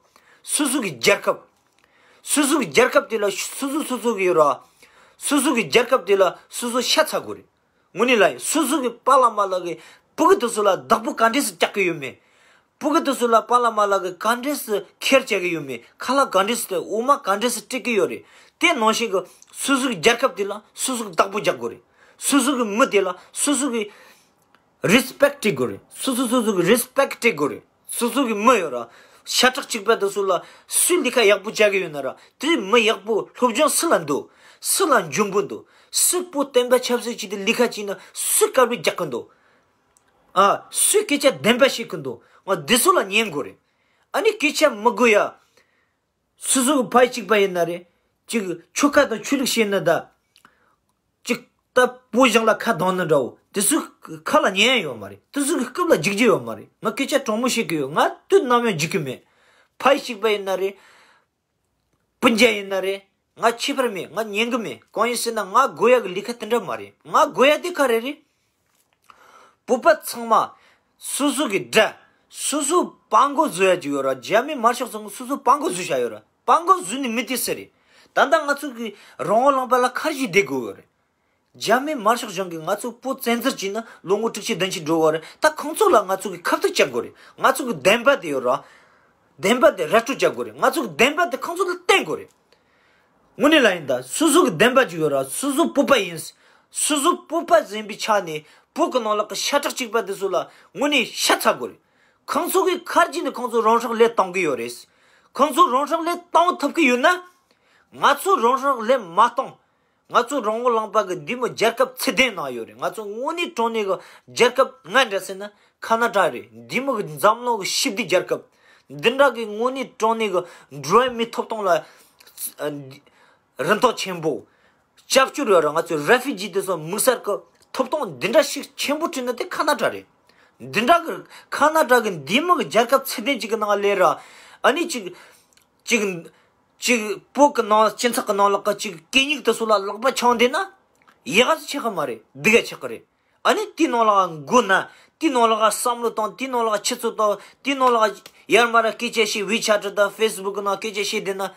སོ་སོ་གི་རྒྱལ་ཁབ། སོ་སོ་གི་རྒྱལ་ཁབ་དེ་ལ་སོ་སོ་སོ་སོ་གི་ཡོད་ར། སོ་སོ་གི་རྒྱལ་ཁབ་དེ་ལ་སོ་སོ་ཤ་ཚ་དགོས་རེད། དངོས་གནས་ལ་ཡིན། སོ་སོ་གི་པཱ་ལགས་མ་ལགས་ཀྱིས་ཕྲུ་གུ་དེ་ཚོ་ལ་བདག་པོ་ག་འདྲས་སེ་རྒྱག་གི་ཡོད་མེད། ཕྲུ་གུ་དེ་ཚོ་ལ་པཱ་ལགས་མ་ལགས་ཀྱིས་ག་འདྲས་སེ་ཁེར་བྱེད་ཀྱི་ཡོད་མེད། ཁ་ལག་ག་འདྲས་སེ་སྤྲད། འོ་མ་ག་འདྲས་སེ་སྤྲད་ཀྱི་ཡོད་རེད། དེ་ནང་བཞིན་གྱི་སོ་སོ་གི་རྒྱལ་ཁབ་དེ་ལ་སོ་སོ་གི་བདག་པོ་རྒྱག་དགོས་རེད། སོ་སོ་གི་མི་དེ་ལ་སོ་སོ་གི་respect སྤྲད་དགོས་རེད། སོ་སོ་སོ་སོ་གི་respect སྤྲད་དགོས་རེད། སོ་སོ་གི་མི་ཡོད་ར། ཤ་ཁྲག་གཅིག་པ་དེ་ཚོ་ལ་སུས་ལས་ཀ་ཡག་པོ་བྱ་གི་ཡོད་ན་ར། དེ་མི་ཡག་པོ་སློབ་སྦྱོང་སུ་ལ་འདུག་སུ་ལ་འཇོན་པོ་འདུག་སུ་བོད་བསྟན་པ་ཆབ་སྲིད་ཆེད་དུ་ལས་ཀ་བྱས་ན་སུས་དཀའ་ལས་རྒྱག་གི་འདུག་ཨ། སུས་སྐད་ཆ་བདེན་པ་བཤད་གི་འདུག་ང་འདི་ཚོ་ལ་ཉན་དགོས་རེད། ཨ་ནི་སྐད་ཆ་མི་དགོས་ཡ། སོ་སོ་གི་ཕ་ཡུལ་གཅིག་པ་ཡིན་ན་རེད། ཅིག་ཆོལ་ཁ་དང་ཆོས་ལུགས་བཤད་ན་ད། ཅིག་ད་བོད་གཞུང་ལ་ཁ་གདངས་ནི་འདྲ་བོ། དེ་ཚོའི་ཁ་ལ་ཉན་ཡ་ཡོད་མ་རེད། དེ་ཚོ་གི་རྐུབ་ལ་འཇིགས་རྒྱུ་ཡོད་མ་རེད། ང་སྐད་ཆ་དྲང་མོ་བཤད་གི་ཡོད། ང་དུས་ནམ་ཡང་འཇིགས་གི་མེད། ཕ་ཡུལ་གཅིག་པ་ཡིན་ན་རེད། སྤུན་ཀྱག་ཡིན་ན་རེད། ང་ཁྱད་པར་མེད། ང་ཉན་གི་མེད། གང་ཡིན་ཟེར་ན་ང་དགོས་ཡ་གི་ལས་ཀ་དེ་འདྲ་མ་རེད། ང་དགོས་ཡ་དེ་ག་རེ་རེད། བོད་པ་ཚང་མ་སོ་སོ་གི་དགྲ། སོ་སོ་དཔའ་མགོ་བཟོ་ཡ་ཅིག་ཡོད་ར། རྒྱ་མི་དམར་ཤོག་ཚང་མ་སོ་སོ་དཔའ་མགོ་བཟོ་བཞག་ཡོད་ར། དཔའ་མགོ་བཟོ་ནི་མི་དེ་སུ་རེད། ད་ལྟ་ང་ཚོ་གི་རང་དབང་ལུང་པ་ལ་ག་རེ་བྱས་བསྡད་དགོས་ཡོད་རེད། རྒྱ་མི་དམར་ཤོག་གཞུང་གིས་ང་ཚོ་བོད་བཙན་འཛུལ་བྱས་ནས་ལོ་ངོ་དྲུག་ཅུ་བདུན་ཅུ་འགྲོ་བ་རེད། ད་ཁོང་ཚོ་ལ་ང་ཚོ་གི་ཁ་གཏད་བཅག་དགོས་རེད། ང་ཚོ་གི་བདེན་པ་དེ་ཡོད་ར། བདེན་པ་དེ་ར་སྤྲོད་བྱ་དགོས་རེད། ང་ཚོ་གི་བདེན་པ་དེ་ཁོང་ཚོ་ལ་བསྟན་དགོས་རེད། དངོས་གནས་ལ་ཡིན་ད། སོ་སོ་གི་བདེན་པ་ཅིག་ཡོད་ར། སོ་སོ་བོད་པ་ཡིན། སོ་སོ་བོད་པ་ཟིན་པའི་ཆ་ནས་བོད་གི་ནང་ལོགས་གི་ཤ་ཁྲག་གཅིག་པ་དེ་ཚོ་ལ་དངོས་གནས་ཤ་ཚ་དགོས་རེད། ཁོང་ཚོ་གི་ཁར་གྱིས་ནས་ཁོང་ཚོ་རང་སྲོག་བློས་གཏོང་གི་ཡོད་རེད། ཁོང་ཚོ་རང་སྲོག་བློས་གཏོང་ཐུབ་ཀྱི་ཡོད་ན། ང་ཚོ་རང་སྲོག་བློས་མ་གཏོང་། ང་ཚོ་རང་དབང་ལུང་པ་གི་འདི་མོ་རྒྱལ་ཁབ་ཚད་ལྡན་ནང་ཡོད་རེད། ང་ཚོ་དངོས་གནས་དྲང་གནས་གི་རྒྱལ་ཁབ་ང་འདྲ་ཟེར་ན་ཁ་ན་ཌ་རེད། འདི་མོ་གི་འཛམ་གླིང་གི་ཞི་བདེ་རྒྱལ་ཁབ། འདི་འདྲ་གི་དངོས་གནས་དྲང་གནས་གི་འགྲོ་བ་མིའི་ཐོབ་ཐང་ལ་རིན་ཐང་ཆེན་པོ། སྐྱབས་བཅོལ་ཡོད་ར། ང་ཚོ་རེ་ཕུ་ཇི་དེ་ཚོ་དམིགས་བསལ་གི་ཐོབ་ཐང་འདི་འདྲ་ཞིག་ཆེན་པོ་བྲིས་ན་དེ་ཁ་ན་ཌ་རེད། འདི་འདྲ་གི་ཁ་ན་ཌ་གི་འདི་མོ་གི་རྒྱལ་ཁབ་ཚད་ལྡན་ཅིག་གི་ནང་ལས་ར། ཨ་ནི་ཅིག་ཅིག་ཅིག་བོད་ཀྱི་ནང་སྤྱི་ཚོགས་ཀྱི་ནང་ལོགས་ཀྱི་ཅིག་གད་སྙིགས་དེ་ཚོ་ལ་ལག་པ་འཆང་བསྡད་ན་ཡག་ག་ཆགས་ཀྱི་མ་རེད། སྡུག་ག་ཆགས་ཀྱི་རེད། ཨ་ནི་དེའི་ནང་ལོགས་འགོ་ན། དེའི་ནང་ལོགས་བསམ་བློ་བཏང་། དེའི་ནང་ལོགས་ཆུ་ཚོད་བཏང་། དེའི་ནང་ལོགས་ཡར་མར་སྐད་ཆ་བཤད། ཝི་ཆེ་ཊི་དང་ཧྥེ་སི་བུག་གི་ནང་སྐད་ཆ་བཤད་བསྡད་ན།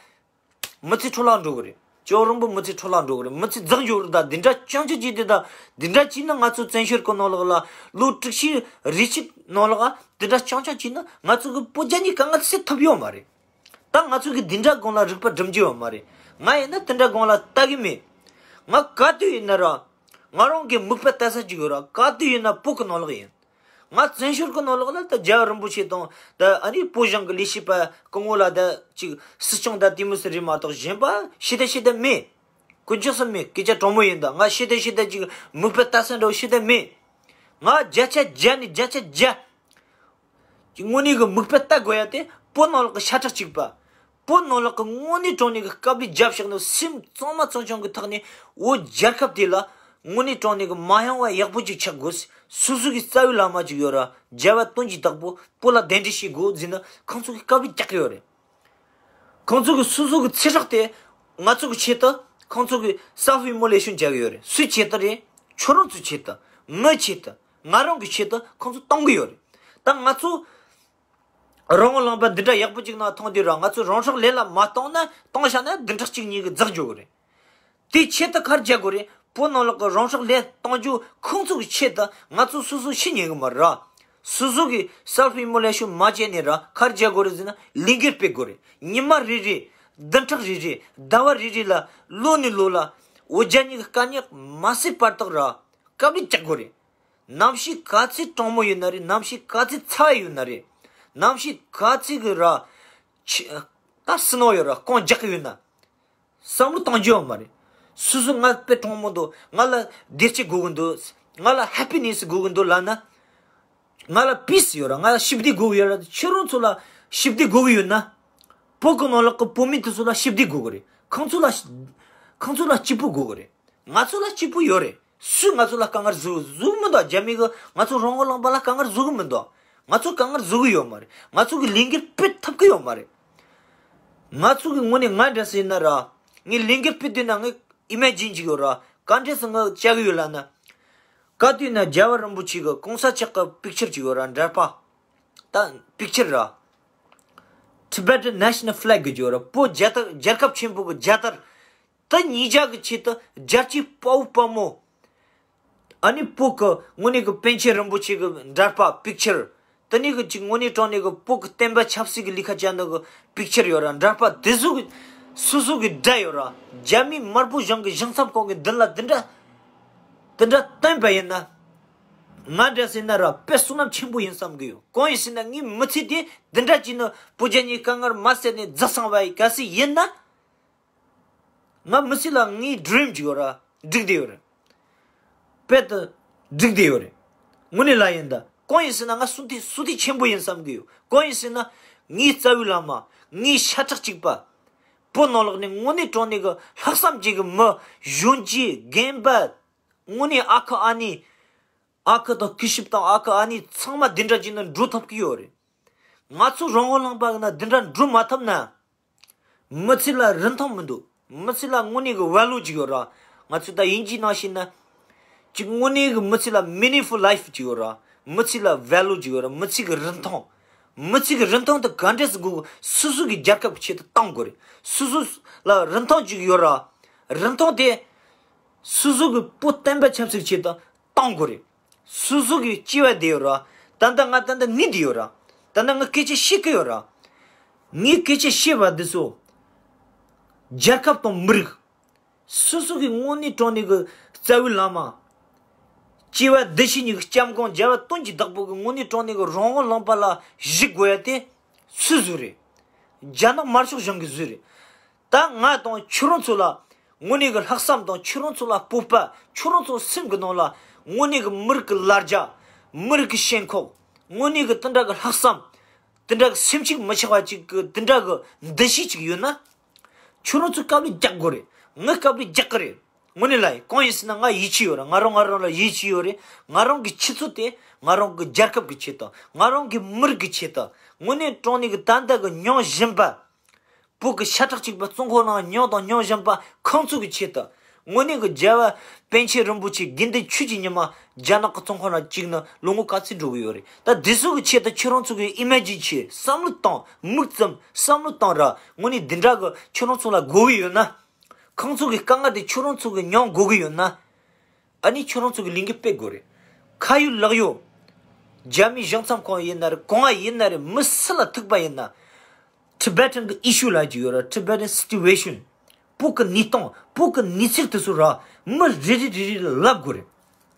མི་ཚེ་འཕྲོ་བརླག་འགྲོ་གི་རེད། ཅོག་རིང་པོ་མི་ཚེ་འཕྲོ་བརླག་འགྲོ་གི་རེད། མི་ཚེ་རྫོགས་འགྱོ་གི་རེད། ད་འདི་འདྲ་རྐྱང་རྐྱང་བྱས་བསྡད་ད། འདི་འདྲ་བྱས་ན་ང་ཚོ་བཙན་བྱོལ་གྱི་ནང་ལོགས་ལ་ལོ་དྲུག་ཅུ་རེ་གཅིག་ནང་ལོགས་འདི་འདྲ་རྐྱང་རྐྱང་བྱས་ན་ང་ཚོ་གི་བོད་རྒྱ་གཉིས་ཀ་ང་ཚོ་སེལ་ཐུབ་ཡོད་མ་རེད། ད་ང་ཚོ་གི་འདི་འདྲ་སྒང་ལ་རིག་པ་སྒྲིམ་རྒྱུ་ཡོད་མ་རེད། ང་ཡིན་ན་འདི་འདྲ་སྒང་ལ་ལྟ་གི་མེད། ང་ག་དུས་ཡིན་ན་ར། ང་རང་གི་མིག་དཔེ་ལྟ་ས་ཅིག་ཡོད་ར། ག་དུས་ཡིན་ན་བོད་གི་ནང་ལོགས་ཡིན། ང་བཙན་བྱོལ་གི་ནང་ལོགས་ལ་ད་རྒྱལ་བ་རིན་པོ་ཆེ་དང་ད་ཨ་ནི་བོད་གཞུང་གི་ལས་བྱེད་པ་སྐུ་ངོ་ལ་ད་ཅིག་སྲིད་སྐྱོང་ད་དེ་མོ་ཟེར་རེད་མ་གཏོགས་གཞན་པ་ཤི་ད་ཤི་ད་མེད། དཀོན་མཆོག་གསུམ་མེད། སྐད་ཆ་དྲང་མོ་ཡིན་ད། ང་ཤི་ད་ཤི་ད་ཅིག་མིག་དཔེ་ལྟ་ས་འདྲ་བོ་ཤི་ད་མེད། ང་བརྒྱ་ཆ་བརྒྱ་ནས་བརྒྱ་ཆ་བརྒྱ། དངོས་གནས་ཀྱི་མིག་དཔེ་ལྟ་དགོས་ཡ་དེ་བོད་ནང་ལོགས་ཀྱི་ཤ་ཁྲག་གཅིག་པ། བོད་ནང་ལོགས་ཀྱི་དངོས་གནས་དྲང་གནས་ཀྱི་དཀའ་ལས་རྒྱབ་བཞག་ནས་སེམས་གཙང་མ་གཙང་རྐྱང་གི་ཐོག་ནས་བོད་རྒྱལ་ཁབ་དེ་ལ་དངོས་གནས་དྲང་གནས་ཀྱི་མ་ཡོང་བ་ཡག་པོ་ཅིག་ཆགས་དགོས། སོ་སོ་གི་རྩ་བའི་བླ་མ་ཅིག་ཡོད་ར། རྒྱལ་བ་དོན་གྱི་བདག་པོ་བོད་ལ་གདན་འདྲེན་བྱེད་དགོས་ཟེར་ན་ཁོང་ཚོ་གི་དཀའ་ལས་རྒྱག་གི་ཡོད་རེད། ཁོང་ཚོ་གི་སོ་སོ་གི་ཚེ་སྲོག་དེ་ང་ཚོ་གི་ཆེད་དུ་ཁོང་ཚོ་གི་self immolation་རྒྱག་གི་ཡོད་རེད། སུའི་ཆེད་དུ་རེད། ཁྱོད་རང་ཚོའི་ཆེད་དུ། ངའི་ཆེད་དུ། ང་རང་གི་ཆེད་དུ་ཁོང་ཚོ་གཏོང་གི་ཡོད་རེད། ད་ང་ཚོ་རང་དབང་ལུང་པ་འདི་འདྲ་ཡག་པོ་ཅིག་ནང་མཐོང་དུས་ར། ང་ཚོ་རང་སྲོག་ལས་ལ་མ་གཏོང་ན། གཏོང་བཞག་ན་བདུན་ཕྲག་གཅིག་གཉིས་གི་རྫོགས་འགྱོ་གི་རེད། དེའི་ཆེད་དུ་ག་རེ་བྱ་དགོས་རེད། བོད་ནང་ལོགས་ཀྱི་རང་སྲོག་ལས་གཏོང་རྒྱུ་ཁོང་ཚོ་གི་ཆེད་དུ་ང་ཚོ་སོ་སོ་ཤི་ཉན་གི་མ་རེད་ར། སོ་སོ་གི་self immolation མ་བྱས་ནས་ར་ག་རེ་བྱ་དགོས་རེད་ཟེར་ན་ལས་འགུལ་སྤེལ་དགོས་རེད། ཉི་མ་རེ་རེ། བདུན་ཕྲག་རེ་རེ། ཟླ་བ་རེ་རེ་ལ། ལོ་ནས་ལོ་ལ། བོད་རྒྱ་གཉིས་ཀྱི་དཀའ་རྙོག་མ་སེལ་བར་དུ་ར་དཀའ་ལས་རྒྱག་དགོས་རེད། གནམ་གཤིས་ག་ཚོད་གྲང་མོ་ཡོད་ན་རེད། གནམ་གཤིས་ག་ཚོད་ཚ་བ་ཡོད་ན་རེད། གནམ་གཤིས་ག་ཚོད་གི་ར་ཆི་ད་སུན་སྣང་ཡོད་ར། རྐང་རྒྱག་གི་ཡོད་ན། བསམ་བློ་གཏོང་རྒྱུ་ཡོད་མ་རེད། སོ་སོ་ང་དཔེ་གྲང་མོ་འདུག་ང་ལ་བདེ་སྐྱིད་དགོས་གི་འདུག་ང་ལ་happiness དགོས་གི་འདུག་ལབ་ན། ང་ལ་peace ཡོད་ར། ང་ལ་ཞི་བདེ་དགོས་གི་ཡོད་ར། ཁྱོད་རང་ཚོ་ལ་ཞི་བདེ་དགོས་གི་ཡོད་ན། བོད་གི་ནང་ལོགས་གི་བོད་མི་དེ་ཚོ་ལ་ཞི་བདེ་དགོས་གི་རེད། ཁོང་ཚོ་ལ་ཁོང་ཚོ་ལ་སྐྱིད་པོ་དགོས་གི་རེད། ང་ཚོ་ལ་སྐྱིད་པོ་ཡོད་རེད། སུས་ང་ཚོ་ལ་དཀའ་ངལ་བཟོ་བཟོ་གི་མི་འདུག་རྒྱ་མི་གིས་ང་ཚོ་རང་དབང་ལུང་པ་ལ་དཀའ་ངལ་བཟོ་གི་མི་འདུག་ང་ཚོ་དཀའ་ངལ་བཟོ་གི་ཡོད་མ་རེད། ང་ཚོ་གི་ལས་འགུལ་སྤེལ་ཐུབ་གི་ཡོད་མ་རེད། ང་ཚོ་གི་ངོས་ནས་ང་འདྲ་ཟེར་ན་ར། ངས་ལས་འགུལ་སྤེལ་དུས་ན་ངས་imagine ཅིག་ཡོད་ར། ག་འདྲ་སེ་ང་བྱ་གི་ཡོད་ལབ་ན། ག་དུས་ན་རྒྱལ་བ་རིན་པོ་ཆེ་གི་གོང་ས་མཆོག་གི་picture ཅིག་ཡོད་ར། འདྲ་པར། ད་picture ར། Tibetan National Flag གི་ཡོད་ར། བོད་རྒྱལ་དར། རྒྱལ་ཁབ་ཆེན་པོ་གི་རྒྱལ་དར། ད་ཉིས་བརྒྱ་གི་ཆེད་དུ་རྒྱལ་གཅེས་དཔའ་བོ་དཔའ་མོ། ཨ་ནི་བོད་ཀྱི་དངོས་གནས་ཀྱི་པཎ་ཆེན་རིན་པོ་ཆེ་གི་འདྲ་པར་picture། དེ་ནས་གི་ཅིག་དངོས་གནས་དྲང་གནས་ཀྱི་བོད་ཀྱི་བསྟན་པ་ཆབ་སྲིད་ཀྱི་ལས་ཀ་བྱ་ནི་གི་picture ཡོད་ར། འདྲ་པར་དེ་ཚོ་གི་སོ་སོ་གི་འདྲ་ཡོད་ར། རྒྱ་མི་དམར་པོ་གཞུང་གི་གཞུང་ཚབ་ཁང་གི་མདུན་ལ་དེ་འདྲ་དེ་འདྲ་བསྟན་པ་ཡིན་ན། ང་འདྲ་ཟེར་ན་ར་དཔེ་བསོད་ནམས་ཆེན་པོ་ཡིན་བསམ་གི་ཡོད། གང་ཡིན་ཟེར་ན་ངའི་མི་ཚེ་དེ་འདི་འདྲ་ཅིག་ནི་བོད་རྒྱ་གཉིས་དཀའ་ངལ་མ་སེལ་ནས་རྫོགས་སོང་བ་ཡི་ག་སེ་ཡིན་ན། ང་མི་ཚེ་ལ་ངའི་dream ཅིག་ཡོད་ར། འགྲིག་བསྡད་ཡོད་རེད། དཔེ་དེ་འགྲིག་བསྡད་ཡོད་རེད། དངོས་གནས་ལ་ཡིན་ད། གང་ཡིན་ཟེར་ན་ང་བསོད་བདེ་བསོད་བདེ་ཆེན་པོ་ཡིན་བསམ་གི་ཡོད། གང་ཡིན་ཟེར་ན་ངའི་རྩ་བའི་བླ་མ། ངའི་ཤ་ཁྲག་གཅིག་པ། བོད་ནང་ལོགས་ནས་དངོས་གནས་དྲང་གནས་ཀྱི་ལྷག་བསམ་ཅིག་གི་མི། གཞོན་སྐྱེས། རྒན་པ། དངོས་གནས་ཨ་ཁུ་ཨ་ནེ། ཨ་ཁུ་དང་སྐུ་ཞབས་དང་ཨ་ཁུ་ཨ་ནེ་ཚང་མ་འདི་འདྲ་ཅིག་ནི་འགྲོ་ཐུབ་ཀྱི་ཡོད་རེད། ང་ཚོ་རང་དབང་ལུང་པ་ན་འདི་འདྲ་འགྲོ་མ་ཐུབ་ན། མི་ཚེ་ལ་རིན་ཐང་མི་འདུག་མི་ཚེ་ལ་དངོས་གནས་ཀྱི་value ཅིག་ཡོད་ར། ང་ཚོས་ད་དབྱིན་ཇིའི་ནང་བཤད་ན། ཅིག་དངོས་གནས་ཀྱི་མི་ཚེ་ལ་meaningful life ཅིག་ཡོད་ར། མི་ཚེ་ལ་value ཅིག་ཡོད་ར། མི་ཚེ་གི་རིན་ཐང་། མི་ཚེ་གི་རིན་ཐང་དེ་ག་འདྲས་སེ་དགོས། སོ་སོ་གི་རྒྱལ་ཁབ་ཀྱི་ཆེད་དུ་བཏང་དགོས་རེད། སོ་སོ་ལ་རིན་ཐང་ཅིག་ཡོད་ར། རིན་ཐང་དེ། སོ་སོ་གི་བོད་བསྟན་པ་ཆབ་སྲིད་ཆེད་དུ་བཏང་དགོས་རེད། སོ་སོ་གི་སྐྱེ་བ་འདི་ཡོད་ར། ད་ལྟ་ང་ད་ལྟ་ནི་འདི་ཡོད་ར། ད་ལྟ་ང་སྐད་ཆ་བཤད་ཀྱི་ཡོད་ར། ངས་སྐད་ཆ་བཤད་པ་འདི་ཚོ། རྒྱལ་ཁབ་དང་མི་རིགས། སོ་སོ་གི་དངོས་གནས་དྲང་གནས་ཀྱི་རྩ་བའི་བླ་མ། སྐྱེ་བ་འདི་ཕྱི་གཉིས་ཀྱི་སྐྱབས་མགོན་རྒྱལ་བ་དོན་གྱི་བདག་པོ་གི་དངོས་གནས་དྲང་གནས་ཀྱི་རང་དབང་ལུང་པ་ལ་གཞིགས་དགོས་ཡ་དེ་སུའི་བཟོ་རེད། རྒྱ་ནག་དམར་ཤོག་གཞུང་གི་བཟོ་རེད། ད་ང་དང་ཁྱོད་རང་ཚོ་ལ་དངོས་གནས་ཀྱི་ལྷག་བསམ་དང་ཁྱོད་རང་ཚོ་ལ་སྤོབས་པ། ཁྱོད་རང་ཚོ་སེམས་ཀྱི་ནང་ལ་དངོས་གནས་ཀྱི་མི་རིགས་ཀྱི་ལ་རྒྱ། མི་རིགས་ཀྱི་ཞེན་ཁོག་དངོས་གནས་ཀྱི་དེ་འདྲ་གི་ལྷག་བསམ། དེ་འདྲ་གི་སེམས་ཤུགས་མི་ཆག་པ་ཅིག་གི་དེ་འདྲ་གི་འདུ་ཤེས་ཅིག་ཡོད་ན། ཁྱོད་རང་ཚོས་དཀའ་ལས་རྒྱག་དགོས་རེད། ངས་དཀའ་ལས་རྒྱག་གི་རེད། དངོས་གནས་ལ་ཡིན། གང་ཡིན་ཟེར་ན་ང་ཡིད་ཆེས་ཡོད་རེད། ང་རང་ང་རང་ལ་ཡིད་ཆེས་ཡོད་རེད། ང་རང་གི་ཆུ་ཚོད་དེ་ང་རང་གི་རྒྱལ་ཁབ་ཀྱི་ཆེད་དུ། ང་རང་གི་མི་རིགས་ཀྱི་ཆེད་དུ། དངོས་གནས་དྲང་གནས་ཀྱི་ད་ལྟ་གི་མྱོང་བཞིན་པ། བོད་ཀྱི་ཤ་ཁྲག་གཅིག་པ་བཙོན་ཁང་ནང་མྱོང་དང་མྱོང་བཞིན་པ་ཁོང་ཚོ་གི་ཆེད་དུ། དངོས་གནས་ཀྱི་རྒྱལ་བ་པཎ་ཆེན་རིན་པོ་ཆེ་དགེ་འདུན་ཆོས་ཀྱི་ཉི་མ་རྒྱ་ནག་གི་བཙོན་ཁང་ནང་བཅུག་ན་ལོ་ངོ་ག་ཚོད་འགྲོ་གི་ཡོད་རེད། ད་འདི་ཚོ་གི་ཆེད་དུ་ཁྱོད་རང་ཚོ་གི་ཨི་མེ་ཇིན་བྱེད། བསམ་བློ་བཏང་། མིག་བཙུམ། བསམ་བློ་བཏང་ར། དངོས་གནས་འདི་འདྲ་གི་ཁྱོད་རང་ཚོ་ལ་དགོས་གི་ཡོད་ན། ཁོང་ཚོ་གི་དཀའ་ངལ་དེ་ཁྱོད་རང་ཚོ་གི་མྱོང་དགོས་གི་ཡོད་ན། ཨ་ནི་ཁྱོད་རང་ཚོ་གི་ལས་འགུལ་སྤེལ་དགོས་རེད། ཁ་ཡོད་ལག་ཡོད། རྒྱ་མིའི་གཞུང་ཚབ་ཁང་ཡིན་ན་རེད། གང་ཡིན་ན་རེད། མི་སུ་ལ་ཐུག་པ་ཡིན་ན། Tibetan གི་issue ལབ་ཀྱི་ཡོད་ར། Tibetan situation། བོད་ཀྱི་གནས་སྟངས། བོད་ཀྱི་གནས་ཚུལ་དེ་ཚོ་ར་མི་རེ་རེ་རེ་རེ་ལ་ལབ་དགོས་རེད།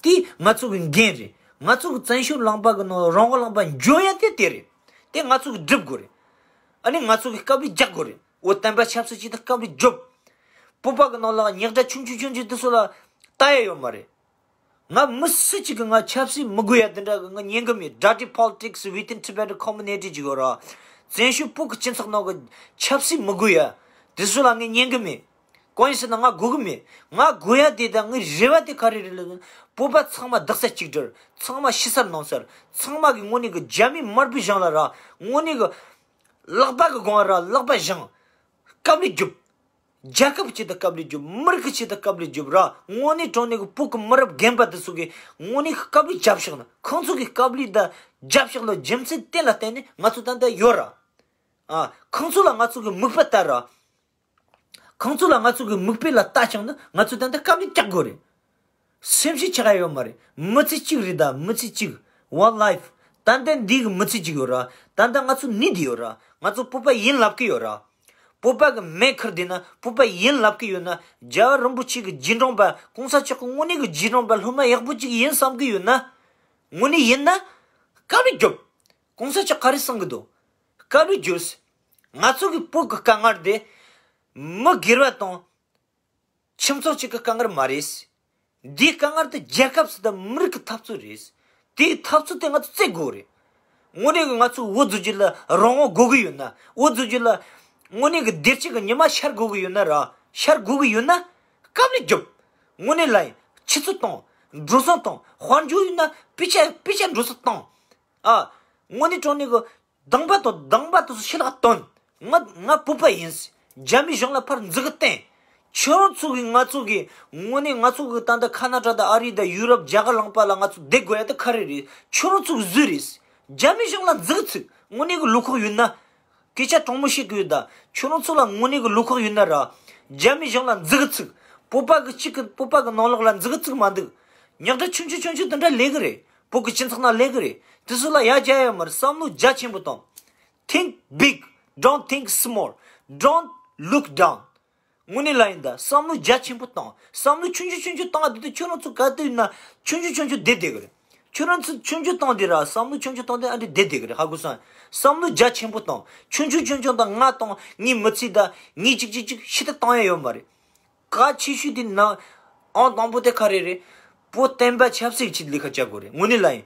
དེ་ང་ཚོ་གི་འགན་རེད། ང་ཚོ་གི་བཙན་བྱོལ་ལུང་པ་གི་ནང་རང་དབང་ལུང་པ་འཇོན་ཡ་དེ་དེ་རེད། དེ་ང་ཚོ་གི་སྒྲུབ་དགོས་རེད། ཨ་ནི་ང་ཚོ་གི་དཀའ་ལས་རྒྱག་དགོས་རེད། འོ་བསྟན་པ་ཆབ་སྲིད་ཅིག་ད་དཀའ་ལས་རྒྱོབ། བོད་པ་གི་ནང་ལ་ཉག་ཕྲ་ཆུང་ཆུང་ཆུང་ཆུང་དེ་ཚོ་ལ་ལྟ་ཡ་ཡོད་མ་རེད། ང་མི་སུ་གཅིག་གིས་ང་ཆབ་སྲིད་མི་དགོས་ཡ་དེ་འདྲ་གི་ང་ཉན་གི་མེད། Dirty politics within Tibetan community ཅིག་ཡོད་ར། བཙན་བྱོལ་བོད་ཀྱི་སྤྱི་ཚོགས་ནང་གི་ཆབ་སྲིད་མི་དགོས་ཡ་དེ་ཚོ་ལ་ངས་ཉན་གི་མེད། གང་ཡིན་ཟེར་ན་ང་དགོས་གི་མེད། ང་དགོས་ཡ་དེ་དང་ངའི་རེ་བ་དེ་ག་རེ་རེད་ལབ་ན། བོད་པ་ཚང་མ་རྡོག་རྩ་གཅིག་སྒྲིལ། ཚང་མ་ཕྱི་གསར་ནང་གསར། ཚང་མ་གི་དངོས་གནས་གི་རྒྱ་མི་དམར་པོའི་གཞུང་ལ་ར་དངོས་གནས་གི་ལག་པ་གི་སྒང་ལ་ར་ལག་པ་བཞེངས། དཀའ་ལས་རྒྱོབ། རྒྱལ་ཁབ་ཀྱི་ཆེད་དུ་དཀའ་ལས་རྒྱོབ། མི་རིགས་ཀྱི་ཆེད་དུ་དཀའ་ལས་རྒྱོབ་ར། དངོས་གནས་དྲང་གནས་ཀྱི་བོད་ཀྱི་མི་རབས་རྒན་པ་དེ་ཚོ་གིས་དངོས་གནས་ཀྱི་དཀའ་ལས་རྒྱབ་ཤག་ན། ཁོང་ཚོ་གིས་དཀའ་ལས་དང་རྒྱབ་ཤག་ལ་རྒྱུ་མཚན་གཏན་ལ་བརྟེན་ནས་ང་ཚོ་ད་ལྟ་ཡོད་ར། ཨ། ཁོང་ཚོ་ལ་ང་ཚོ་གི་མིག་དཔེ་ལྟ་ར། ཁོང་ཚོ་ལ་ང་ཚོ་གི་མིག་དཔེ་ལ་ལྟ་བྱུང་ན་ང་ཚོ་ད་ལྟ་དཀའ་ལས་རྒྱག་དགོས་རེད། སེམས་ཤུགས་ཆག་ཡ་ཡོད་མ་རེད། མི་ཚེ་གཅིག་རེད། ད་མི་ཚེ་གཅིག One life། ད་ལྟ་འདི་གི་མི་ཚེ་གཅིག་ཡོད་ར། ད་ལྟ་ང་ཚོ་ནི་འདི་ཡོད་ར། ང་ཚོ་བོད་པ་ཡིན་ལབ་ཀྱི་ཡོད་ར། བོད་པ་གི་མེ་ཁུར་བསྡད་ན་བོད་པ་ཡིན་ལབ་ཀྱི་ཡོད་ན། རྒྱལ་བ་རིན་པོ་ཆེ་གི་རྗེས་འབྲང་པ། གོང་ས་མཆོག་གི་དངོས་གནས་གི་རྗེས་འབྲང་པ་སློབ་མ་ཡག་པོ་གཅིག་ཡིན་བསམ་གྱི་ཡོད་ན། དངོས་གནས་ཡིན་ན། དཀའ་ལས་རྒྱོབ། གོང་ས་མཆོག་ག་རེ་གསུང་གི་འདུག་དཀའ་ལས་རྒྱོབ། ང་ཚོ་གི་བོད་གི་དཀའ་ངལ་དེ། མི་སྒེར་བ་དང་། ཁྱིམ་ཚང་གཅིག་གི་དཀའ་ངལ་མ་རེད། འདིའི་དཀའ་ངལ་དེ་རྒྱལ་ཁབ་སུ་དང་མི་རིགས་ཀྱི་འཐབ་རྩོད་རེད། དེའི་འཐབ་རྩོད་དེ་ང་ཚོ་རྩོད་དགོས་རེད། དངོས་གནས་ཀྱི་ང་ཚོ་བོད་རྫོགས་རྒྱུ་ལ་རང་དབང་དགོས་ཀྱི་ཡོད་ན། བོད་རྫོགས་རྒྱུ་ལ་དངོས་གནས་ཀྱི་བདེ་སྐྱིད་ཀྱི་ཉི་མ་ཤར་དགོས་ཀྱི་ཡོད་ན་ར། ཤར་དགོས་ཀྱི་ཡོད་ན། དཀའ་ལས་རྒྱོབ། དངོས་གནས་ལ་ཡིན། ཆུ་ཚོད་བཏང་། འགྲོ་སོང་བཏང་། དཔལ་འབྱོར་ཡོད་ན་དཔེ་ཆ་དཔེ་ཆ་འགྲོ་སོང་བཏང་། ཨ། དངོས་གནས་དྲང་གནས་ཀྱི་སྡོང་པོ་དང་སྡོང་པོ་དེ་ཚོ་ཕྱི་ལ་བཏོན། ང་ང་བོད་པ་ཡིན། རྒྱ་མི་གཞུང་ལ་ཕར་མཛུབ་གུ་བསྟན། ཁྱོད་རང་ཚོ་གིས་ང་ཚོ་གི་དངོས་གནས་ང་ཚོ་གི་ད་ལྟ་ཁ་ན་ཌ་དང་ཨ་རི་དང་ཡུ་རོབ་རྒྱ་གར་ལུང་པ་ལ་ང་ཚོ་བསྡད་དགོས་ཡ་དེ་ག་རེ་རེད། ཁྱོད་རང་ཚོ་གི་བཟོས་རེད། རྒྱ་མི་གཞུང་ལ་མཛུབ་གུ་ཚུགས། དངོས་གནས་གི་བློ་ཁོག་ཡོད་ན། སྐད་ཆ་དྲང་མོ་བཤད་གི་ཡོད་ད། ཁྱོད་རང་ཚོ་ལ་དངོས་གནས་གི་བློ་ཁོག་ཡོད་ན་ར། རྒྱ་མི་གཞུང་ལ་མཛུབ་གུ་ཚུགས། བོད་པ་གི་གཅིག་གི་བོད་པ་གི་ནང་ལོགས་ལ་མཛུབ་གུ་ཚུགས་མ་འདུག་ཉག་ཕྲ་ཆུང་ཆུང་ཆུང་ཆུང་དེ་འདྲ་ལས་གི་རེད། བོད་གི་སྤྱི་ཚོགས་ནང་ལས་གི་རེད། དེ་ཚོ་ལ་ཡ་རྒྱ་ཡ་མར་བསམ་བློ་རྒྱ་ཆེན་པོ་བཏང་། Think big, don't think small, don't look down. དངོས་གནས་ལ་ཡིན་ད། བསམ་བློ་རྒྱ་ཆེན་པོ་བཏང་། བསམ་བློ་ཆུང་ཆུང་ཆུང་ཆུང་བཏང་བ་དེ་དུས་ཁྱོད་རང་ཚོ་ག་དུས་ན་ཆུང་ཆུང་ཆུང་ཆུང་བསྡད་བསྡད་གི་རེད། ཁྱོད་རང་ཚོ་ཆུང་ཆུང་བཏང་དེ་ར་བསམ་བློ་ཆུང་ཆུང་བཏང་དེ་ཨ་འདྲ་བསྡད་བསྡད་གི་རེད། ཧ་གོ་སོང་། བསམ་བློ་རྒྱ་ཆེན་པོ་བཏང་། ཆུང་ཆུང་ཆུང་ཆུང་དང་ང་དང་ངའི་མི་ཚེ་ད་ངའི་གཅིག་གཅིག་གཅིག་ཤི་ད་བཏང་ཡ་ཡོད་མ་རེད། གལ་ཆེ་ཤོས་དེ་ན་ཨང་དང་པོ་དེ་ག་རེ་རེད། བོད་བསྟན་པ་ཆབ་སྲིད་ཀྱི་ལས་ཀ་བྱ་དགོས་རེད། དངོས་གནས་ལ་ཡིན།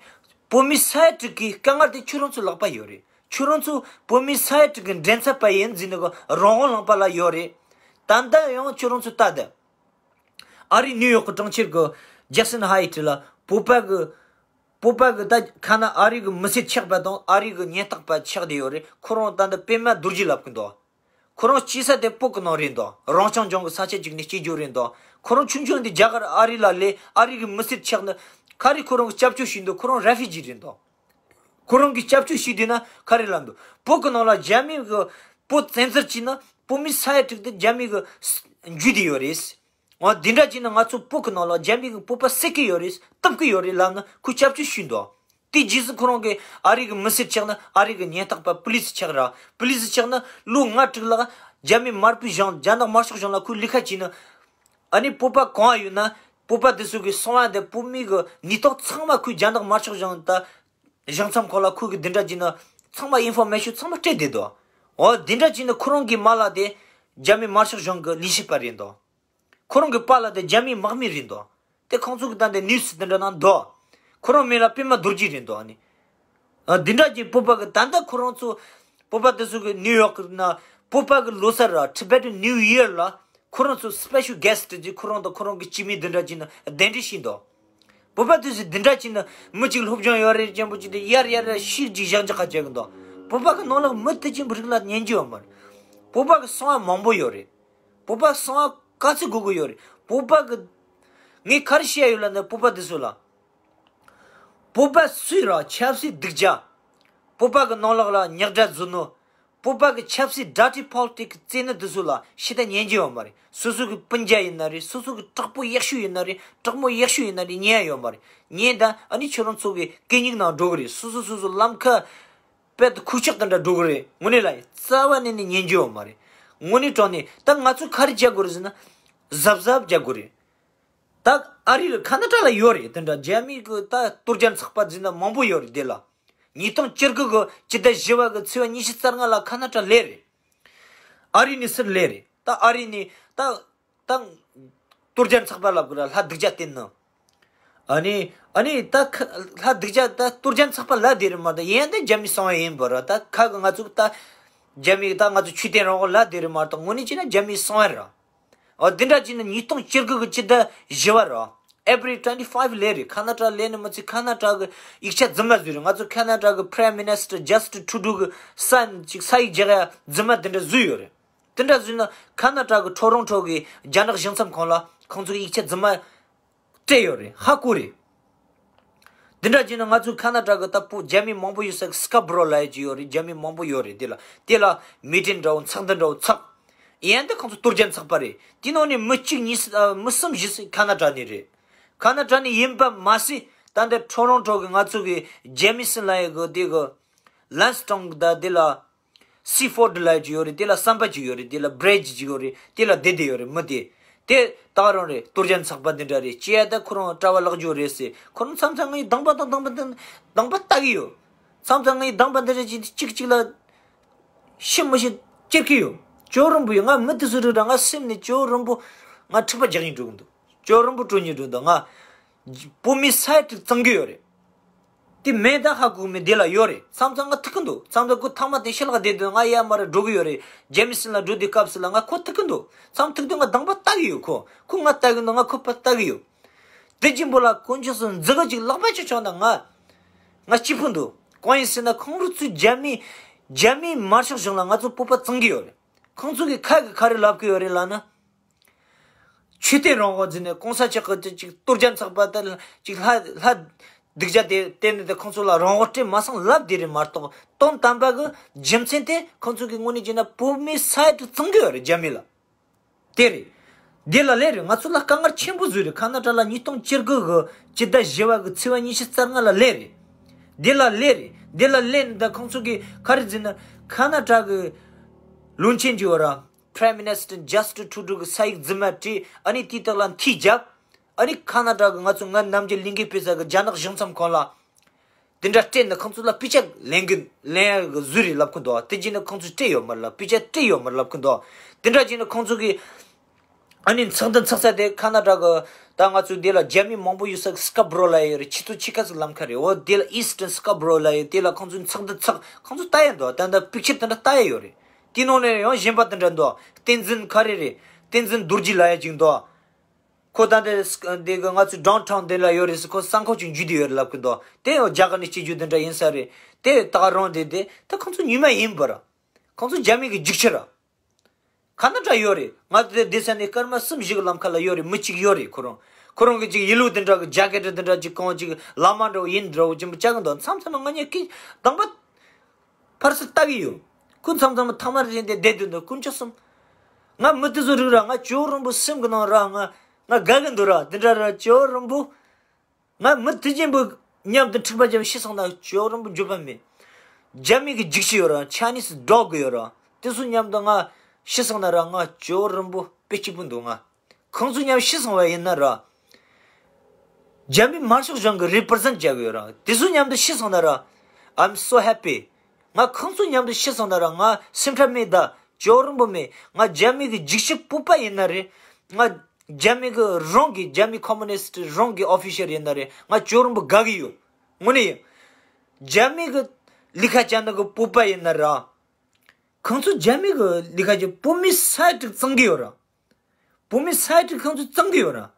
བོད་མི་ས་ཡ་དྲུག་གི་དཀའ་ངལ་དེ་ཁྱོད་རང་ཚོ་ལག་པ་ཡོད་རེད། ཁྱོད་རང་ཚོ་བོད་མི་ས་ཡ་དྲུག་གི་འགྲན་ཚབ་པ་ཡིན་ཟེར་ནས་གི་རང་དབང་ལུང་པ་ལ་ཡོད་རེད། ད་ལྟ་ཡང་ཁྱོད་རང་ཚོ་ལྟ་དང་། ཨ་རི་ནིའུ་ཡོག་གི་གྲོང་ཁྱེར་གི་ཇེག་སན་ཧའི་ཊི་ལ་བོད་པ་གི་བོད་པ་གི་ད་ཁ་ན་ཨ་རི་གི་མི་སེར་ཆགས་པ་དང་ཨ་རི་གི་ཉེན་རྟོག་པ་ཆགས་བསྡད་ཡོད་རེད། ཁོ་རང་ད་ལྟ་པད་མ་རྡོ་རྗེ་ལབ་གི་འདུག་ཁོ་རང་སྐྱེས་ས་དེ་བོད་གི་ནང་རེད་འདུག་རང་སྐྱོང་ལྗོངས་གི་ས་ཆ་ཅིག་ནས་སྐྱེས་རྒྱུ་རེད་འདུག་ཁོ་རང་ཆུང་ཆུང་དེ་རྒྱ་གར་ཨ་རི་ལ་སླེབས། ཨ་རི་གི་མི་སེར་ཆགས་ནས་ག་རེ་ཁོ་རང་གི་སྐྱབས་བཅོལ་ཞུས་འདུག་ཁོ་རང་རེ་ཕུ་ཇི་རེད་འདུག་ཁོ་རང་གི་སྐྱབས་བཅོལ་ཞུས་དུས་ན་ག་རེ་ལབ་འདུག་བོད་གི་ནང་ལ་རྒྱ་མི་གི་བོད་བཙན་འཛུལ་བྱས་ན་བོད་མི་ས་ཡ་དྲུག་དེ་རྒྱ་མི་གི་འཇུས་བསྡད་ཡོད་རེད། འོ་འདི་འདྲ་བྱས་ན་ང་ཚོ་བོད་གི་ནང་ལ་རྒྱ་མི་གི་བོད་པ་བསད་ཀྱི་ཡོད་རེད། གཏུབ་ཀྱི་ཡོད་རེད་ལབ་ན་ཁོས་སྐྱབས་བཅོལ་ཞུས་འདུག་དེ་རྗེས་སུ་ཁོ་རང་གི་ཨ་རི་གི་མི་སེར་ཆགས་ནི། ཨ་རི་གི་ཉེན་རྟོག་པ་པུ་ལི་སི་ཆགས་ར། པུ་ལི་སི་ཆགས་ནི་ལོ་ལྔ་དྲུག་ལ་རྒྱ་མི་དམར་པོའི་གཞུང་རྒྱ་ནག་དམར་ཤོག་གཞུང་ལ་ཁོས་ལས་ཀ་བྱས་ནི། ཨ་ནི་བོད་པ་གང་ཡོད་ན་བོད་པ་དེ་ཚོ་གི་གསང་བ་དེ་བོད་མི་གི་ཉེན་རྟོག་ཚང་མ་ཁོས་རྒྱ་ནག་དམར་ཤོག་གཞུང་ད་གཞུང་ཚབ་ཁང་ལ་ཁོས་གི་འདི་འདྲ་བྱས་ནི་ཚང་མ་ཨིན་ཕོར་མེ་ཤོན་ཚང་མ་སྤྲད་བསྡད་འདུག་འོ་དེ་འདྲ་བྱས་ནི་ཁོ་རང་གི་མ་ལགས་དེ་རྒྱ་མི་དམར་ཤོག་གཞུང་གི་ལས་བྱེད་པ་རེད་འདུག་ཁོ་རང་གི་པཱ་ལགས་དེ་རྒྱ་མིའི་དམག་མི་རེད་འདུག་དེ་ཁོང་ཚོ་གི་ད་འདི་ནིའུ་སི་དེ་འདྲ་ནང་འདུག་ཁོ་རང་མིང་ལ་པད་མ་རྡོ་རྗེ་རེད་འདུག་ཨ་ནི། ཨ་འདི་འདྲ་གྱི་བོད་པ་གི་ད་ལྟ་ཁོ་རང་ཚོ་བོད་པ་དེ་ཚོ་གི་ནིའུ་ཡོག་གི་ན་བོད་པ་གི་ལོ་གསར་ར་Tibetan New Year ལ་ཁོ་རང་ཚོ་སི་པེ་ཤལ་གྷེ་སི་ཊི་ཅིག་ཁོ་རང་དང་ཁོ་རང་གི་སྐྱེ་དམན་དེ་འདྲ་ཅིག་ནི་གདན་འདྲེན་བྱས་འདུག་བོད་པ་དེ་ཚོ་དེ་འདྲ་ཅིག་ནི་མི་གཅིག་སློབ་སྦྱོང་ཡོད་རེད་ཅན་པོ་ཅིག་དེ་ཡར་ཡར་ཤིག་ཅིག་བཞག་འཇག་ཁ་བྱེད་གི་འདུག་བོད་པ་གི་ནང་ལ་མི་དེ་ཅན་པོ་རིགས་ལ་ཉན་རྒྱུ་ཡོད་མ་རེད། བོད་པ་གི་གསང་བ་མང་པོ་ཡོད་རེད། བོད་པ་གསང་བ་ག་ཚོད་དགོས་ཀྱི་ཡོད་རེད། བོད་པ་གི་ངས་ག་རེ་བཤད་ཡོད་ལབ་ན་བོད་པ་དེ་ཚོ་ལ། བོད་པ་སུས་ར་ཆབ་སྲིད་སྡུག་ཅག་བོད་པ་གི་ནང་ལོགས་ལ་ཉག་དྲ་བཟོ་ནོ། བོད་པ་གི་ཆབ་སྲིད་dirty politics རྩེད་ནི་དེ་ཚོ་ལ་ཤི་ད་ཉན་གྱི་ཡོད་མ་རེད། སོ་སོ་གི་སྤུན་ཀྱག་ཡིན་ན་རེད། སོ་སོ་གི་གྲོགས་པོ་ཡག་ཤོས་ཡིན་ན་རེད། གྲོགས་མོ་ཡག་ཤོས་ཡིན་ན་རེད། ཉན་ཡ་ཡོད་མ་རེད། ཉན་ད་ཨ་ནི་ཁྱོད་རང་ཚོ་གི་གད་སྙིགས་ནང་འགྲོ་གི་རེད། སོ་སོ་སོ་སོ་ལམ་ཁ་དཔེ་ཁུག་ཆག་དེ་འདྲ་འགྲོ་གི་རེད། དངོས་གནས་ལ་རྩ་བ་ནས་ནས་ཉན་རྒྱུ་ཡོད་མ་རེད། དངོས་གནས་དྲང་གནས་ད་ང་ཚོས་ག་རེ་བྱ་དགོས་རེད་ཟེར་ན། གཟབ་གཟབ་བྱ་དགོས་རེད། ད་ཨ་རི་ལ་ཁ་ན་ཌ་ལ་ཡོད་རེད། དེ་འདྲ་རྒྱ་མི་གི་ད་གཏོར་རྒྱག་ཚོགས་པ་ཟེར་ན་མང་པོ་ཡོད་རེད། དེ་ལ་ཉིས་སྟོང་བཅུ་དགུ་གི་སྤྱི་ཟླ་བཞི་པ་གི་ཚེས་པ་ཉི་ཤུ་རྩ་ལྔ་ལ་ཁ་ན་ཌ་སླེབས་རེད། ཨ་རི་ནས་ཕྱིར་སླེབས་རེད། ད་ཨ་རི་ནས་ད་ད་གཏོར་རྒྱག་ཚོགས་པ་ལབ་དགོས་ར། ལྷ་སྡུག་ཅག་བསྟེན་ནི། ཨ་ནི་ཨ་ནི་ད་ཁ་ལྷ་སྡུག་ཅག་ད་གཏོར་རྒྱག་ཚོགས་པ་ལབ་བསྡད་རེད་མ་གཏོགས་ཡིན་ཡང་ད་རྒྱ་མི་གསང་བ་ཡིན་པ་ར། ད་ཁ་གི་ང་ཚོ་ད་རྒྱ་མི་ད་ང་ཚོ་ཆོས་དད་རང་དབང་ལབ་བསྡད་རེད་མ་གཏོགས་དངོས་གནས་བྱས་ན་རྒྱ་མི་གསང་བ་ར། ཨ་འདི་འདྲ་བྱས་ན་ཉིས་སྟོང་བཅུ་དགུ་གི་སྤྱི་ཟླ་བཞི་པ་ར། April twenty five སླེབས་རེད། ཁ་ན་ཌ་སླེབས་ནི་མ་ཚད་ཁ་ན་ཌ་གི་ཡིག་ཆ་རྫུན་མ་བཟོས་རེད། ང་ཚོ་ཁ་ན་ཌ་གི་Prime Minister Justin Trudeau གི་sign ཅིག་ས་ཡིག་རྒྱག་ཡ་རྫུན་མ་དེ་འདྲ་བཟོས་ཡོད་རེད། དེ་འདྲ་བཟོས་ན་ཁ་ན་ཌ་གི་ཊོ་རོན་ཊོ་གི་རྒྱ་ནག་གཞུང་ཚབ་ཁང་ལ་ཁོང་ཚོ་གི་ཡིག་ཆ་རྫུན་མ་སྤྲད་ཡོད་རེད། ཧ་གོ་རེད། དེ་འདྲ་བྱས་ན་ང་ཚོ་ཁ་ན་ཌ་གི་ད་བོད་རྒྱ་མི་མང་པོ་ཡོད་ས་གི་Scarborough ལབ་ཡ་ཅིག་ཡོད་རེད། རྒྱ་མི་མང་པོ་ཡོད་རེད། དེ་ལ་དེ་ལ་མི་ཊིང་འདྲ་བོ་ཚོགས་འདུ་འདྲ་བོ་ཚོགས། ཡིན་ཡང་དེ་ཁོང་ཚོ་གཏོར་རྒྱག་ཚོགས་པ་རེད། དེ་ནང་ནས་མི་གཅིག་གཉིས་ཨ་མི་གསུམ་བཞི་ཙམ་ཁ་ན་ཌ་ནས་རེད། ཁ་ན་ཌ་ནས་ཡིན་པ་མ་ཟད་ད་འདི་ཊོ་རོན་ཊོ་གི་ང་ཚོ་གི་ཇེ་མི་སན་ལབ་ཡ་གི་དེ་གི་ལན་སི་ཊོན་ད་དེ་ལ། སི་ཕོར་ཌི་ལབ་ཡ་ཅིག་ཡོད་རེད། དེ་ལ་ཟམ་པ་ཅིག་ཡོད་རེད། དེ་ལ་བྷི་རི་ཇི་ཅིག་ཡོད་རེད། དེ་ལ་བསྡད་བསྡད་ཡོད་རེད། མི་དེ་དེ་ད་རང་རེད། གཏོར་རྒྱག་ཚོགས་པ་འདི་འདྲ་རེད། ཅི་ཡ་ད་ཁོ་རང་གྲྭ་པ་ལག་འཇུ་རེད་ཟེར། ཁོ་རང་མཚམས་མཚམས་ངའི་སྡོང་པོ་དང་སྡོང་པོ་དང་སྡོང་པོ་ལྟ་གི་ཡོད། མཚམས་མཚམས་ངའི་སྡོང་པོ་འདི་འདྲ་ཅིག་གཅིག་གཅིག་ལ་ཤི་མི་ཤི་ཅེར་གི་ཡོད། ཇོ་རིན་པོ་ཡོད། ང་མི་དེ་ཚོ་རིགས་ར་ང་སེམས་ནས་ཇོ་རིན་པོ་ང་འཁྲིག་པ་རྒྱག་ཡིན་འགྲོ་གི་འདུག་ཇོ་རིན་པོ་སྤྲོ་ཉིན་འགྲོ་གི་འདུག་ང་བོད་མི་སའི་ཊི་གཙང་གི་ཡོད་རེད། དེ་མེད་ད་ཧ་གོ་མེད་དེ་ལ་ཡོད་རེད། མཚམས་མཚམས་ང་ཐུག་གི་འདུག་མཚམས་མཚམས་ཁོ་ཐ་མ་དེ་ཤི་ལག་བསྡད་དུས་ང་ཡར་མར་འགྲོ་གི་ཡོད་རེད། ཇེ་མི་སན་ལ་འགྲོ་དུས་སྐབས་སུ་ལ་ང་ཁོ་ཐུག་གི་འདུག་མཚམས་ཐུག་དུས་ང་སྡོང་པོ་ལྟ་གི་ཡོད། ཁོ་ཁོ་ང་ལྟ་གི་འདུག་ང་ཁོ་ཕར་ལྟ་གི་ཡོད། དེ་རྒྱུན་པོ་ལ་དཀོན་མཆོག་གསུམ་མཛུབ་གུ་ཅིག་ལག་པ་ཅིག་ཆོག་ན་ང་ང་སྐྱིད་པོ་འདུག་གང་ཡིན་ཟེར་ན་ཁོང་རུ་ཚུར་རྒྱ་མི་རྒྱ་མིའི་དམར་ཤོག་གཞུང་ལ་ང་ཚོ་བོད་པ་གཙང་གི་ཡོད་རེད། ཁོང་ཚོ་གི་ཁ་གི་ག་རེ་ལབ་གི་ཡོད་རེད་ལབ་ན། ཆོས་དད་རང་དབང་བརྩི་ནས་གོང་ས་མཆོག་གི་ཅིག་གཏོར་རྒྱག་ཚོགས་པ་དེ་ཅིག་ལྷ་ལྷ་སྡིག་བྱ་དེ་བསྟན་ནས་དེ་ཁོང་ཚོ་ལ་རང་དབང་སྤྲད་མ་སོང་ལབ་དེ་རེད་མ་གཏོགས་དོན་དམ་པ་གི་རྒྱུ་མཚན་དེ་ཁོང་ཚོ་གི་དངོས་གནས་བྱས་ན་བོད་མི་སའི་ཊི་གཙང་གི་ཡོད་རེད་རྒྱ་མི་ལ། དེ་རེད། དེ་ལ་ལས་རེད། ང་ཚོ་ལ་དཀའ་ངལ་ཆེན་པོ་བཟོས་རེད། ཁ་ན་ཌ་ལ་ཉིས་སྟོང་བཅུ་དགུ་གི་སྤྱི་ཟླ་བཞི་པ་གི་ཚེས་པ་ཉི་ཤུ་རྩ་ལྔ་ལ་ལས་རེད། དེ་ལ་ལས་རེད། དེ་ལ་ལས་ནས་ད་ཁོང་ཚོ་གི་ག་རེ་བརྩིས་ན་ཁ་ན་ཌ་གི་བློན་ཆེན་གྱི་བར་Prime Minister Justin Trudeau གི་ས་ཡིག་རྫུན་མ་བྲིས། ཨ་ནི་དེའི་ཐོག་ལ་འཐུས་བརྒྱབ། ཨ་ནི་ཁ་ན་ཌ་གི་ང་ཚོ་ང་ནམ་རྒྱུན་ལས་འགུལ་སྤེལ་ས་གི་རྒྱ་ནག་གཞུང་ཚབ་ཁང་ལ་དེ་འདྲ་སྤྲད་ནས་ཁོང་ཚོ་ལ་སྤུས་ཆ་ལེན་གི་ལེན་ཡ་གི་བཟོས་རེད་ལབ་གི་འདུག་དེ་བྱས་ནས་ཁོང་ཚོས་སྤྲད་ཡོད་མ་རེད་ལབ། སྤུས་ཆ་སྤྲད་ཡོད་མ་རེད་ལབ་གི་འདུག་དེ་འདྲ་བྱས་ནས་ཁོང་ཚོ་གི་ཨ་ནི་ཚོགས་འདུ་ཚོགས་ས་དེ་ཁ་ན་ཌ་གི་ད་ང་ཚོ་དེ་ལ་རྒྱ་མི་མང་པོ་ཡོད་ས་གི་སྐབ་རོ་ལ་ཡོད་རེད། ཆུ་ཚོད་ཕྱེད་ཀ་ཙམ་ལམ་ཁ་རེད། འོ་དེ་ལ་Eastern Scarborough ལ་ཡོད། དེ་ལ་ཁོང་ཚོས་ཚོགས་འདུ་ཚོགས། ཁོང་ཚོ་ལྟ་ཡ་འདུག་ད་ལྟ་པིག་ཅར་དེ་འདྲ་ལྟ་ཡ་ཡོད་རེད། དེའི་ནང་ནས་ཡང་གཞན་པ་དེ་འདྲ་འདུག་བསྟན་འཛིན་ག་རེ་རེད། བསྟན་འཛིན་རྡོ་རྗེ་ལབ་ཡ་ཅིག་འདུག་ཁོ་ད་འདི་འདི་གི་ང་ཚོའི་ཌའོན་ཊའོན་འདི་ལ་ཡོད་རེད་ཟེར། ཁོ་གསང་ཁོག་ཅིག་འཇུས་བསྡད་ཡོད་རེད་ལབ་གི་འདུག་དེ་ཡང་རྒྱ་གར་ནས་སྐྱེས་རྒྱུ་དེ་འདྲ་ཡིན་ས་རེད། དེ་ད་ག་རང་དེ་དེ་ད་ཁོང་ཚོ་ཉི་མ་ཡིན་པར། ཁོང་ཚོ་རྒྱ་མི་གི་རྒྱུག་ཁྱི་ར། ཁ་ན་ཌ་ཡོད་རེད། ང་ཚོ་དེ་བསྡད་ས་ནས་སྐར་མ་གསུམ་བཞི་གི་ལམ་ཁ་ལ་ཡོད་རེད། མི་གཅིག་ཡོད་རེད། ཁོ་རང་ཁོ་རང་གི་ཅིག་ཡེ་ལོ་དེ་འདྲ་གི་ཇེ་ཀེ་ཊི་དེ་འདྲ་ཅིག་གོན། ཅིག་བླ་མ་འདྲ་བོ་ཡིན་འདྲ་བོ་ཅིག་བྱ་གི་འདུག་མཚམས་མཚམས་ང་གཉིས་ཀྱིས་སྡོང་པོ་ཕར་ཚུར་ལྟ་གི་ཡོད། ཁོ་མཚམས་མཚམས་ཐ་མ་རེ་འདི་བསྡད་དུས་འདུག་དཀོན་མཆོག་གསུམ། ང་མི་དེ་ཚོ་རིགས་ར་ང་ཇོ་རིན་པོ་སེམས་གི་ནང་ར་ང་ང་དགའ་གི་འདུག་ར། དེ་འདྲ་ར་ཇོ་རིན་པོ། ང་མི་དེ་ཅན་པོ་ མཉམ་དུ་འཁྲིག་པ་བརྒྱབ་ཤི་སོང་ན་ཇོ་རིན་པོ་འགྱོད་པ་མེད། རྒྱ་མི་གི་རྒྱུག་ཤི་ཡོད་ར། Chinese dog ཡོད་ར། དེ་ཚོ་མཉམ་དུ་ང་ཤི་སོང་ན་ར་ང་ཇོ་རིན་པོ་དཔེ་སྐྱིད་པོ་འདུག་ང་ཁོང་ཚོ་མཉམ་ཤི་སོང་བ་ཡིན་ན་ར། རྒྱ་མི་དམར་ཤོག་གཞུང་གི་represent རྒྱག་གི་ཡོད་ར། དེ་ཚོ་མཉམ་དུ་ཤི་སོང་ན་ར། I'm so happy། ང་ཁོང་ཚོ་མཉམ་དུ་ཤི་སོང་ན་ར་ང་སེམས་ཁྲལ་མེད་ད། ཇོ་རིན་པོ་མེད། ང་རྒྱ་མི་གི་རྒྱུག་ཤི་སྤོབས་པ་ཡིན་ན་རེད། ང་རྒྱ་མི་གི་རང་གི་རྒྱ་མི་communist རང་གི་official ཡིན་ན་རེད། ང་ཇོ་རིན་པོ་དགའ་གི་ཡོད། དངོས་གནས་ཡིན། རྒྱ་མི་གི་ལི་ཁ་ཅན་གི་སྤོབས་པ་ཡིན་ན་ར། ཁོང་ཚོ་རྒྱ་མི་གི་ལི་ཁ་ཅན་བོད་མི་ས་ཡ་དྲུག་གཙང་གི་ཡོད་ར། བོད་མི་ས་ཡ་དྲུག་ཁོང་ཚོ་གཙང་གི་ཡོད་ར།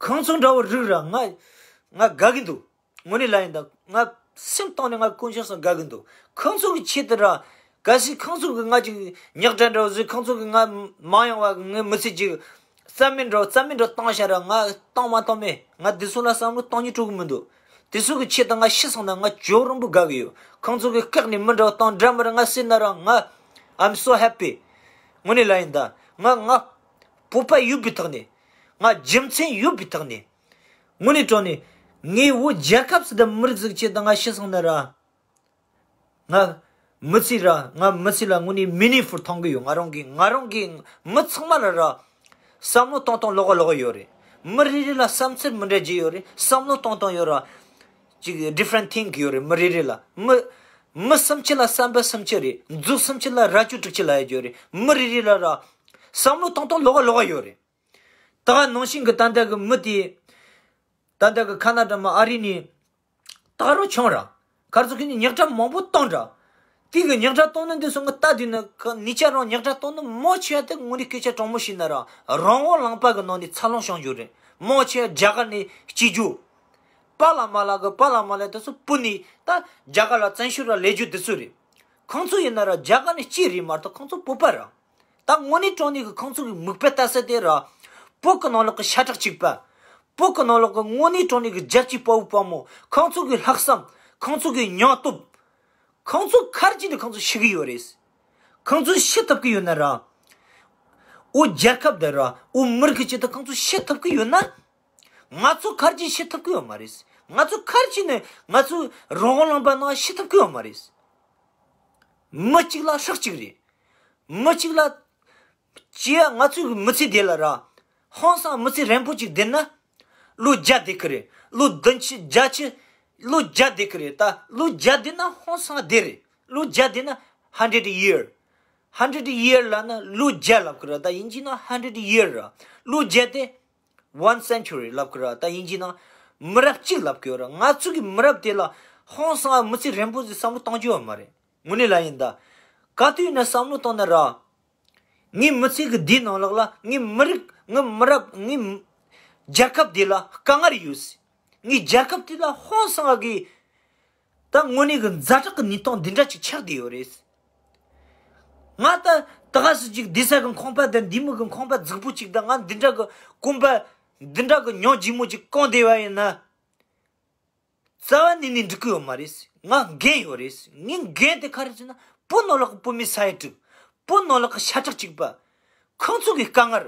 ཁོང་ཚོ་འདྲ་བོ་རིགས་ར་ང་ང་དགའ་གི་འདུག་དངོས་གནས་ལ་ཡིན་ད། ང་སེམས་གཏིང་ནས་ང་དཀོན་མཆོག་གསུམ་དགའ་གི་འདུག་ཁོང་ཚོ་གི་ཆེད་དུ་ར། གལ་སྲིད་ཁོང་ཚོ་གི་ང་ཅིག་ཉག་ཕྲ་འདྲ་བོ་ཟིག་ཁོང་ཚོ་གི་ང་མ་ཡོང་བ་ངའི་མི་ཚེ་ཅིག་རྩ་མེད་འགྲོ་རྩ་མེད་འགྲོ་བཏང་བཞག་ར། ང་བཏང་མ་བཏང་མེད། ང་དེ་ཚོ་ལ་བསམ་བློ་གཏོང་རྒྱུ་འགྲོ་གི་མི་འདུག་དེ་ཚོ་གི་ཆེད་དུ་ང་ཤི་སོང་ན་ང་ཇོ་རིན་པོ་དགའ་གི་ཡོད། ཁོང་ཚོ་གི་བཀག་ནས་མི་འདྲ་བ་བཏང་འདྲ་མི་འདྲ་ང་སྲིད་ན་ར་ང་I'm so happy། དངོས་གནས་ལ་ཡིན་ད། ང་ང་སྤོབས་པ་ཡོད་པའི་ཐོག་ནས། ང་རྒྱུ་མཚན་ཡོད་པའི་ཐོག་ནས། དངོས་གནས་དྲང་གནས་ངའི་བོད་རྒྱལ་ཁབ་སུ་དང་མི་རིགས་ཟིག་ཆེད་དུ་ང་ཤི་སོང་ན་ར། ང་མི་ཚེ་ར་ང་མི་ཚེ་ལ་དངོས་གནས་meaningful མཐོང་གི་ཡོད། ང་རང་གི་ང་རང་གི་མི་ཚང་མ་ལ་ར་བསམ་བློ་གཏོང་སྟངས་ལོགས་ཀ་ལོགས་ཀ་ཡོད་རེད། མི་རེ་རེ་ལ་བསམ་ཚུལ་མི་འདྲ་ཅིག་ཡོད་རེད། བསམ་བློ་གཏོང་སྟངས་ཡོད་ར། ཅིག་different think ཡོད་རེད། མི་རེ་རེ་ལ་མི་མི་སུམ་ཅུ་ལ་བསམ་པ་སུམ་ཅུ་རེད། མཛོ་སུམ་ཅུ་ལ་རྭ་ཅོ་དྲུག་ཅུ་ལབ་ཡ་ཡོད་རེད། མི་རེ་རེ་ལ་ར་བསམ་བློ་གཏོང་སྟངས་ལོགས་ཀ་ལོགས་ཀ་ཡོད་རེད། ད་ག་ནང་བཞིན་གི་ད་ལྟ་གི་མི་དེ། ད་ལྟ་གི་ཁ་ན་ཌ་མ་ཨ་རི་ནས་ད་རུང་བྱུང་ར། ག་རེ་ཟེར་ཁྱོད་ནས་ཉག་ཕྲ་མང་པོ་བཏང་ར། དེ་གི་ཉག་ཕྲ་བཏང་ནི་འདི་ཚོ་ངས་ལྟ་དུས་ན་ཁ་ཉེ་ཆར་རང་ཉག་ཕྲ་བཏང་ནི་མང་ཆེ་བ་དེ་དངོས་གནས་སྐད་ཆ་དྲང་མོ་བཤད་ན་ར་རང་དབང་ལུང་པ་གི་ནང་ནས་འཚར་ལོངས་བྱུང་རྒྱུ་རེད། མང་ཆེ་བ་རྒྱ་གར་ནས་སྐྱེས་རྒྱུ། པཱ་ལགས་མ་ལགས་གི་པཱ་ལགས་མ་ལགས་དེ་ཚོ་བུད་ནས་ད་རྒྱ་གར་ལ་བཙན་བྱོལ་ར་སླེབས་རྒྱུ་དེ་ཚོ་རེད། ཁོང་ཚོ་ཡིན་ན་ར་རྒྱ་གར་ནས་སྐྱེས་རེད་མ་གཏོགས་ཁོང་ཚོ་བོད་པ་ར། ད་དངོས་གནས་དྲང་གནས་ཀྱི་ཁོང་ཚོ་གི་མིག་དཔེ་ལྟ་ས་དེ་ར། བོད་ཀྱི་ནང་ལོགས་ཀྱི་ཤ་ཁྲག་གཅིག་པ། བོད་ཀྱི་ནང་ལོགས་ཀྱི་དངོས་གནས་དྲང་གནས་ཀྱི་རྒྱལ་གཅེས་དཔའ་བོ་དཔའ་མོ། ཁོང་ཚོ་གི་ལྷག་བསམ། ཁོང་ཚོ་གི་སྙིང་སྟོབས། ཁོང་ཚོ་ཁར་གྱིས་ནས་ཁོང་ཚོ་ཤི་གི་ཡོད་རེད། ཁོང་ཚོ་ཤི་ཐུབ་ཀྱི་ཡོད་ན་ར། འོ་རྒྱལ་ཁབ་དེ་ར། འོ་མི་རིགས་ཀྱི་ཆེད་དུ་ཁོང་ཚོ་ཤི་ཐུབ་ཀྱི་ཡོད་ན། ང་ཚོ་ཁར་གྱིས་ཤི་ཐུབ་ཀྱི་ཡོད་མ་རེད། ང་ཚོ་ཁར་གྱིས་ནས་ང་ཚོ་རང་དབང་ལུང་པ་ནང་ཤི་ཐུབ་ཀྱི་ཡོད་མ་རེད། མི་གཅིག་ལ་སྲོག་གཅིག་རེད། མི་གཅིག་ལ། ཅི་ཡ་ང་ཚོའི་མི་ཚེ་དེ་ལ་ར། ཧང་སང་མི་ཚེ་རིང་པོ་ཅིག་བསྡད་ན། ལོ་བརྒྱ་བསྡད་ཀྱི་རེད། ལོ་བདུན་ཅུ་བརྒྱད་ཅུ། ལོ་བརྒྱ་བསྡད་ཀྱི་རེད། ད་ལོ་བརྒྱ་བསྡད་ན་ཧང་སང་བསྡད་རེད། ལོ་བརྒྱ་བསྡད་ན་hundred year། hundred year ལབ་ན་ལོ་བརྒྱ་ལབ་ཀྱི་རེད། ད་དབྱིན་ཇི་ནང་hundred year ར། ལོ་བརྒྱ་དེ་one century ལབ་ཀྱི་རེད། ད་དབྱིན་ཇི་ནང་མི་རབས་གཅིག་ལབ་ཀྱི་ཡོད་རེད། ང་ཚོ་གི་མི་རབས་དེ་ལ་ཧང་སང་མི་ཚེ་རིང་པོ་ཟིག་བསམ་བློ་གཏོང་རྒྱུ་ཡོད་མ་རེད། དངོས་གནས་ལ་ཡིན་ད། ག་དུས་ཡིན་ན་བསམ་བློ་བཏང་ན་ར། ངའི་མི་ཚེ་གི་དེའི་ནང་ལོགས་ལ་ངའི་མི་རིགས་ངའི་མི་རབས་ངའི་རྒྱལ་ཁབ་དེ་ལ་དཀའ་ངལ་ཡོད། ངའི་རྒྱལ་ཁབ་དེ་ལ་ཧང་སང་གི་ད་དངོས་གནས་ཀྱི་ཛ་དྲག་གི་གནས་སྟངས་འདི་འདྲ་ཅིག་ཆགས་བསྡད་ཡོད་རེད། ང་ད་ད་ག་སུ་ཅིག་བསྡད་ས་གི་ཁང་པ་དང་འདི་མོ་གི་ཁང་པ་རྫིག་པོ་ཅིག་དང་ང་འདི་འདྲ་གི་གོམ་པ་འདི་འདྲ་གི་ཉོག་ལྗིད་མོ་ཅིག་གང་བསྡད་པ་ཡིན་ན། རྩ་བ་ནས་ནས་འགྲིག་གི་ཡོད་མ་རེད། ང་འགན་ཡོད་རེད། ངའི་འགན་དེ་ག་རེ་ཟེར་ན་བོད་ནང་ལོགས་ཀྱི་བོད་མི་ས་ཡ་དྲུག་བོད་ནང་ལོགས་ཀྱི་ཤ་ཁྲག་གཅིག་པ། ཁོང་ཚོ་གི་དཀའ་ངལ།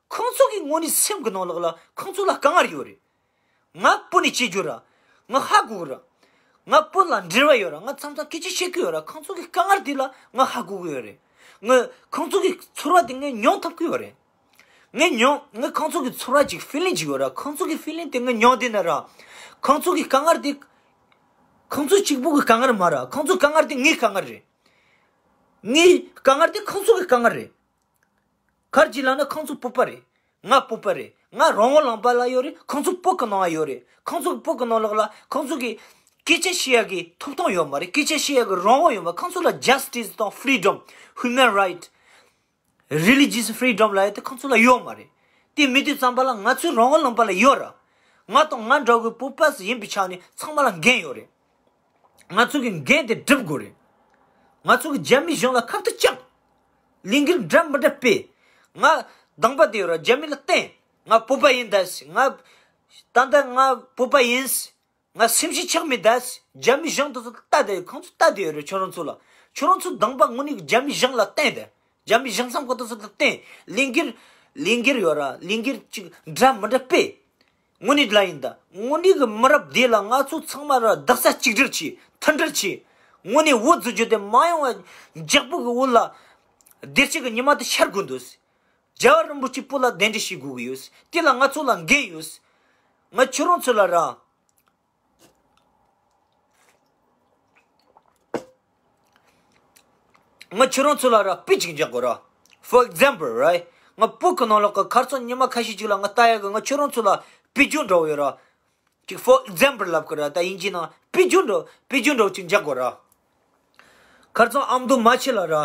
ཁོང་ཚོ་གི་དངོས་གནས་སེམས་ཀྱི་ནང་ལོགས་ལ་ཁོང་ཚོ་ལ་དཀའ་ངལ་ཡོད་རེད། ང་བོད་ནས་སྐྱེས་རྒྱུ་ར། ང་ཧ་གོ་གི་ར། ང་བོད་ལ་འབྲེལ་བ་ཡོད་ར། ང་མཚམས་མཚམས་སྐད་ཆ་བཤད་ཀྱི་ཡོད་ར། ཁོང་ཚོ་གི་དཀའ་ངལ་དེ་ལ་ང་ཧ་གོ་གི་ཡོད་རེད། ང་ཁོང་ཚོ་གི་ཚོར་བ་དེ་ངས་མྱོང་ཐུབ་ཀྱི་ཡོད་རེད། ངས་མྱོང་ངས་ཁོང་ཚོ་གི་ཚོར་བ་ཅིག་feeling ཅིག་ཡོད་ར། ཁོང་ཚོ་གི་feeling དེ་ངས་མྱོང་བསྡད་ན་ར། ཁོང་ཚོ་གི་དཀའ་ངལ་དེ། ཁོང་ཚོ་གཅིག་པུ་གི་དཀའ་ངལ་མ་ར། ཁོང་ཚོ་དཀའ་ངལ་དེ་ངའི་དཀའ་ངལ་རེད། ངའི་དཀའ་ངལ་དེ་ཁོང་ཚོ་གི་དཀའ་ངལ་རེད། ག་རེ་ལབ་ན་ཁོང་ཚོ་བོད་པ་རེད། ང་བོད་པ་རེད། ང་རང་དབང་ལུང་པ་ལ་ཡོད་རེད། ཁོང་ཚོ་བོད་གི་ནང་ལ་ཡོད་རེད། ཁོང་ཚོ་བོད་གི་ནང་ལོགས་ལ་ཁོང་ཚོ་གི་སྐད་ཆ་བཤད་ཡ་གི་ཐོབ་ཐང་ཡོད་མ་རེད། སྐད་ཆ་བཤད་ཡ་གི་རང་དབང་ཡོད་མ་རེད། ཁོང་ཚོ་ལ་justice དང་freedom, human right, religious freedom ལབ་ཡ་དེ་ཁོང་ཚོ་ལ་ཡོད་མ་རེད། དེ་མེད་དུས་ཙམ་པ་ལ་ང་ཚོའི་རང་དབང་ལུང་པ་ལ་ཡོད་ར། ང་དང་ང་འདྲ་བོའི་བོད་པ་ཡིན་པའི་ཆ་ནས་ཚང་མ་ལ་འགན་ཡོད་རེད། ང་ཚོ་གི་འགན་དེ་སྒྲུབ་དགོས་རེད། ང་ཚོ་གི་རྒྱ་མི་གཞུང་ལ་ཁ་གཏད་བཅག་ལས་འགུལ་འདྲ་མི་འདྲ་སྤེལ། ང་དང་པ་དེ་ཡོད་ར། རྒྱ་མི་ལ་བསྟན། ང་བོད་པ་ཡིན་ད་ཟེར། ང་ད་ལྟ་ང་བོད་པ་ཡིན་ཟེར། ང་སེམས་ཤི་ཆགས་མེད་ད་ཟེར། རྒྱ་མི་གཞུང་དེ་ཚོ་ལ་ལྟ་དེ་ཁོང་ཚོ་ལྟ་དེ་ཡོད་རེད། ཁྱོད་རང་ཚོ་ལ་ཁྱོད་རང་ཚོ་དང་པ་དངོས་གནས་རྒྱ་མི་གཞུང་ལ་བསྟན་དེ། རྒྱ་མི་གཞུང་ཚང་ཁོ་དེ་ཚོ་ལ་བསྟན། ལས་འགུལ་ལས་འགུལ་ཡོད་ར། ལས་འགུལ་ཅིག་འདྲ་མི་འདྲ་སྤེལ། དངོས་གནས་ལ་ཡིན་ད། དངོས་གནས་ཀྱི་མི་རབས་འདི་ལ་ང་ཚོ་ཚང་མ་ར་རྡོག་རྩ་གཅིག་སྒྲིལ་གྱིས་མཐུན་སྒྲིལ་གྱིས། དངོས་གནས་བོད་རྫོགས་རྒྱུ་དེ་མ་ཡོང་བ་འཇགས་པོ་གི་བོད་ལ་བདེ་སྐྱིད་ཀྱི་ཉི་མ་དེ་ཤར་དགོས་འདུག། རྒྱལ་བ་རིན་པོ་ཆེ་བོད་ལ་གདན་འདྲེན་བྱེད་དགོས་ཀྱི་ཡོད། དེ་ལ་ང་ཚོ་ལ་འགན་ཡོད། ང་ཁྱོད་རང་ཚོ་ལ་ར། ང་ཁྱོད་རང་ཚོ་ལ་ར་དཔེ་ཅིག་འཇོག་དགོས་ར། For example, right? ང་བོད་ཀྱི་ནང་ལོགས་ཀྱི་ཁ་སང་ཉི་མ་ཁ་ཤས་ཅིག་ལ་ང་ལྟ་ཡག་གི། ང་ཁྱོད་རང་ཚོ་ལ་དཔེ་བརྗོད་འདྲ་བོ་ཡོད་ར། ཅིག་for example ལབ་ཀྱི་ར། ད་དབྱིན་ཇི་ནང་དཔེ་བརྗོད་འདྲ་དཔེ་བརྗོད་འདྲ་བོ་ཅིག་འཇོག་དགོས་ར། ཁ་སང་ཨ་མདོ་རྨ་ཆེན་ལ་ར།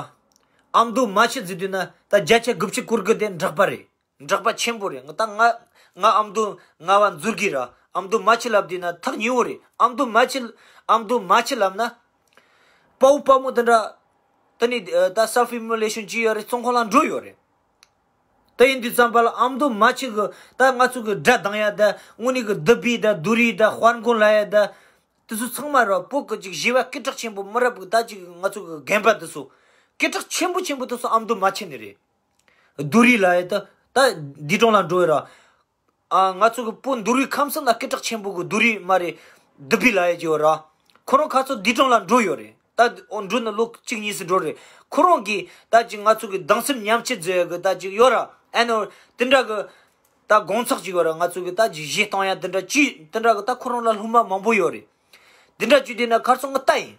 ཨ་མདོ་རྨ་ཆེན་ཟེར་དུས་ན་ད་བརྒྱ་ཆ་དགུ་བཅུ་གོ་དགུ་དེ་འབྲོག་པ་རེད། འབྲོག་པ་ཆེན་པོ་རེད། ང་ད་ང་ང་ཨ་མདོ་རྔ་བ་མཛོད་དགེ་ར། ཨ་མདོ་རྨ་ཆེན་ལབ་དུས་ན་ཐག་ཉེ་བོ་རེད། ཨ་མདོ་རྨ་ཆེན། ཨ་མདོ་རྨ་ཆེན་ལབ་ན། དཔའ་བོ་དཔའ་མོ་དེ་འདྲ། དེ་ནས་ད་self immolation བྱས་ཡོད་རེད། བཙོན་ཁང་ལ་འགྲོ་ཡོད་རེད། དེ་ཡིན་དུས་ཙམ་པ་ལ་ཨ་མདོ་རྨ་ཆེན་གི་ད་ང་ཚོ་གི་དགྲ་སྡང་ཡ་ད། དངོས་གནས་གི་སྡུག་པའི་ད་སྡུག་རུས་ད་དཔའ་རྒོད་ལབ་ཡ་ད། དེ་ཚོ་ཚང་མ་ར་བོད་གི་ཅིག་ཞི་བ་སྐད་གྲགས་ཆེན་པོ་མི་རབས་གི་ད་ཅིག་ང་ཚོ་གི་རྒན་པ་དེ་ཚོ། སྐད་གྲགས་ཆེན་པོ་ཆེན་པོ་དེ་ཚོ་ཨ་མདོ་རྨ་ཆེན་ནས་རེད། སྡུག་རུས་ལབ་ཡ་ད། ད་འདི་གྲོང་ལ་འགྲོ་ཡ་ར། ཨ། ང་ཚོ་གི་བོད་མདོ་དབུས་ཁམས་གསུམ་ལ་སྐད་གྲགས་ཆེན་པོ་གི་སྡུག་རུས་མ་རེད། སྡུག་པའི་ལབ་ཡ་ཅིག་ཡོད་ར། ཁོ་རང་ཁ་ཚོ་འདི་གྲོང་ལ་འགྲོ་ཡོད་རེད། ད་འོ་འགྲོ་ནི་ལོ་གཅིག་གཉིས་སུ་འགྲོ་རེད། ཁོ་རང་གིས་ད་ཅིག་ང་ཚོ་གི་སྡང་སེམས་མཉམ་སྐྱེད་བཟོ་ཡ་གི་ད་ཅིག་ཡོད་ར། ཨ་ནི་དེ་འདྲ་གི་ད་དགོང་ཚོགས་ཅིག་ཡོད་ར། ང་ཚོ་གི་ད་ཅིག་གཞས་གཏོང་ཡ་དེ་འདྲ་ཅིག་དེ་འདྲ་གི་ད་ཁོ་རང་ལ་སློབ་མ་མང་པོ་ཡོད་རེད། དེ་འདྲ་ཅིག་དེ་ན་ཁ་སང་ང་ལྟ་ཡིན།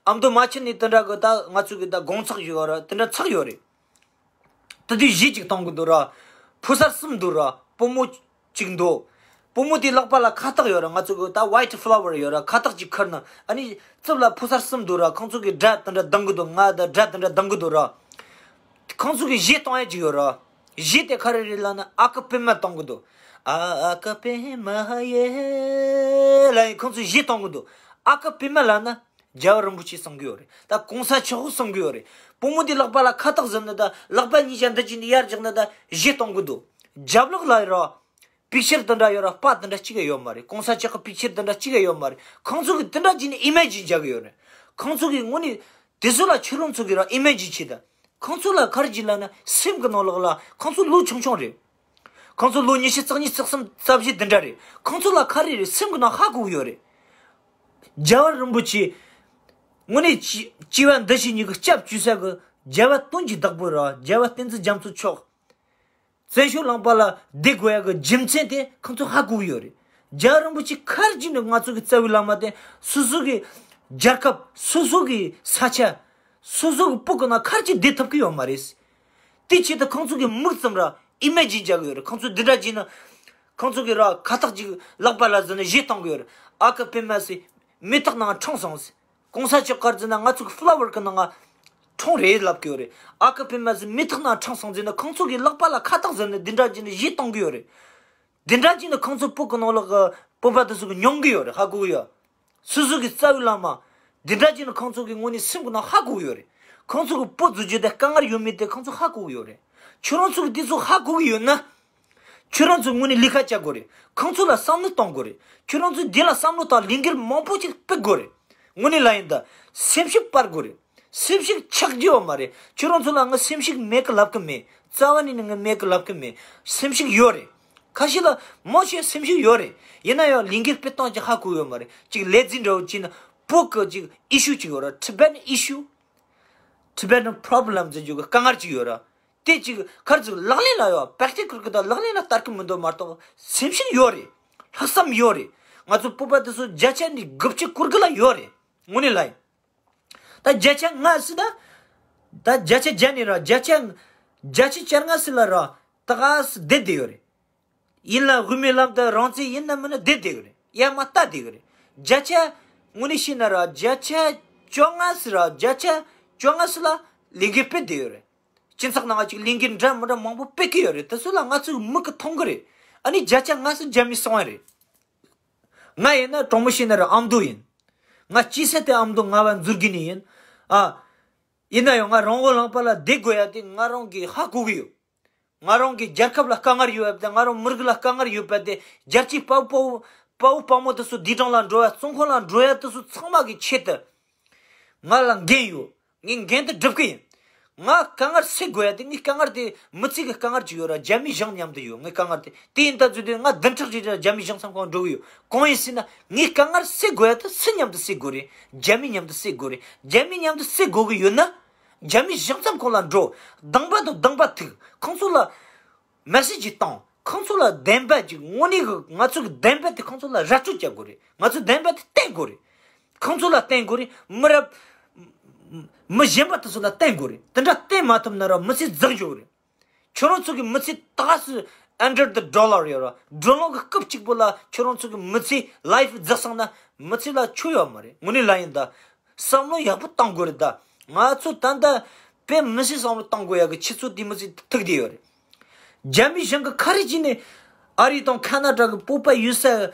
ཨ་མདོ་རྨ་ཆེན་ནས་དེ་འདྲ་གི་ད་ང་ཚོ་གི་ད་དགོང་ཚོགས་ཡོད་ར། དེ་འདྲ་ཚོགས་ཡོད་རེད། དེ་དུས་གཞས་ཅིག་གཏོང་གི་འདུག་ར། ཕོ་གསར་གསུམ་འདུག་ར། བུ་མོ་གཅིག་འདུག། བུ་མོ་དེའི་ལག་པ་ལ་ཁ་བཏགས་ཡོད་ར། ང་ཚོ་གི་ད་white flower ཡོད་ར། ཁ་བཏགས་ཅིག་ཁུར་ནས་ཨ་ནི་རྩིབ་ལ་ཕོ་གསར་གསུམ་འདུག་ར། ཁོང་ཚོ་གི་སྒྲ་དེ་འདྲ་གདང་གི་འདུག། ང་ད་སྒྲ་དེ་འདྲ་གདང་གི་འདུག་ར། ཁོང་ཚོ་གི་གཞས་གཏོང་ཡ་ཅིག་ཡོད་ར། གཞས་དེ་ག་རེ་རེད་ལབ་ན་ཨ་ཀ་པེ་མ་གཏོང་གི་འདུག། ཨ་ཀ་པེ་མ་ཧ་ཡེ་ལབ་ཡིན། ཁོང་ཚོ་གཞས་གཏོང་གི་འདུག། ཨ་ཀ་པེ་མ་ལབ་ན། རྒྱལ་བ་རིན་པོ་ཆེ་གསུང་གི་ཡོད་རེད། ད་གོང་ས་མཆོག་གསུང་གི་ཡོད་རེད། བུ་མོ་དེ་ལག་པ་ལ་ཁ་བཏགས་ཟིན་ནས་ད་ལག་པ་གཉིས་ཀྱང་འདི་གཅིག་ནས་ཡར་བརྒྱབ་ནས་ད་གཞས་གཏོང་གི་འདུག། རྒྱབ་ལོགས་ལ་ར་པིག་ཅར་དེ་འདྲ་ཡོད་ར། པ་དེ་འདྲ་གཅིག་ཡང་ཡོད་མ་རེད། གོང་ས་མཆོག་གི་པིག་ཅར་དེ་འདྲ་གཅིག་ཡང་ཡོད་མ་རེད། ཁོང་ཚོ་གི་དེ་འདྲ་བྱས་ནས་ཨི་མེ་ཇི་རྒྱག་གི་ཡོད་རེད། ཁོང་ཚོ་གི་དངོས་གནས་དེ་ཚོ་ལ་ཁྱོད་རང་ཚོ་གི་ར་ཨི་མེ་ཇི་བྱེད་ད། ཁོང་ཚོ་ལ་ག་རེ་བྱེད་ལབ་ན་སེམས་གི་ནང་ལོགས་ལ་ཁོང་ཚོ་ལོ་ཆུང་ཆུང་རེད། ཁོང་ཚོ་ལོ་ཉི་ཤུ་རྩ་གཉིས་རྩ་གསུམ་རྩ་བཞི་འདི་འདྲ་རེད། ཁོང་ཚོ་ལ་ག་རེ་རེད། སེམས་གི་ནང་ཧ་གོ་གི་ཡོད་རེད། རྒྱལ་བ་རིན་པོ་ཆེ། དངོས་གནས་སྐྱེ་སྐྱེ་བ་འདི་ཕྱི་གཉིས་ཀྱི་སྐྱབས་བཅོལ་ས་གི་རྒྱལ་བ་དོན་གྱི་བདག་པོ་ར། རྒྱལ་བ་བསྟན་འཛིན་རྒྱ་མཚོ་མཆོག་བཙན་བྱོལ་ལུང་པ་ལ་བསྡད་དགོས་ཡ་གི་རྒྱུ་མཚན་དེ་ཁོང་ཚོ་ཧ་གོ་གི་ཡོད་རེད། རྒྱལ་བ་རིན་པོ་ཆེ་ག་རེ་བྱས་ནས་ང་ཚོ་གི་རྩ་བའི་བླ་མ་དེ་སོ་སོ་གི་རྒྱལ་ཁབ། སོ་སོ་གི་ས་ཆ། སོ་སོ་གི་བོད་གི་ནང་ག་རེ་བྱས་བསྡད་ཐུབ་ཀྱི་ཡོད་མ་རེད། དེ་ཆེད་དུ་ཁོང་ཚོ་གི་མིག་ཙམ་ར་ཨི་མེ་ཇི་རྒྱག་གི་ཡོད་རེད། ཁོང་ཚོ་འདི་འདྲ་བྱས་ན། ཁོང་ཚོ་གི་ར་ཁ་བཏགས་ཅིག་ལག་པ་ལ་ཟིན་ནས་གཞས་གཏོང་གི་ཡོད་རེད། ཨ་ཀ་པེ་མ་ཟེར་མེ་ཏོག་ནང་འཁྲུངས་སོང་ཟེར། གོང་ས་མཆོག་ག་རེ་ཟེར་ན་ང་ཚོ་གི་ཕ་ལ་ཝར་གི་ནང་འཁྲུངས་རེད་ལབ་ཀྱི་ཡོད་རེད། ཨ་ཀ་པེ་མ་ཟེར་མེ་ཏོག་ནང་འཁྲུངས་སོང་ཟེར་ནས་ཁོང་ཚོ་གི་ལག་པ་ལ་ཁ་བཏགས་ཟིན་ནས་འདི་འདྲ་བྱས་ནས་གཞས་གཏོང་གི་ཡོད་རེད། འདི་འདྲ་བྱས་ནས་ཁོང་ཚོ་བོད་གི་ནང་ལོགས་གི་བོད་པ་དེ་ཚོ་གི་མྱོང་གི་ཡོད་རེད། ཧ་གོ་གི་ཡོད། སོ་སོ་གི་རྩ་བའི་བླ་མ། འདི་འདྲ་བྱས་ནས་ཁོང་ཚོ་གི་དངོས་གནས་སེམས་གི་ནང་ཧ་གོ་གི་ཡོད་རེད། ཁོང་ཚོ་གི་བོད་རྫོགས་རྒྱུ་དེ་དཀའ་ངལ་ཡོད་མེད་དེ་ཁོང་ཚོ་ཧ་གོ་གི་ཡོད་རེད། ཁྱོད་རང་ཚོ་གི་དེ་ཚོ་ཧ་གོ་གི་ཡོད་ན། ཁྱོད་རང་ཚོ་དངོས་གནས་ལས་ཀ་བྱ་དགོས་རེད། ཁོང་ཚོ་ལ་བསམ་བློ་གཏོང་དགོས་རེད། ཁྱོད་རང་ཚོ་འདི་ལ་བསམ་བློ་བཏང་། ལས་འགུལ་མང་པོ་ཞིག་སྤེལ་དགོས་རེད། དངོས་གནས་ལ་ཡིན་ད། སེམས་ཤུགས་སྤར་དགོས་རེད། སེམས་ཤུགས་ཆག་རྒྱུ་ཡོད་མ་རེད། ཁྱོད་རང་ཚོ་ལ་ང་སེམས་ཤུགས་མེད་གི་ལབ་གི་མེད། རྩ་བ་ནས་ནི་ང་མེད་གི་ལབ་གི་མེད། སེམས་ཤུགས་ཡོད་རེད། ཁ་ཤས་ལ་མང་ཆེ་སེམས་ཤུགས་ཡོད་རེད། ཡིན་ན་ཡང་ལས་འགུལ་སྤེལ་སྟངས་ཀྱི་ཧ་གོ་ཡོད་མ་རེད། ཅིག་ལས་འཛིན་འདྲ་བོ་བྱས་ན་བོད་གི་ཅིག་ཨི་ཤུ་ཅིག་ཡོད་ར། Tibetan issue། Tibetan problem ཟེར་རྒྱུ་གི་དཀའ་ངལ་ཅིག་ཡོད་ར། དེ་ཅིག་ཁར་ཅིག་ལག་ལེན་ལ་ཡོད། པྲེག་ཊི་ཀལ་གི་ད་ལག་ལེན་ལ་བསྟར་གི་མི་འདུག་མ་གཏོགས་སེམས་ཤུགས་ཡོད་རེད། ལྷག་བསམ་ཡོད་རེད། ང་ཚོ་བོད་པ་དེ་ཚོ་བརྒྱ་ཆ་ནས་དགུ་བཅུ་གོ་དགུ་ལ་ཡོད་རེད། དངོས་གནས་ལ་ཡིན། ད་བརྒྱ་ཆ་ལྔ་ཟེར་ད། ད་བརྒྱ་ཆ་བརྒྱ་ནས་ར་བརྒྱ་ཆ་བརྒྱ་ཆ་བཅོ་ལྔ་ཟེར་ལ་ར་ད་ག་སེ་བསྡད་བསྡད་ཡོད་རེད། ཡིན་ལ་དབུ་མའི་ལམ་དུ་རང་བཙན་ཡིན་ན་མིན་ན་བསྡད་བསྡད་ཡོད་རེད། ཡར་མར་ལྟ་བསྡད་ཡོད་རེད། བརྒྱ་ཆ་དངོས་གནས་བཤད་ན་ར་བརྒྱ་ཆ་བཅོ་ལྔ་ཟེར་ར་བརྒྱ་ཆ་བཅོ་ལྔ་ཟེར་ལ་ལས་འགུལ་སྤེལ་བསྡད་ཡོད་རེད། སྤྱི་ཚོགས་ནང་ཅིག་ལས་འགུལ་འདྲ་མི་འདྲ་མང་པོ་སྤེལ་གི་ཡོད་རེད། དེ་ཚོ་ལ་ང་ཚོས་མིག་གིས་མཐོང་གི་རེད། ཨ་ནི་བརྒྱ་ཆ་ལྔ་ཟེར་རྒྱ་མི་སོང་བ་རེད། ང་ཡིན་ན་དྲང་མོ་བཤད་ན་ར་ཨ་མདོ་ཡིན། ང་སྐྱེས་ས་དེ་ཨ་མདོ་རྔ་བ་མཛོད་དགེ་ནས་ཡིན། ཨ། ཡིན་ན་ཡང་ང་རང་དབང་ལུང་པ་ལ་བསྡད་དགོས་ཡ་དེ་ང་རང་གིས་ཧ་གོ་གི་ཡོད། ང་རང་གི་རྒྱལ་ཁབ་ལ་དཀའ་ངལ་ཡོད་པ་དེ། ང་རང་མི་རིགས་ལ་དཀའ་ངལ་ཡོད་པ་དེ། རྒྱལ་གཅེས་དཔའ་བོ་དཔའ་བོ་དཔའ་མོ་དེ་ཚོ་བདེ་ཐང་ལ་འགྲོ་ཡ། བཙོན་ཁང་ལ་འགྲོ་ཡ་དེ་ཚོ་ཚང་མ་གི་ཆེད་དུ་ང་ལ་འགན་ཡོད། ངས་འགན་དེ་སྒྲུབ་གི་ཡིན། ང་དཀའ་ངལ་སེལ་དགོས་ཡ་དེ། ངའི་དཀའ་ངལ་དེ་མི་ཚེ་གི་དཀའ་ངལ་ཅིག་ཡོད་ར། རྒྱ་མི་གཞུང་མཉམ་དུ་ཡོད། ངའི་དཀའ་ངལ་དེ་དེ་ཡིན་ད་ཚོད་དུས་ང་བདུན་ཕྲག་རེ་རེ་རྒྱ་མི་གཞུང་ཚང་ཁང་འགྲོ་གི་ཡོད། གང་ཡིན་ཟེར་ན་ངའི་དཀའ་ངལ་སེལ་དགོས་ཡ་དེ་སུ་མཉམ་དུ་སེལ་དགོས་རེད། རྒྱ་མི་མཉམ་དུ་སེལ་དགོས་རེད། རྒྱ་མི་མཉམ་དུ་སེལ་དགོས་གི་ཡོད་ན། རྒྱ་མི་གཞུང་ཚང་ཁང་ལ་འགྲོ། སྡང་པ་དང་སྡང་པ་ཐུག་ཁོང་ཚོ་ལ་མེ་སེ་ཇི་བཏང་། ཁོང་ཚོ་ལ་བདེན་པ་ཅིག་དངོས་གནས་གི་ང་ཚོ་གི་བདེན་པ་དེ་ཁོང་ཚོ་ལ་ར་སྤྲོད་བྱ་དགོས་རེད། ང་ཚོའི་བདེན་པ་དེ་བསྟན་དགོས་རེད། ཁོང་ཚོ་ལ་བསྟན་དགོས་རེད། མི་རབས་མི་གཞན་པ་དེ་ཚོ་ལ་བསྟན་དགོས་རེད། དེ་འདྲ་བསྟན་མ་ཐུབ་ན་ར་མི་ཚེ་འཛེག་འཇོག་རེད། ཁྱོད་རང་ཚོ་གི་མི་ཚེ་ད་ག་སུ་under the dollar ཡོད་ར། ཌོ་ལར་གི་སྐབས་གཅིག་པོ་ལ་ཁྱོད་རང་ཚོ་གི་མི་ཚེ་ལའིཕ་འཛེག་སོང་ན་མི་ཚེ་ལ་ཆོ་ཡོད་མ་རེད། དངོས་གནས་ལ་ཡིན་ད། བསམ་བློ་ཡག་པོ་བཏང་དགོས་རེད་ད། ང་ཚོ་ད་ལྟ་དཔེ་མི་སྲིད་བསམ་བློ་བཏང་དགོས་ཡག་གི་ཆུ་ཚོད་དེ་མི་ཚེ་ཐུག་བསྡད་ཡོད་རེད། རྒྱ་མི་གཞུང་གི་ག་རེ་བྱས་ནས་ཨ་རི་དང་ཁ་ན་ཌ་གི་བོད་པ་ཡོད་ས་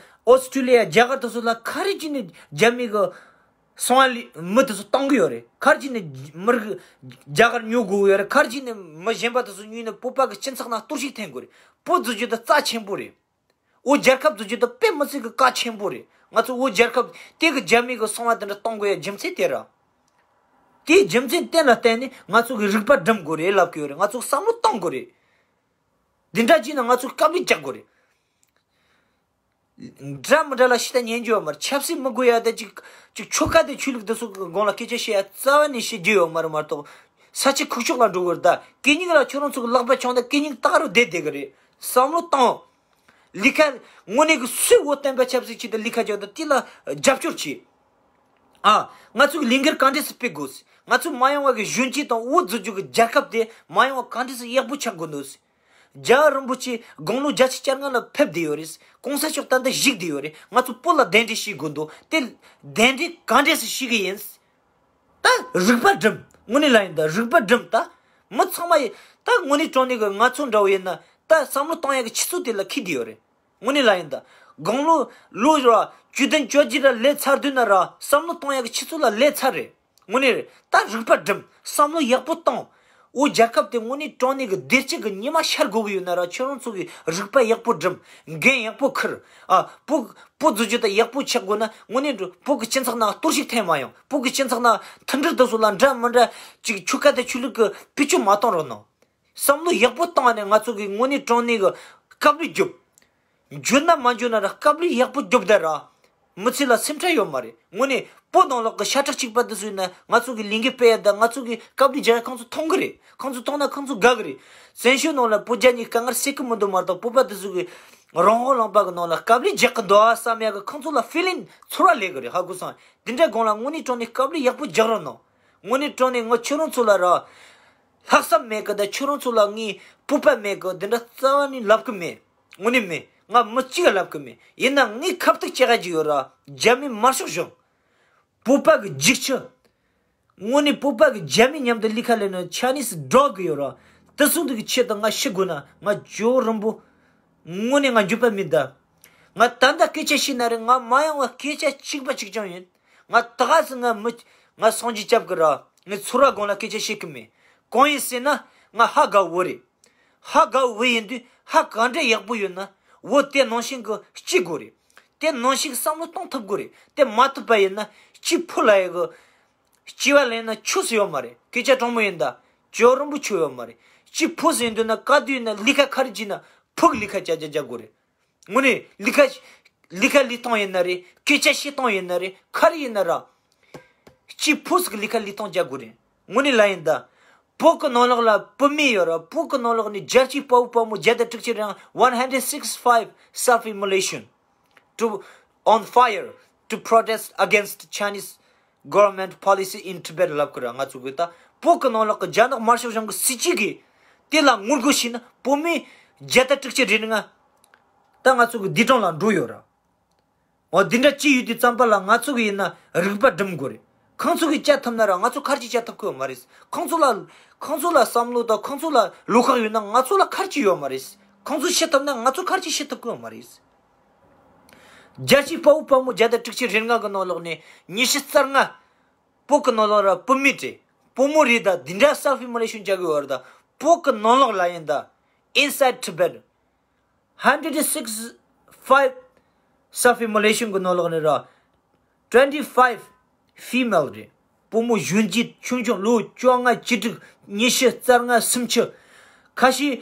ཨོ་སི་ཀྲི་ལི་ཡ་རྒྱ་གར་དེ་ཚོ་ལ་ག་རེ་བྱས་ནས་རྒྱ་མི་གི་སོང་བ་ལས་མི་དེ་ཚོ་གཏོང་གི་ཡོད་རེད། ག་རེ་བྱས་ནས་མི་རིགས་རྒྱ་གར་ཉོ་དགོས་ཡོད་རེད། ག་རེ་བྱས་ནས་མི་གཞན་པ་དེ་ཚོ་ཉོས་ནས་བོད་པ་གི་སྤྱི་ཚོགས་ནང་གཏོར་བཤིག་འཐེན་དགོས་རེད། བོད་བཟོ་རྒྱུ་དེ་རྩ་ཆེན་པོ་རེད། བོད་རྒྱལ་ཁབ་བཟོ་རྒྱུ་དེ་དཔེ་མི་སྲིད་གི་རྩ་ཆེན་པོ་རེད། ང་ཚོ་བོད་རྒྱལ་ཁབ་དེ་གི་རྒྱ་མི་གི་སོང་བ་དེ་འདྲ་གཏོང་དགོས་ཡ་རྒྱུ་མཚན་དེ་ར། དེའི་རྒྱུ་མཚན་གཏན་ལ་བརྟེན་ནས་ང་ཚོ་གི་རིག་པ་སྒྲིམ་དགོས་རེད་ལབ་གི་ཡོད་རེད། ང་ཚོ་བསམ་བློ་གཏོང་དགོས་རེད། འདི་འདྲ་བྱས་ན་ང་ཚོ་དཀའ་ལས་རྒྱག་དགོས་རེད། འདྲ་མི་འདྲ་ལ་ཤི་ད་ཉན་རྒྱུ་ཡོད་མ་རེད། ཆབ་སྲིད་མི་དགོས་ཡ་ད་ཅིག་ཅིག་ཆོལ་ཁ་དང་ཆོས་ལུགས་འདི་ཚོ་གི་སྒང་ལ་སྐད་ཆ་བཤད་ཡ་རྩ་བ་ནས་བཤད་རྒྱུ་ཡོད་མ་རེད་མ་གཏོགས། ས་ཆ་ཁུག་ཀྱོག་ལ་འགྲོ་དགོས་རེད་ད། གད་སྙིགས་ལ་ཁྱོད་རང་ཚོ་གི་ལག་པ་འཆང་ད་གད་སྙིགས་ད་ག་རུ་བསྡད་བསྡད་གི་རེད། བསམ་བློ་བཏང་། ལས་ཀ་དངོས་གནས་གི་སུས་བོད་བསྟན་པ་ཆབ་སྲིད་ཆེད་དུ་ལས་ཀ་རྒྱག་ད་དེ་ལ་རྒྱབ་སྐྱོར་བྱེད། ཨ། ང་ཚོ་གི་ལས་འགུལ་ག་འདྲས་སེ་སྤེལ་དགོས། ང་ཚོ་མ་ཡོང་བ་གི་གཞོན་སྐྱེས་དང་བོད་བཟོ་རྒྱུ་གི་རྒྱལ་ཁབ་དེ་མ་ཡོང་བ་ག་འདྲས་སེ་ཡག་པོ་ཆགས་དགོས་འདུག་རྒྱལ་བ་རིན་པོ་ཆེ་དགུང་ལོ་བརྒྱད་ཅུ་གྱ་ལྔ་ལ་ཕེབས་བསྡད་ཡོད་རེད། གོང་ས་མཆོག་ད་ལྟ་བཞུགས་བསྡད་ཡོད་རེད། ང་ཚོ་བོད་ལ་གདན་འདྲེན་བྱེད་དགོས་འདུག་དེ་གདན་འདྲེན་ག་འདྲས་སེ་བྱེད་གི་ཡིན། ད་རིག་པ་སྒྲིམ། དངོས་གནས་ལ་ཡིན་ད་རིག་པ་སྒྲིམ་ད། མི་ཚང་མ་ཡི་ད་དངོས་གནས་དྲང་གནས་གི་ང་ཚོ་འདྲ་བོ་ཡིན་ན་ད་བསམ་བློ་གཏོང་ཡ་གི་ཆུ་ཚོད་དེ་ལ་འཁེལ་བསྡད་ཡོད་རེད། དངོས་གནས་ལ་ཡིན་ད། དགུང་ལོ་ལོ་ར་བཅུ་བདུན་བཅོ་བརྒྱད་ར་ལས་ཚར་དུས་ན་ར་བསམ་བློ་གཏོང་ཡ་གི་ཆུ་ཚོད་ལ་ལས་ཚར་རེད། དངོས་གནས་རེད། ད་རིག་པ་སྒྲིམ། བསམ་བློ་ཡག་པོ་བཏང་། འོ་རྒྱལ་ཁབ་དེ་དངོས་གནས་དྲང་གནས་ཀྱི་བདེ་སྐྱིད་ཀྱི་ཉི་མ་ཤར་དགོས་ཀྱི་ཡོད་ན་ར་ཁྱོད་རང་ཚོ་གི་རིག་པ་ཡག་པོ་སྒྲིམ། འགན་ཡག་པོ་འཁུར། ཨ། བོད་བོད་བཟོ་རྒྱུ་དེ་ཡག་པོ་ཆགས་དགོས་ན་དངོས་གནས་བོད་ཀྱི་སྤྱི་ཚོགས་ནང་གཏོར་བཤིག་འཐེན་མ་ཡོང་། བོད་ཀྱི་སྤྱི་ཚོགས་ནང་མཐུན་སྒྲིལ་དེ་ཚོ་ལ་འདྲ་མི་འདྲ་ཅིག་ཆོལ་ཁ་དང་ཆོས་ལུགས་ཀྱི་བེད་སྤྱོད་མ་གཏོང་རོགས་གནང་། བསམ་བློ་ཡག་པོ་བཏང་ནས་ང་ཚོ་གི་དངོས་གནས་དྲང་གནས་ཀྱི་དཀའ་ལས་རྒྱོབ། འཇོན་ན་མ་འཇོན་ན་ར་དཀའ་ལས་ཡག་པོ་རྒྱོབ་ད་ར། མི་ཚེ་ལ་སེམས་ཁྲལ་ཡོད་མ་རེད། དངོས་གནས་བོད་ནང་ལོགས་ཀྱི་ཤ་ཁྲག་གཅིག་པ་འདི་ཚོ་ཡིན་ན་ང་ཚོ་གི་ལས་འགུལ་སྤེལ་ཡ་ད་ང་ཚོ་གི་དཀའ་ལས་རྒྱག་ཡ་ཁོང་ཚོ་མཐོང་གི་རེད། ཁོང་ཚོ་མཐོང་ན་ཁོང་ཚོ་དགའ་གི་རེད། བཙན་བྱོལ་ནང་ལ་བོད་རྒྱ་གཉིས་དཀའ་ངལ་སེལ་གི་མི་འདུག་མ་གཏོགས་བོད་པ་འདི་ཚོ་གི་རང་དབང་ལུང་པ་གི་ནང་ལ་དཀའ་ལས་རྒྱག་གི་འདུག་ཨ་བསམ་ཡ་གི་ཁོང་ཚོ་ལ་ཕི་ལིང་ཚོར་བ་སླེབས་གི་རེད། ཧ་གོ་སོང་། འདི་འདྲ་སྒང་ལ་དངོས་གནས་དྲང་གནས་དཀའ་ལས་ཡག་པོ་རྒྱག་རོགས་གནང་། དངོས་གནས་དྲང་གནས་ང་ཁྱོད་རང་ཚོ་ལ་ར། ལྷག་བསམ་མེད་གི་ད་ཁྱོད་རང་ཚོ་ལ་ངས་སྤོབས་པ་མེད་གི་འདི་འདྲ་རྩ་བ་ནས་ལབ་གི་མེད། དངོས་གནས་མེད། ང་མི་གཅིག་ག་ལབ་གི་མེད། ཡིན་ན་ངས་ཁ་གཏུག་བྱེད་ག་ཅིག་ཡོད་ར། རྒྱ་མི་དམར་ཤོག་གཞུང་། བོད་པ་གི་རྒྱུག་ཆུ། དངོས་གནས་བོད་པ་གི་རྒྱ་མི་མཉམ་དུ་ལས་ཀ་ལས་ན་ཆ་ནིས་སི་ཌོག་གི་ཡོད་ར། དེ་ཚོ་འདི་གི་ཆེད་དུ་ང་ཤི་དགོས་ན་ང་ཇོ་རིན་པོ། དངོས་གནས་ང་འགྱོད་པ་མིན་ད། ང་ད་ལྟ་སྐད་ཆ་བཤད་ན་རེད། ང་མ་ཡོང་བ་སྐད་ཆ་གཅིག་པ་གཅིག་རྐྱང་ཡིན། ང་ད་ག་སེ་ང་མི་ང་སངས་རྒྱས་སྐྱབས་ཀྱི་ར། ངས་ཚོར་བ་སྒང་ལ་སྐད་ཆ་བཤད་གི་མེད། གང་ཡིན་ཟེར་ན་ང་ཧ་དགའ་བོ་རེད། ཧ་དགའ་བོ་ཡིན་དུས་ཧ་ག་འདྲ་ཡག་པོ་ཡོད་ན་བོད་དེ་ནང་བཞིན་གི་སྐྱིད་དགོས་རེད། དེ་ནང་བཞིན་གི་བསམ་བློ་གཏོང་ཐུབ་དགོས་རེད། དེ་མ་ཐུབ་པ་ཡིན་ན་སྐྱིད་ཕུ་ལ་ཡི་གི་སྐྱིད་པ་ལེན་ན་ཆོས་སུ་ཡོད་མ་རེད། སྐད་ཆ་དྲང་མོ་ཡིན་ད། ཇོ་རིན་པོ་ཆོས་ཡོད་མ་རེད། སྐྱིད་ཕུ་ཟེར་འདུག་ན་ག་དུས་ན་ལི་ཁ་ཁ་རི་ཅི་ན་ཕུག་ལི་ཁ་ཅ་ཅ་ཅ་དགོས་རེད། དངོས་གནས་ལི་ཁ་ལི་ཁ་ལི་ཐོང་ཡིན་ན་རེད། སྐད་ཆ་བཤད་སྟངས་ཡིན་ན་རེད། ག་རེ་ཡིན་ན་ར། སྐྱིད་ཕུགས་སུ་ལི་ཁ་ལི་ཐོང་རྒྱག་དགོས་རེད། དངོས་གནས་ལ་ཡིན་ད། བོད་ཀྱི་ནང་ལོགས་ལ་བུད་མེད་ཡོད་ར། བོད་ཀྱི་ནང་ལོགས་ནས་རྒྱལ་གཅེས་དཔའ་བོ་དཔའ་མོ་བརྒྱ་དང་དྲུག་ཅུ་རེ་ལྔ་one hundred sixty-five self-immolation to on fire to protest against Chinese government policy in Tibet ལབ་ཀྱི་ར། ང་ཚོ་གི་ད་བོད་ཀྱི་ནང་ལོགས་ཀྱི་རྒྱ་ནག་དམར་ཤོག་གཞུང་གི་སྲིད་ཇུས་ཀྱི་དེ་ལ་ངོ་རྒོལ་བྱས་ན་བུད་མེད་བརྒྱ་དང་དྲུག་ཅུ་རེ་ལྔ་ད་ང་ཚོ་གི་བདེ་ཐང་ལ་འགྲོ་ཡོད་ར། འོ་འདི་འདྲ་ཅི་ཡོད་དུས་ཙམ་པ་ལ་ང་ཚོ་གི་ཡིན་ན་རིག་པ་སྒྲིམ་དགོས་རེད། ཁོང་ཚོ་གི་བཅའ་ཐུབ་ན་ར་ང་ཚོ་ཁར་ཅི་བཅའ་ཐུབ་ཀྱི་ཡོད་མ་རེད། ཁོང་ཚོ་ལ་ཁོང་ཚོ་ལ་བསམ་བློ་དང་ཁོང་ཚོ་ལ་བློ་ཁོག་ཡོད་ན་ང་ཚོ་ལ་ཁར་ཅི་ཡོད་མ་རེད། ཁོང་ཚོ་ཤི་ཐུབ་ན་ང་ཚོ་ཁར་ཅི་ཤི་ཐུབ་ཀྱི་ཡོད་མ་རེད། རྒྱལ་གཅེས་དཔའ་བོ་དཔའ་མོ་བརྒྱ་དང་དྲུག་ཅུ་རེ་ལྔ་གི་ནང་ལོགས་ནས་ཉི་ཤུ་རྩ་ལྔ། བོད་ཀྱི་ནང་ལོགས་ར་བུད་མེད་རེད། བུ་མོ་རེད་ད། འདི་འདྲ་self-immolation བྱ་གི་ཡོད་རེད་ད། བོད་ཀྱི་ནང་ལོགས་ལ་ཡིན་ད། Inside Tibet hundred sixty-five self-immolation གི་ནང་ལོགས་ནས་ར། twenty-five female རེད། བུ་མོ་གཞོན་སྐྱེས་ཆུང་ཆུང་ལོ་བཅོ་ལྔ་བཅུ་དྲུག་ཉི་ཤུ་རྩ་ལྔ་སུམ་ཅུ། ཁ་ཤས་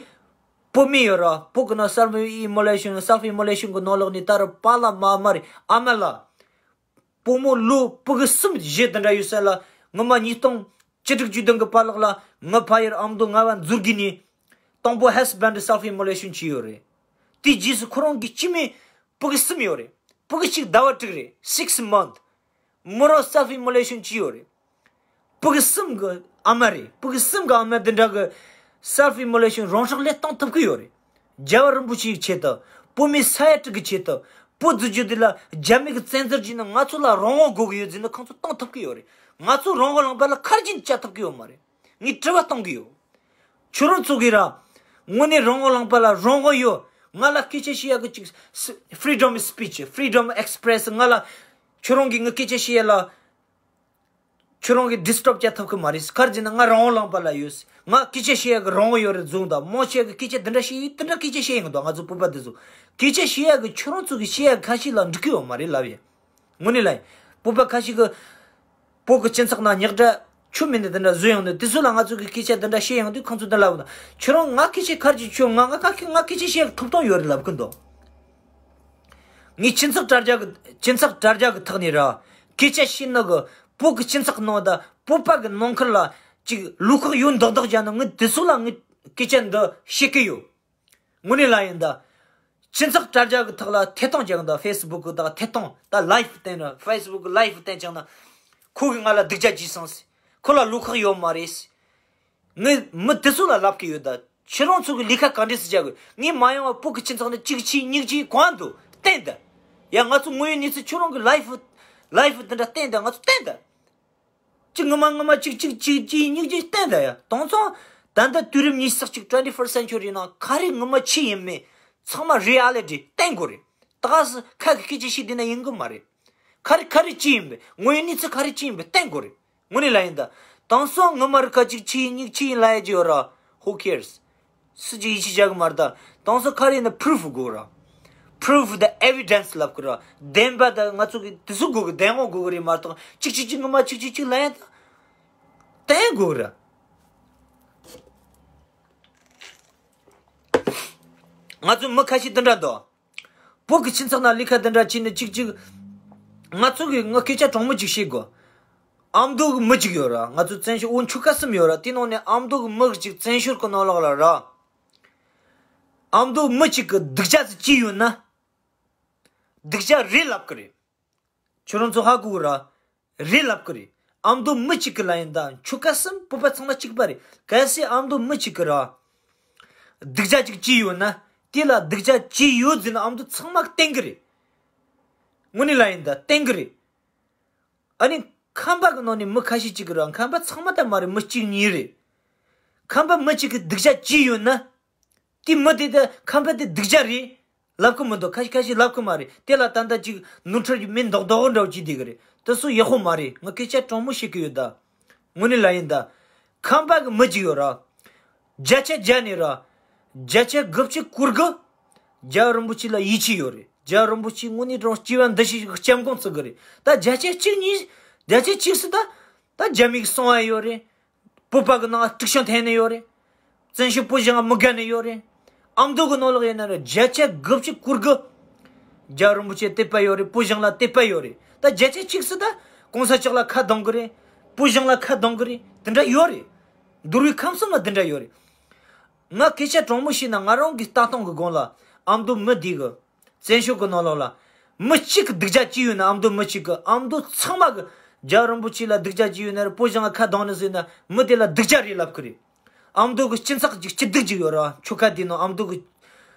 བུད་མེད་ཡོད་ར། བུ་གི་ནང་self immolation self immolation གི་ནང་ལོགས་ནས་ད་རུང་པཱ་ལགས་མ་མ་རེད། ཨ་མ་ལགས། བུ་མོ་ལོ་བུ་གི་གསུམ་བཞི་དེ་འདྲ་ཡོད་ས་ལ། ངོ་མ་ཉིས་སྟོང་བཅུ་དྲུག་བཅུ་བདུན་གི་པཱ་ལགས་ལ་ངའི་ཕ་ཡུལ་ཨ་མདོ་རྔ་བ་མཛོད་དགེ་ནས་དང་པོ་husband self immolation བྱས་ཡོད་རེད། དེའི་རྗེས་སུ་ཁོ་རང་གི་སྐྱེ་དམན་བུ་གི་གསུམ་ཡོད་རེད། བུ་གི་གཅིག་ཟླ་བ་དྲུག་རེད། six month། མོ་རང་self immolation བྱས་ཡོད་རེད། བུ་གི་གསུམ་གི་ཨ་མ་རེད། བུ་གི་གསུམ་གི་ཨ་མ་འདི་འདྲ་གི་self immolation རང་སྲོག་བློས་གཏོང་ཐུབ་ཀྱི་ཡོད་རེད། རྒྱལ་བ་རིན་པོ་ཆེའི་ཆེད་དུ། བུད་མེད་ས་ཡ་དྲུག་གི་ཆེད་དུ། བུ་རྫུ་འཕྲུལ་འདི་ལ་རྒྱ་མི་གི་བཙན་འཛུལ་བྱས་ནས་ང་ཚོ་ལ་རང་དབང་དགོས་ཀྱི་ཡོད་ཟེར་ནས་ཁོང་ཚོ་གཏོང་ཐུབ་ཀྱི་ཡོད་རེད། ང་ཚོ་རང་དབང་ལུང་པ་ལ་ཁ་རྒྱུན་བཅའ་ཐུབ་ཀྱི་ཡོད་མ་རེད། ངས་དྲི་བ་གཏོང་གི་ཡོད། ཁྱོད་རང་ཚོ་གིས་ར། དངོས་གནས་རང་དབང་ལུང་པ་ལ་རང་དབང་ཡོད། ང་ལ་སྐད་ཆ་བཤད་ཡག་གི་ཅིག freedom of speech, freedom of express ང་ལ། ཁྱོད་རང་གིས་ངའི་སྐད་ཆ་བཤད་ཡག་ལ། ཁྱོད་རང་གིས་disturb བྱ་ཐུབ་ཀྱི་མ་རེད། ག་རེ་ཟེར་ན་ང་རང་དབང་ལུང་པ་ལ་ཡོད། ང་སྐད་ཆ་བཤད་ཡག་གི་རང་དབང་ཡོད་རེད་བཟུང་དང་། མང་ཆེ་གིས་སྐད་ཆ་འདི་འདྲ་བཤད་ཡིན་དེ་འདྲ་སྐད་ཆ་བཤད་ཡིན་གི་འདུག་ང་ཚོ་བོད་པ་འདི་ཚོ་སྐད་ཆ་བཤད་ཡག་གི། ཁྱོད་རང་ཚོ་གིས་བཤད་ཡག་ཁ་ཤས་ལ་འགྲིག་གི་ཡོད་མ་རེད་ལབ་ཡ། དངོས་གནས་ལ་ཡིན། བོད་པ་ཁ་ཤས་ཀྱིས་བོད་ཀྱི་སྤྱི་ཚོགས་ནང་རྙོག་དྲ་ཆོ་མེད་ནས་དེ་འདྲ་བཟོས་ཡོང་དུས། དེ་ཚོ་ལ་ང་ཚོ་གིས་སྐད་ཆ་དེ་འདྲ་བཤད་ཡོང་དུས་ཁོང་ཚོ་འདི་ལབ་ན། ཁྱོད་རང་ང་སྐད་ཆ་ག་རེ་བྱས། ཁྱོད་ང་ང་ཁ་ཁྱོད་ང་སྐད་ཆ་བཤད་ཐུབ་སྟངས་ཡོད་རེད་ལབ་ཀྱི་འདུག་ངས་སྤྱི་ཚོགས་དྲ་རྒྱ་གི་སྤྱི་ཚོགས་དྲ་རྒྱ་གི་ཐོག་ནས་ར་སྐད་ཆ་བཤད་ནི་གི། བོད་ཀྱི་སྤྱི་ཚོགས་ནང་དང་བོད་པ་གི་ནང་ཁུལ་ལ་ཅིག་བློ་ཁོག་ཡོད་མདོག་མདོག་བྱས་ན། ངས་དེ་ཚོ་ལ་ངས་སྐད་ཆ་འདི་བཤད་ཀྱི་ཡོད། དངོས་གནས་ལ་ཡིན་ད། སྤྱི་ཚོགས་དྲ་རྒྱ་གི་ཐོག་ལ་ཐད་གཏོང་རྒྱག་ད། Facebook གི་ད་ཐད་གཏོང་ད་live བསྟན་ན། Facebook གི་live བསྟན་བྱུང་ན། ཁོ་གིས་ང་ལ་སྡུག་ཅག་བྱས་སོང་ཟེར། ཁོ་ལ་བློ་ཁོག་ཡོད་མ་རེད་ཟེར། ངས་མི་དེ་ཚོ་ལ་ལབ་ཀྱི་ཡོད་ད། ཁྱེད་རང་ཚོ་གི་ལས་ཀ་ག་འདྲས་སེ་བྱ་དགོས། ངས་མ་ཡོང་བ་བོད་ཀྱི་སྤྱི་ཚོགས་ནས་གཅིག་བྱས་གཉིས་བྱས་གང་འདུག་བསྟན་ད། ཡ་ང་ཚོ་དངོས་ཡོད་གནས་ཚུལ་ཁྱོད་རང་གི་live live དེ་འདྲ་བསྟན་ད། ང་ཚོ་བསྟན་ད། གཅིག་ངོ་མ་ངོ་མ་གཅིག་གཅིག་གཅིག་གཅིག་གཉིས་གཅིག་བསྟན་ད་ཡ། དེང་སང་ད་ལྟ་དུས་རབས་ཉི་ཤུ་རྩ་གཅིག twenty first century ནང་ག་རེ་ངོ་མ་ཆི་ཡིན་མིན་ཚང་མ་reality བསྟན་དགོས་རེད། ད་ག་སེ་ཁ་གི་སྐད་ཆ་བཤད་བསྡད་ན་ཡིན་གི་མ་རེད། ག་རེ་ག་རེ་ཅི་ཡིན་པས། དངོས་ཡོད་གནས་ཚུལ་ག་རེ་ཅི་ཡིན་པས་བསྟན་དགོས་རེད། དངོས་གནས་ལ་ཡིན་ད། དེང་སང་ངོ་མ་རི་ཁ་གཅིག་ཆི་ཡིན་གཉིས་ཆི་ཡིན་ལབ་ཡ་ཅིག་ཡོད་ར། Who cares? སུ་གཅིག་ཡིད་ཆེས་བྱ་གི་མ་རེད་ད། དེང་སང་ག་རེ་ཡིན་ན་proof དགོས་ར། Proof དང་evidence ལབ་གི་ར། བདེན་པ་དང་ང་ཚོ་གི་དེ་ཚོ་དགོས་གི། བདེན་དཔང་དགོས་གི་རེད་མ་གཏོགས་གཅིག་གཅིག་གཅིག་ངོ་མ་གཅིག་གཅིག་གཅིག་ལབ་ཡ་ད། བསྟན་དགོས་གི་ར། ང་ཚོ་མི་ཁ་ཤས་དེ་འདྲ་འདུག་བོད་ཀྱི་སྤྱི་ཚོགས་ནང་ལས་ཀ་དེ་འདྲ་བྱས་ནས་གཅིག་གཅིག་ང་ཚོ་གི་ངའི་སྐད་ཆ་དྲང་མོ་གཅིག་བཤད་དགོས། ཨ་མདོ་གི་མི་གཅིག་ཡོད་ར། ང་ཚོ་བཙན་བྱོལ་འོ་ཆོལ་ཁ་གསུམ་ཡོད་ར། དེ་ནང་ནས་ཨ་མདོ་གི་མི་གཅིག་བཙན་བྱོལ་གི་ནང་ལོགས་ལ་ར། ཨ་མདོ་མི་གཅིག་གིས་སྡུག་ཅག་ཟིག་བྱས་ཡོད་ན། སྡུག་ཅག་རེད་ལབ་གི་རེད། ཁྱོད་རང་ཚོ་ཧ་གོ་གི་ར། རེད་ལབ་གི་རེད། ཨ་མདོ་མི་གཅིག་གིས་ལབ་ཡིན་ད། ཆོལ་ཁ་གསུམ་བོད་པ་ཚང་མ་གཅིག་པ་རེད། གལ་སྲིད་ཨ་མདོ་མི་གཅིག་གིས་ར་སྡུག་ཅག་ཅིག་བྱས་ཡོད་ན། དེ་ལ་སྡུག་ཅག་བྱས་ཡོད་ཟེར་ན་ཨ་མདོ་ཚང་མ་བསྟན་གི་རེད། དངོས་གནས་ལ་ཡིན་ད་བསྟན་གི་རེད། ཨ་ནི་ཁམས་པ་གི་ནང་ནས་མི་ཁ་ཤས་ཅིག་གིས་ར། ཁམས་པ་ཚང་མ་ད་མ་རེད། མི་གཅིག་གཉིས་རེད། ཁམས་པ་མི་གཅིག་གིས་སྡུག་ཅག་བྱས་ཡོད་ན། དེ་མི་དེ་ད་ཁམས་པ་དེ་སྡུག་ཅག་རེད་ལབ་གི་མི་འདུག་ཁ་ཤས་ཁ་ཤས་ལབ་གི་མ་རེད། དེ་ལ་ད་ལྟ་ཅིག་ནོར་འཁྲུལ་གྱི་མི་མདོག་མདོག་འདྲ་བོ་ཅིག་བསྡད་གི་རེད། དེ་ཚོ་ཡག་པོ་མ་རེད། ང་སྐད་ཆ་དྲང་མོ་བཤད་གི་ཡོད་ད། དངོས་གནས་ལ་ཡིན་ད། ཁམས་པ་གི་མི་གཅིག་ཡོད་ར། བརྒྱ་ཆ་བརྒྱ་ནས་ར། བརྒྱ་ཆ་དགུ་བཅུ་གོ་དགུ། རྒྱལ་བ་རིན་པོ་ཆེ་ལ་ཡིད་ཆེས་ཡོད་རེད། རྒྱལ་བ་རིན་པོ་ཆེ་དངོས་གནས་དྲང་སྐྱེ་བ་འདི་ཕྱི་ཞིག་སྐྱབས་མགོན་བརྩི་གི་རེད། ད་བརྒྱ་ཆ་གཅིག་གཉིས། བརྒྱ་ཆ་གཅིག་སུ་ད། ད་རྒྱ་མི་གི་གསང་བ་ཡོད་རེད། བོད་པ་གི་ནང་དཀྲུག་ཤིང་འཐེན་ནི་ཡོད་རེད། བཙན་བྱོལ་བོད་གཞུང་ལ་མི་དགའ་ནི་ཡོད་རེད། ཨ་མདོ་གི་ནང་ལོགས་ཡིན་ན་ར་བརྒྱ་ཆ་དགུ་བཅུ་གོ་དགུ། རྒྱལ་བ་རིན་པོ་ཆེ་དད་པ་ཡོད་རེད། བོད་གཞུང་ལ་དད་པ་ཡོད་རེད། ད་བརྒྱ་ཆ་གཅིག་སུ་ད་གོང་ས་མཆོག་ལ་ཁ་གདངས་གི་རེད། བོད་གཞུང་ལ་ཁ་གདངས་གི་རེད། དེ་འདྲ་ཡོད་རེད། འདུལ་བའི་ཁམས་གསུམ་ལ་དེ་འདྲ་ཡོད་རེད། ང་སྐད་ཆ་དྲང་མོ་བཤད་ན་ང་རང་གི་ལྟ་སྟངས་གི་སྒང་ལ་ཨ་མདོ་མི་འདི་གི་བཙན་བྱོལ་གི་ནང་ལོགས་ལ་མི་གཅིག་གིས་སྡུག་ཅག་བྱས་ཡོད་ན། ཨ་མདོ་མི་གཅིག་གིས། ཨ་མདོ་ཚང་མ་གིས་རྒྱལ་བ་རིན་པོ་ཆེ་ལ་སྡུག་ཅག་བྱས་ཡོད་ན་ར། བོད་གཞུང་ལ་ཁ་གདངས་ནི་ཟེར་ན་མི་དེ་ལ་སྡུག་ཅག་རེད་ལབ་གི་རེད། ཨ་མདོ་གི་སྤྱི་ཚོགས་ཀྱི་སྐྱིད་སྡུག་ཅིག་ཡོད་ར། ཆོལ་ཁ་དེ་ནང་ཨ་མདོ་གི་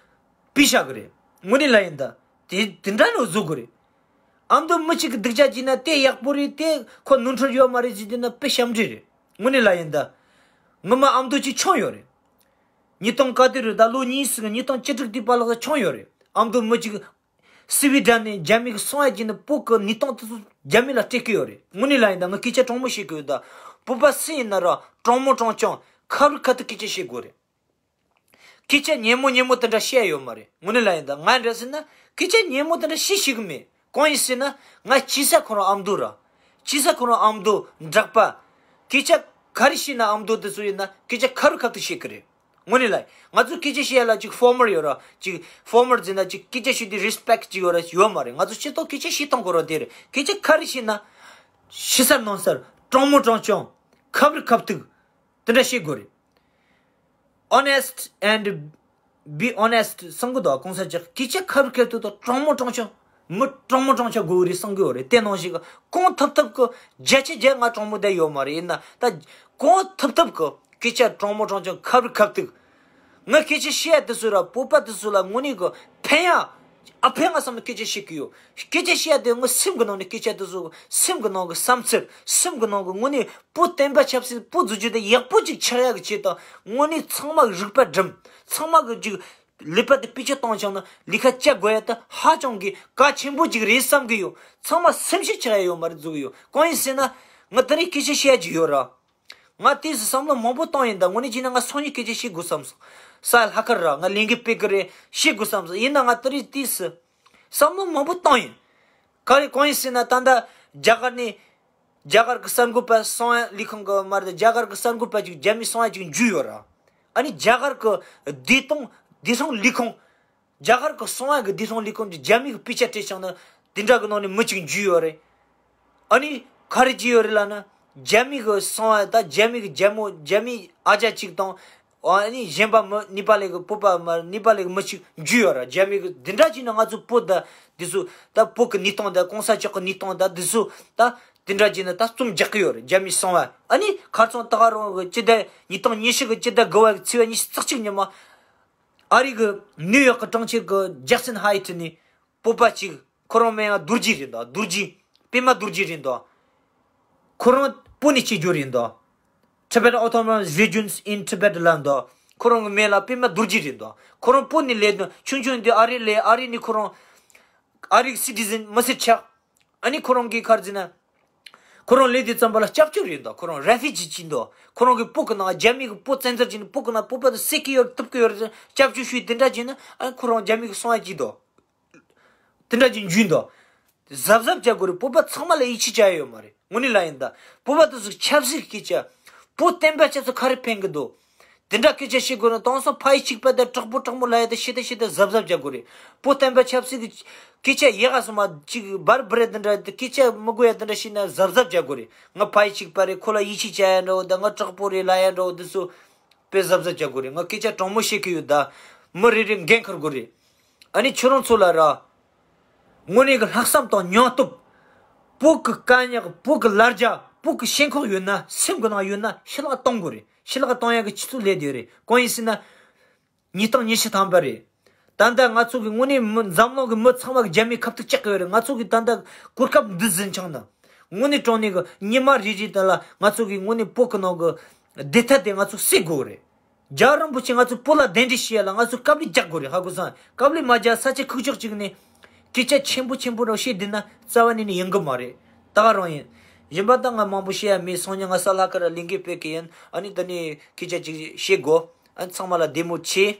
པི་ཤ་གི་རེད། དངོས་གནས་ལ་ཡིན་ད། དེ་དེ་འདྲ་ནོ་བཟོ་དགོས་རེད། ཨ་མདོ་མི་གཅིག་གིས་སྡུག་ཅག་བྱས་ན་དེ་ཡག་པོ་རེད། དེ་ཁོ་ནོར་འཁྲུལ་ཡོད་མ་རེད་ཟེར་དེ་ན་དཔེ་ཞབས་འདྲེན་རེད། དངོས་གནས་ལ་ཡིན་ད། ངོ་མ་ཨ་མདོ་གཅིག་ཆང་ཡོད་རེད། ཉིས་སྟོང་ག་དུས་རེད་ད། ལོ་གཉིས་ཟིན་ཉིས་སྟོང་བཅུ་དྲུག་དུས་པ་ལག་ཆང་ཡོད་རེད། ཨ་མདོ་མི་གཅིག་སི་ཝི་ཌེན་ནས་རྒྱ་མི་གི་སོང་ཡ་གྱིན་ནས་བོད་གི་ཉིས་སྟོང་དེ་ཚོ་རྒྱ་མི་ལ་སྤྲད་གི་ཡོད་རེད། དངོས་གནས་ལ་ཡིན་ད། ངས་སྐད་ཆ་དྲང་མོ་བཤད་གི་ཡོད་ད། བོད་པ་སུ་ཡིན་ན་ར་དྲང་མོ་དྲང་རྐྱང་ཁ་རུ་ཁ་ཐུག་སྐད་ཆ་བཤད་དགོས་རེད། སྐད་ཆ་སྙན་མོ་སྙན་མོ་དེ་འདྲ་བཤད་ཡོད་མ་རེད། དངོས་གནས་ལ་ཡིན་ད། ང་འདྲ་ཟེར་ན་སྐད་ཆ་སྙན་མོ་དེ་འདྲ་བཤད་ཤེས་གི་མེད། གང་ཡིན་ཟེར་ན་ང་སྐྱེས་ས་ཁོ་རང་ཨ་མདོ་ར། ཅི་ས་ཁོ་རང་ཨ་མདོ་འབྲོག་པ། སྐད་ཆ་ག་རེ་བཤད་ན་ཨ་མདོ་དེ་ཚོ་ཡིན་ན་སྐད་ཆ་ཁ་རུ་ཁ་ཐུག་བཤད་གི་རེད། དངོས་གནས་ལ་ང་ཚོ་སྐད་ཆ་བཤད་ཡ་ལ་ཅིག་ཕོར་མལ་ཡོད་ར། ཅིག་ཕོར་མལ་ཟེར་ན་ཅིག་སྐད་ཆ་བཤད་དུས་རི་སི་པེག་ཅིག་ཡོད་ར་ཡོད་མ་རེད། ང་ཚོ་སྤྱི་ཚོགས་སྐད་ཆ་བཤད་སྟངས་ཁོ་རང་དེ་རེད། སྐད་ཆ་ག་རེ་བཤད་ན་ཕྱི་གསལ་ནང་གསལ། དྲང་མོ་དྲང་རྐྱང་། ཁ་རུ་ཁ་ཐུག་དེ་འདྲ་བཤད་དགོས་རེད། Honest and be honest གསུང་གི་འདུག་གོང་ས་མཆོག་སྐད་ཆ་ཁ་རུ་ཁ་ཐུག་དང་དྲང་མོ་དྲང་རྐྱང་། མི་དྲང་མོ་དྲང་རྐྱང་དགོས་རེད་གསུང་གི་ཡོད་རེད། དེ་ནང་བཞིན་གྱི་གང་ཐུབ་ཐུབ་ཀྱི་བརྒྱ་ཆ་བརྒྱ་ང་དྲང་མོ་བསྡད་ཡོད་མ་རེད། ཡིན་ན་ད་གང་ཐུབ་ཐུབ་ཀྱི་སྐད་ཆ་དྲང་མོ་དྲང་རྐྱང་ཁ་རུ་ཁ་ཐུག་ང་སྐད་ཆ་བཤད་ཡ་དེ་ཚོ་ར་བོད་པ་དེ་ཚོ་ལ་དངོས་གནས་ཀྱི་ཕན་ཡ། ཨ་ཕན་ང་བསམ་ནས་སྐད་ཆ་བཤད་ཀྱི་ཡོད། སྐད་ཆ་བཤད་ཡ་དེ་ངའི་སེམས་ཀྱི་ནང་ནས་སྐད་ཆ་དེ་ཚོ་སེམས་ཀྱི་ནང་གི་བསམ་ཚུལ་སེམས་ཀྱི་ནང་གི་དངོས་གནས་བོད་བསྟན་པ་ཆབ་སྲིད་བོད་བཟོ་རྒྱུ་དེ་ཡག་པོ་ཅིག་ཆགས་ཡག་གི་ཆེད་དང་དངོས་གནས་ཚང་མ་རིག་པ་སྒྲིམ། ཚང་མ་གི་ཅིག་ཀླད་པ་དེ་དཔེ་ཆ་བཏང་བྱུང་ན་ལས་ཀ་བྱ་དགོས་ཡ་དེ་ཧ་ཅང་གི་གལ་ཆེན་པོ་ཅིག་རེད་བསམ་གི་ཡོད། ཚང་མ་སེམས་ཤུགས་ཆག་ཡ་ཡོད་མ་རེད་བཟོ་གི་ཡོད། གང་ཡིན་ཟེར་ན་ང་དེ་རིང་སྐད་ཆ་བཤད་ཡ་ཅིག་ཡོད་ར། ང་དེས་བསམ་བློ་མང་པོ་བཏང་ཡིན་ད། དངོས་གནས་བྱས་ན་ང་སང་ཉིན་སྐད་ཆ་བཤད་དགོས་བསམ་སོང་། ས་ལྷག་དཀར་ར་ང་ལས་འགུལ་སྤེལ་གི་རེད། བཤད་དགོས་བསམ་སོང་། ཡིན་ན་ང་དེ་རིང་དེས་བསམ་བློ་མང་པོ་བཏང་ཡིན། ག་རེ་གང་ཡིན་ཟེར་ན་ད་ལྟ་རྒྱ་གར་ནས་རྒྱ་གར་གི་གསར་འགོད་པ་གསང་བ་ལས་ཁང་གི་མ་རེད། རྒྱ་གར་གི་གསར་འགོད་པ་ཅིག་རྒྱ་མིའི་གསང་བ་ཅིག་འཇུས་ཡོད་ར། ཨ་ནི་རྒྱ་གར་གི་བདེ་ཐང་བདེ་སྲུང་ལས་ཁང་རྒྱ་གར་གི་གསང་བ་གི་བདེ་སྲུང་ལས་ཁང་གི་རྒྱ་མི་གི་དཔེ་ཆ་སྤྲད་བྱུང་ན་དེ་འདྲ་གི་ནང་ནས་མི་གཅིག་འཇུས་ཡོད་རེད། ཨ་ནི་ག་རེ་བྱས་ཡོད་རེད་ལབ་ན་རྒྱ་མི་གི་གསང་བ་ད་རྒྱ་མི་གི་རྒྱལ་མོ་རྒྱ་མི་ཨ་ཅག་གཅིག་དང་ཨ་ནི་གཞན་པ་མི་ནེ་པ་ལི་གི་བོད་པ་མ་ནེ་པ་ལི་གི་མི་གཅིག་འཇུས་ཡོད་ར། རྒྱ་མི་གི་དེ་འདྲ་བྱས་ན་ང་ཚོ་བོད་ད་དེ་ཚོ་ད་བོད་གི་གནས་སྟངས་ད་གོང་ས་མཆོག་གི་གནས་སྟངས་ད་དེ་ཚོ་ད་དེ་འདྲ་བྱས་ན་ད་རྩོམ་རྒྱག་གི་ཡོད་རེད། རྒྱ་མི་གསང་བ་ཨ་ནི་ཁ་རྩང་ད་ག་རང་གི་སྤྱི་ཟླ་ཉིས་སྟོང་ཉི་ཤུ་གི་སྤྱི་ཟླ་དགུ་བ་གི་ཚེས་པ་ཉི་ཤུ་རྩ་གཅིག་ཉིན་མ། ཨ་རི་གི་ནིའུ་ཡོག་གི་གྲོང་ཁྱེར་གི་ཇེག་སན་ཧའི་ཊི་ནས་བོད་པ་གཅིག་ཁོ་རང་མིང་ང་རྡོ་རྗེ་རེད་འདུག་རྡོ་རྗེ། པད་མ་རྡོ་རྗེ་རེད་འདུག་ཁོ་རང་བོད་ནས་སྐྱེས་རྒྱུ་རེད་འདུག Tibetan Autonomous Regions in Tibet ལབ་འདུག་ཁོ་རང་གི་མིང་ལ་པད་མ་རྡོ་རྗེ་རེད་འདུག་ཁོ་རང་བོད་ནས་སླེབས་འདུག་ཆུང་ཆུང་དུས་ཨ་རི་སླེབས། ཨ་རི་ནས་ཁོ་རང་ཨ་རིའི་སི་ཊི་ཟན་མི་སེར་ཆགས། ཨ་ནི་ཁོ་རང་གིས་ག་རེ་ཟེར་ན། ཁོ་རང་སླེབས་དུས་ཙམ་པ་ལ་སྐྱབས་བཅོལ་རེད་འདུག་ཁོ་རང་རེ་ཕུ་ཇི་ཅིག་འདུག་ཁོ་རང་གི་བོད་གི་ནང་རྒྱ་མི་གི་བོད་བཙན་འཛུལ་བྱས་ནས་བོད་གི་ནང་བོད་པ་དེ་བསད་ཀྱི་ཡོད་རེད། གཏུབ་ཀྱི་ཡོད་རེད། སྐྱབས་བཅོལ་ཞུས་དེ་འདྲ་བྱས་ན་ཨ་ཁོ་རང་རྒྱ་མི་གི་གསང་བ་ཅིག་འདུག་དེ་འདྲ་ཅིག་འཇུས་འདུག་གཟབ་གཟབ་བྱ་དགོས་རེད། བོད་པ་ཚང་མ་ལ་ཡིད་ཆེས་བྱ་ཡ་ཡོད་མ་རེད། དངོས་གནས་ལ་ཡིན་ད། བོད་པ་དེ་ཚོ་ཆབ་སྲིད་སྐད་ཆ། བོད་བསྟན་པ་ཆབ་སྲིད་ག་རེ་ཕན་གི་འདུག་དེ་འདྲ་སྐད་ཆ་བཤད་དགོས་ན་དེང་སང་ཕ་ཡུལ་གཅིག་པ་དང་དྲག་པོ་དྲག་མོ་ལབ་ཡ་དེ་ཤེས་དང་ཤེས་དང་གཟབ་གཟབ་བྱ་དགོས་རེད། བོད་བསྟན་པ་ཆབ་སྲིད་ཀྱི་སྐད་ཆ་ཡག་ག་སོང་མ་ཅིག་སྦར་སྦུ་རེ་དེ་འདྲ་དེ་སྐད་ཆ་མི་དགོས་ཡ་དེ་འདྲ་བཤད་ན་གཟབ་གཟབ་བྱ་དགོས་རེད། ང་ཕ་ཡུལ་གཅིག་པ་རེད། ཁོ་ལ་ཡིད་ཆེས་བྱ་ཡ་འདྲ་བོ་དང་ང་དྲག་པོ་རེད་ལབ་ཡ་འདྲ་བོ་དེ་ཚོ་དཔེ་གཟབ་གཟབ་བྱ་དགོས་རེད། ང་སྐད་ཆ་དྲང་མོ་བཤད་གི་ཡོད་ད། མི་རེ་རེ་འགན་འཁུར་དགོས་རེད། ཨ་ནི་ཁྱོད་རང་ཚོ་ལ་ར། དངོས་གནས་ཀྱི་ལྷག་བསམ་དང་སྙིང་སྟོབས། བོད་ཀྱི་དཀའ་རྙོག་བོད་ཀྱི་ལ་རྒྱ་བོད་ཀྱི་ཞེན་ཁོག་ཡོད་ན་སེམས་ཀྱི་ནང་ཡོད་ན་ཕྱི་ལོགས་གཏོང་དགོས་རེད། ཕྱི་ལོགས་གཏོང་ཡག་གི་ཆུ་ཚོད་སླེབས་བསྡད་རེད། གང་ཡིན་ཟེར་ན། ཉིས་སྟོང་ཉི་ཤུ་ཐམ་པ་རེད། ད་ལྟ་ང་ཚོ་གི་དངོས་གནས་མི་འཛམ་གླིང་གི་མི་ཚང་མ་གི་རྒྱ་མིའི་ཁ་ཐུག་བཅག་གི་ཡོད་རེད། ང་ཚོ་གི་ད་ལྟ་གོ་སྐབས་འདི་ཟིན་ཆང་ན། དངོས་གནས་དྲང་གནས་གི་ཉི་མ་རེ་རེ་ད་ལ་ང་ཚོ་གི་དངོས་གནས་བོད་ཀྱི་ནང་གི་བདེ་ཐབས་དེ་ང་ཚོ་སེལ་དགོས་རེད། རྒྱལ་བ་རིན་པོ་ཆེ་ང་ཚོ་བོད་ལ་གདན་འདྲེན་བྱེད་ཡ་ལ་ང་ཚོ་དཀའ་ལས་རྒྱག་དགོས་རེད། ཧ་གོ་སོང་། དཀའ་ལས་མ་རྒྱག་ས་ཆ་ཁུག་ཀྱོག་ཅིག་ནས་སྐད་ཆ་ཆེན་པོ་ཆེན་པོ་རང་བཤད་བསྡད་ན་རྩ་བ་ནས་ནས་ཡོང་གི་མ་རེད། ད་ག་རང་ཡིན། གཞན་པ་ད་ང་མང་པོ་བཤད་ཡ་མེད། སང་ཉིན་ང་ས་ལྷག་དཀར་ལ་ལས་འགུལ་སྤེལ་གི་ཡིན། ཨ་ནི་ད་ནི་སྐད་ཆ་ཅིག་བཤད་དགོས། ཨ་ནི་ཚང་མ་ལ་བདེ་མོ་བྱེད།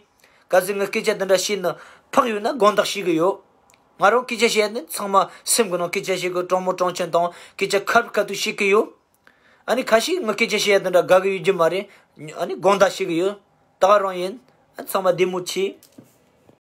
གལ་སྲིད་ངའི་སྐད་ཆ་འདི་འདྲ་བཤད་ན་ཕག་ཡོད་ན་དགོངས་དག་ཞུ་གི་ཡོད། ང་རང་སྐད་ཆ་བཤད་ཡ་ནི་ཚང་མ་སེམས་ཀྱི་ནང་སྐད་ཆ་བཤད་གི་དྲང་མོ་དྲང་ཆེན་དང་སྐད་ཆ་ཁ་ཁ་ཐུག་བཤད་གི་ཡོད། ཨ་ནི་ཁ་ཤས་ངའི་སྐད་ཆ་བཤད་ཡ་འདི་འདྲ་དགའ་གི་ཡོད་རྒྱུ་མ་རེད། ཨ་ནི་དགོངས་དག་ཞུ་གི་ཡོད། ད་ག་རང་ཡིན། ཨ་ཚང་མ་བདེ་མོ་བྱེད།